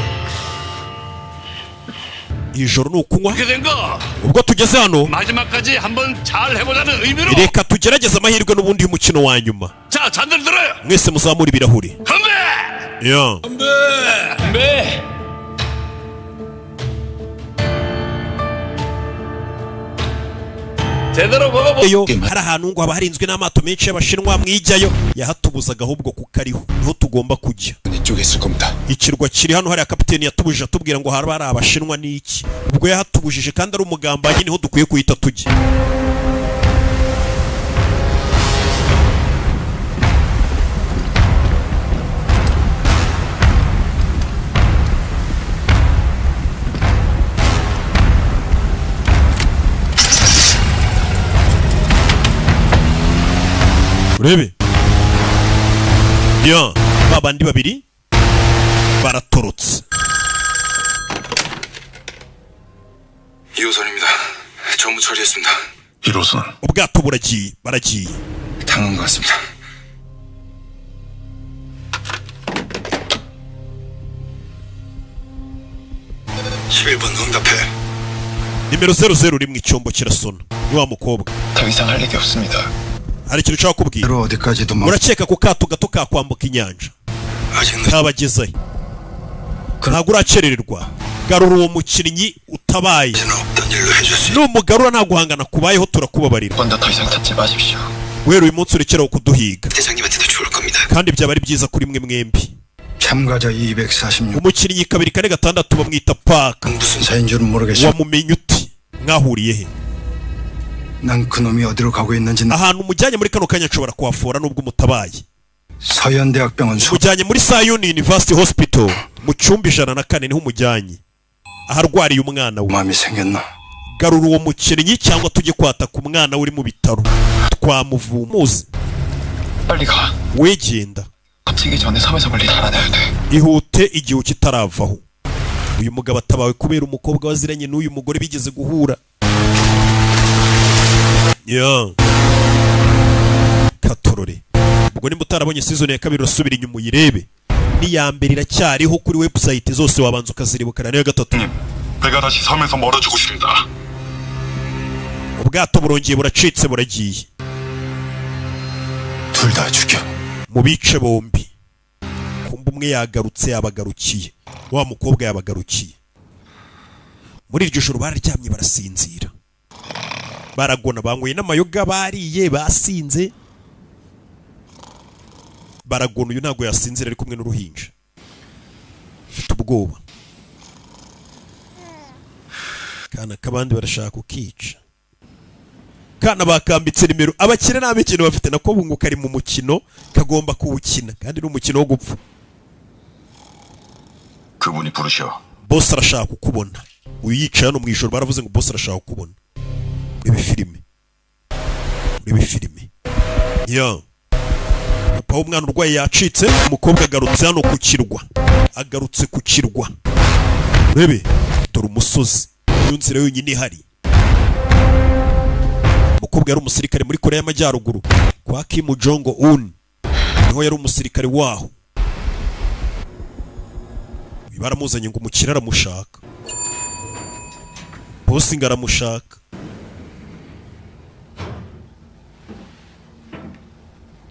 iri joro ni ukunywa. 이렇게 된 거 Ubwo tugeze hano, 마지막까지 한번 잘 해보자는 의미로 reka tugerageze amahirwe n'ubundi y'umukino wa nyuma. 자, 잔들 들어요. Mwese muzamura ibirahuri. 건배! Yeah. 건배! 건배! 제대로 먹어보. Yo, hari ahantu ngo haba harinzwe n'amato menshi y'Abashinwa, mwijyayo. Yahatubuzaga ahubwo kuko ariho niho tugomba kujya. 이쪽에 있을 겁니다. Ikirwa kiri hano hariya kapiteni yatubujije, atubwira ngo haba hari Abashinwa n'iki. Ubwo yahatubujije kandi ari umugambanyi, niho dukwiye kuhita tujya. Urebe ya ba bandi babiri baratorotse. 2호선입니다. 전부 처리했습니다. 1호선. Ubwato buragiye, baragiye. 당한 것 같습니다. (11번) 응답해. Nimero 001, icyombo kirasona. Ni wa mukobwa. 더 이상 할 얘기 없습니다. Hari ikintu ushaka kubwira? 어디까지도 막 Urakeka ko kato gato kakwambuka inyanja kabagezayo? Ntabwo urakerererwa. Garura uwo mukinnyi utabaye. Numugarura nta guhangana kubayeho, turakubabarira. 먼저 더 이상 찾지 마십시오. Guhera uyu munsi urekeraho kuduhiga. 대장님한테도 좋을 겁니다. Kandi byaba ari byiza kuri mwe mwembi. 참가자 246 Umukinnyi 246 bamwita Paka. 무슨 사이인 줄은 모르겠지만 Wamumenye uti? Mwahuriye he? 난 그놈이 어디로 가고 있는지 Ahantu umujyanye muri kano kanya nshobora kuhafora nubwo umutabaye. 서현대학병원 소 Umujyanye muri Sayuni University Hospital mu cyumba 104, niho umujyanye aharwariye umwana we. 마음이 생겼나? Garura uwo mukinnyi cyangwa tujye kwataka umwana we uri mu bitaro. Twamuvumuze. 빨리 가. Wegenda. 다치기 전에 섬에서 멀리 달아나야 돼. Ihute igihu kitaravaho. Uyu mugabo atabawe kubera umukobwa waziranye n'uyu mugore bigeze guhura. Yeah. Katorore, ubwo nimba utarabonye season ya kabiri urasubira inyuma uyirebe, n'iya mbere iracyariho kuri website zose, wabanza ukaziribukana n'iya gatatu. 배가 다시 섬에서 멀어지고 있습니다. Ubwato burongeye buracitse, buragiye. 둘 다 죽여. Mu bice bombi. Kumba umwe yagarutse, yabagarukiye, wa mukobwa yabagarukiye. Muri iryo joro bararyamye barasinzira, baragona, banyweye n'amayoga, bariye, basinze, baragona. Uyu ntabwo yasinzira ari kumwe n'uruhinja, afite ubwoba. Kana k'abandi barashaka kukica. Kana bakambitse nimero. Abakire nta mikino bafite, nako bunguka ari mu mukino kagomba kuwukina kandi ni umukino wo gupfa. 그분이 부르셔. Boss arashaka kukubona. Uyu yicaye hano mu ijoro, baravuze ngo boss arashaka kukubona. Urebe filime, urebe filime ya papa w'umwana urwaye yacitse. Umukobwa agarutse hano ku kirwa. Agarutse ku kirwa. Urebe, dore umusozi. Niyo nzira yonyine ihari. Umukobwa yari umusirikare muri Korea y'Amajyaruguru kwa Kim Jong Un. Niho yari umusirikare waho. Baramuzanye ngo umukire aramushaka. Bosi ngo aramushaka.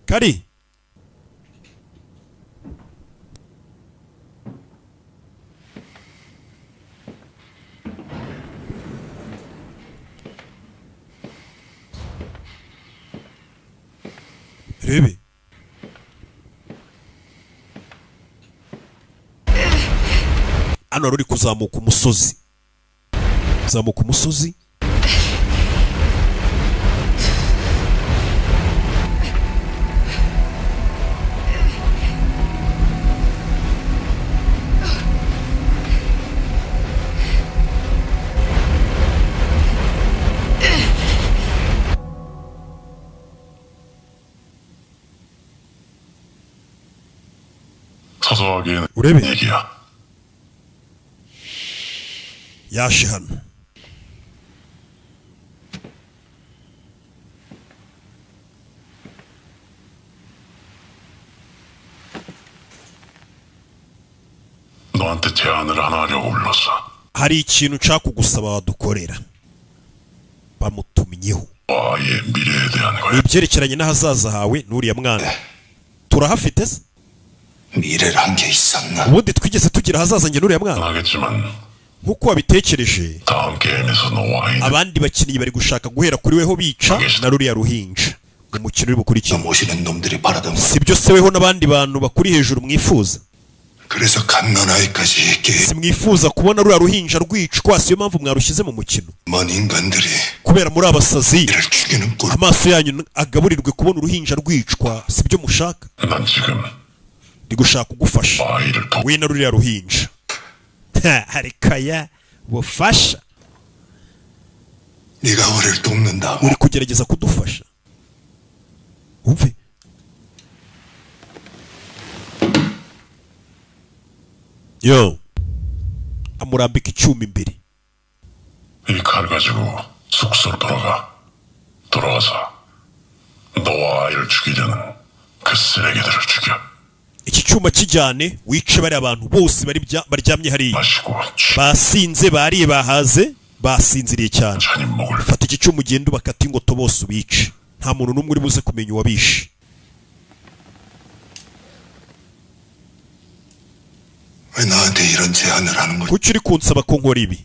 Kari rebe hano ruri kuzamuka umusozi, zamuka umusozi. 사소하게 urebe 얘기야. Yaje hano. 너한테 제안을 하나 하려고 불렀어. Hari ikintu nshaka kugusaba wadukorera. Bamutumyeho. 아이의 미래에 대한 거야. Ibyerekeranye n'ahazaza hawe n'uriya mwana. Turahafite se? 미래란 게 있었나? Ubundi twigeze tugira ahazaza njye n'uriya mwana? 하겠지만 Nk'uko wabitekereje, 다음 게임에서 너와 아이는 abandi bakinnyi bari gushaka guhera kuri weho bica na ruriya ruhinja. Umukino uri bukurikire. 모시는 놈들이 바라던 Si byo se weho n'abandi bantu bakuri hejuru mwifuza? 그래서 갓난아이까지 Si mwifuza kubona ruriya ruhinja rwicwa, siyo mpamvu mwarushyize mu mukino. 게임한 인간들이 Kubera muri abasazi, amaso yanyu agaburirwe kubona uruhinja rwicwa, si byo mushaka? 난 지금 Ndi gushaka kugufasha we na ruriya ruhinja. Ariko ya bufasha 네가 우리를 돕는다고 uri kugerageza kudufasha. Umve yo, amurambika icyuma imbere. 이 칼 가지고 숙소로 돌아가. 돌아가서 너와 아이를 죽이려는 그 쓰레기들을 죽여. Iki cyuma kijyane wice bariya abantu bose bari baryamye hariya, basinze, bariye, bahaze, basinziriye cyane. Fata iki cyuma ugende ubakate ingoto bose ubice, nta muntu n'umwe uri buze kumenya uwabishe. 왜 나한테 이런 제안을 하는 거야? Kuki uri kunsaba ko nkora ibi?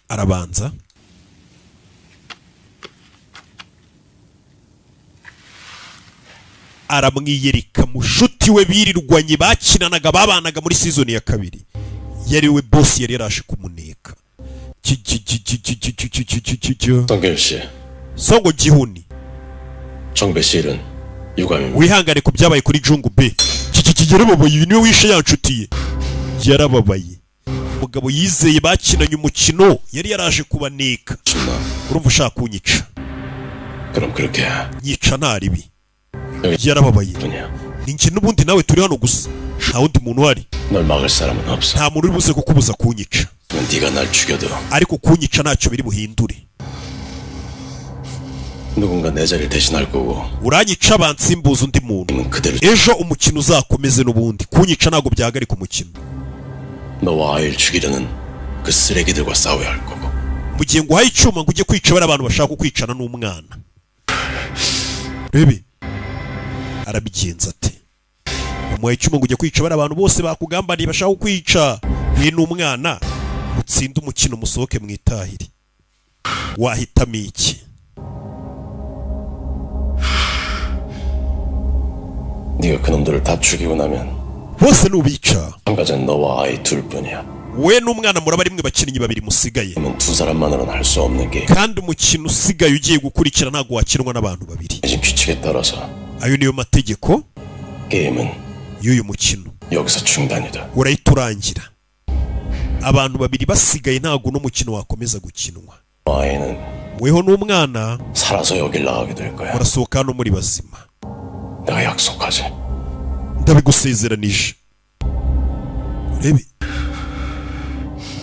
Arabanza aramwiyereka mushuti we birirwanye bakinanaga babanaga muri season ya kabiri, yari we boss yari yarashe kumuneka. 성길 씨, Songo Gihuni, 정배 씨 일은 유감입니다. wihangane ku byabaye kuri Jungu B. Iki yarababaye, niwe wishe ya nshuti ye, yarababaye. Umugabo yizeye bakinanye umukino yari yaraje kubaneka. Urumva ushaka kunyica? 그럼 그렇게 해. Nyica nta ribi. Yarababaye. Ni njye n'ubundi nawe turi hano gusa, nta wundi muntu uhari. 널 막을 사람은 없어. Nta muntu uri buze kukubuza kunyica, 네가 날 죽여도 ariko kunyica ntacyo biri buhindure. 누군가 내 자리를 대신할 거고 Uranyica bansimbuza undi muntu, ejo umukino uzakomeze n'ubundi. Kunyica ntabwo byahagarika umukino. 너와 아이를 죽이려는 그 쓰레기들과 싸워야 할 거고. Mu gihe nguhaye icyuma ngo ujye kwica bariya abantu bashaka kukwicana n'umwana. Rebe arabigenza ate? Bamuhaye icyuma ngo ujye kwica bariya abantu bose bakugambaniye bashaka kukwica, we n'umwana, utsinde umukino musohoke mwitahire. Wahitamo iki? 네가 그놈들을 다 죽이고 나면 Bose nubica, 참가자는 너와 아이 둘뿐이야. we n'umwana muraba ari mwe bakinnyi babiri musigaye, 두 사람만으로는 할 수 없는 게임. kandi umukino usigaye ugiye gukurikira ntabwo wakinwa n'abantu babiri. 정해진 규칙에 따라서 Ayo niyo mategeko 게임은 y'uyu mukino. 여기서 중단이다. Urahita urangira. Abantu babiri basigaye ntabwo uno mukino wakomeza gukinwa. 아이는 Weho n'umwana 살아서 여길 나가게 될 거야. murasohoka hano muri bazima. 내가 약속하지. Ndabigusezeranije. Urebe,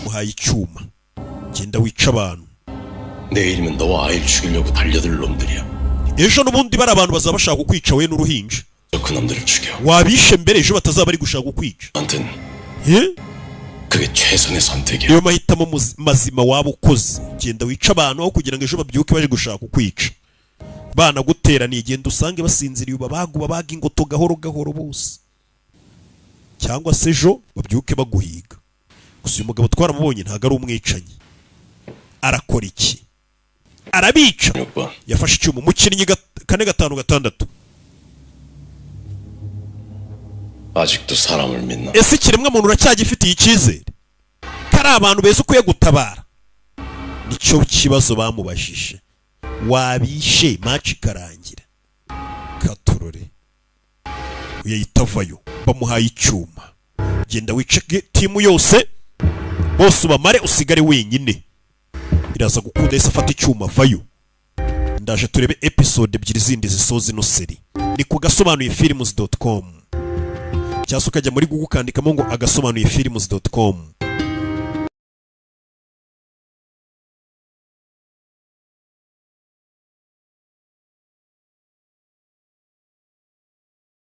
muhaye icyuma, genda wica abantu. 내일이면 너와 아이를 죽이려고 달려들 놈들이야. Ejo n'ubundi bari abantu bazaba bashaka kukwica, we n'uruhinja. 그 놈들을 죽여. Wabishe mbere, ejo batazaba bari gushaka kukwica. 너한텐 예? 그게 최선의 선택이야. Niyo mahitamo mazima waba ukoze. Genda wica abantu aho kugira ngo ejo babyuke baje gushaka kukwica banaguteraniye. Genda usange basinziriye, ubabaga, ubabaga ingoto gahoro gahoro bose, cyangwa se ejo babyuke baguhiga. Gusa uyu mugabo twaramubonye, ntabwo ari umwicanyi. Arakora iki? Arabica. Yafashe icyuma. Umukinnyi 4 5 6. 아직도 사람을 믿나? Ese ikiremwa muntu uracyagifitiye icyizere ko ari abantu beza ukwiye gutabara? Nicyo kibazo bamubajije. Wabishe match ikarangira. Katurore uyahita avayo. Bamuhaye icyuma, genda wice timu yose, bose ubamare, usigare wenyine, biraza gukunda. Yahise afata icyuma avayo. Ndaje turebe episode ebyiri zindi zisoza ino série. Ni ku gasobanuye films.com, cyangwa se ukajya muri Google ukandikamo ngo agasobanuye films.com.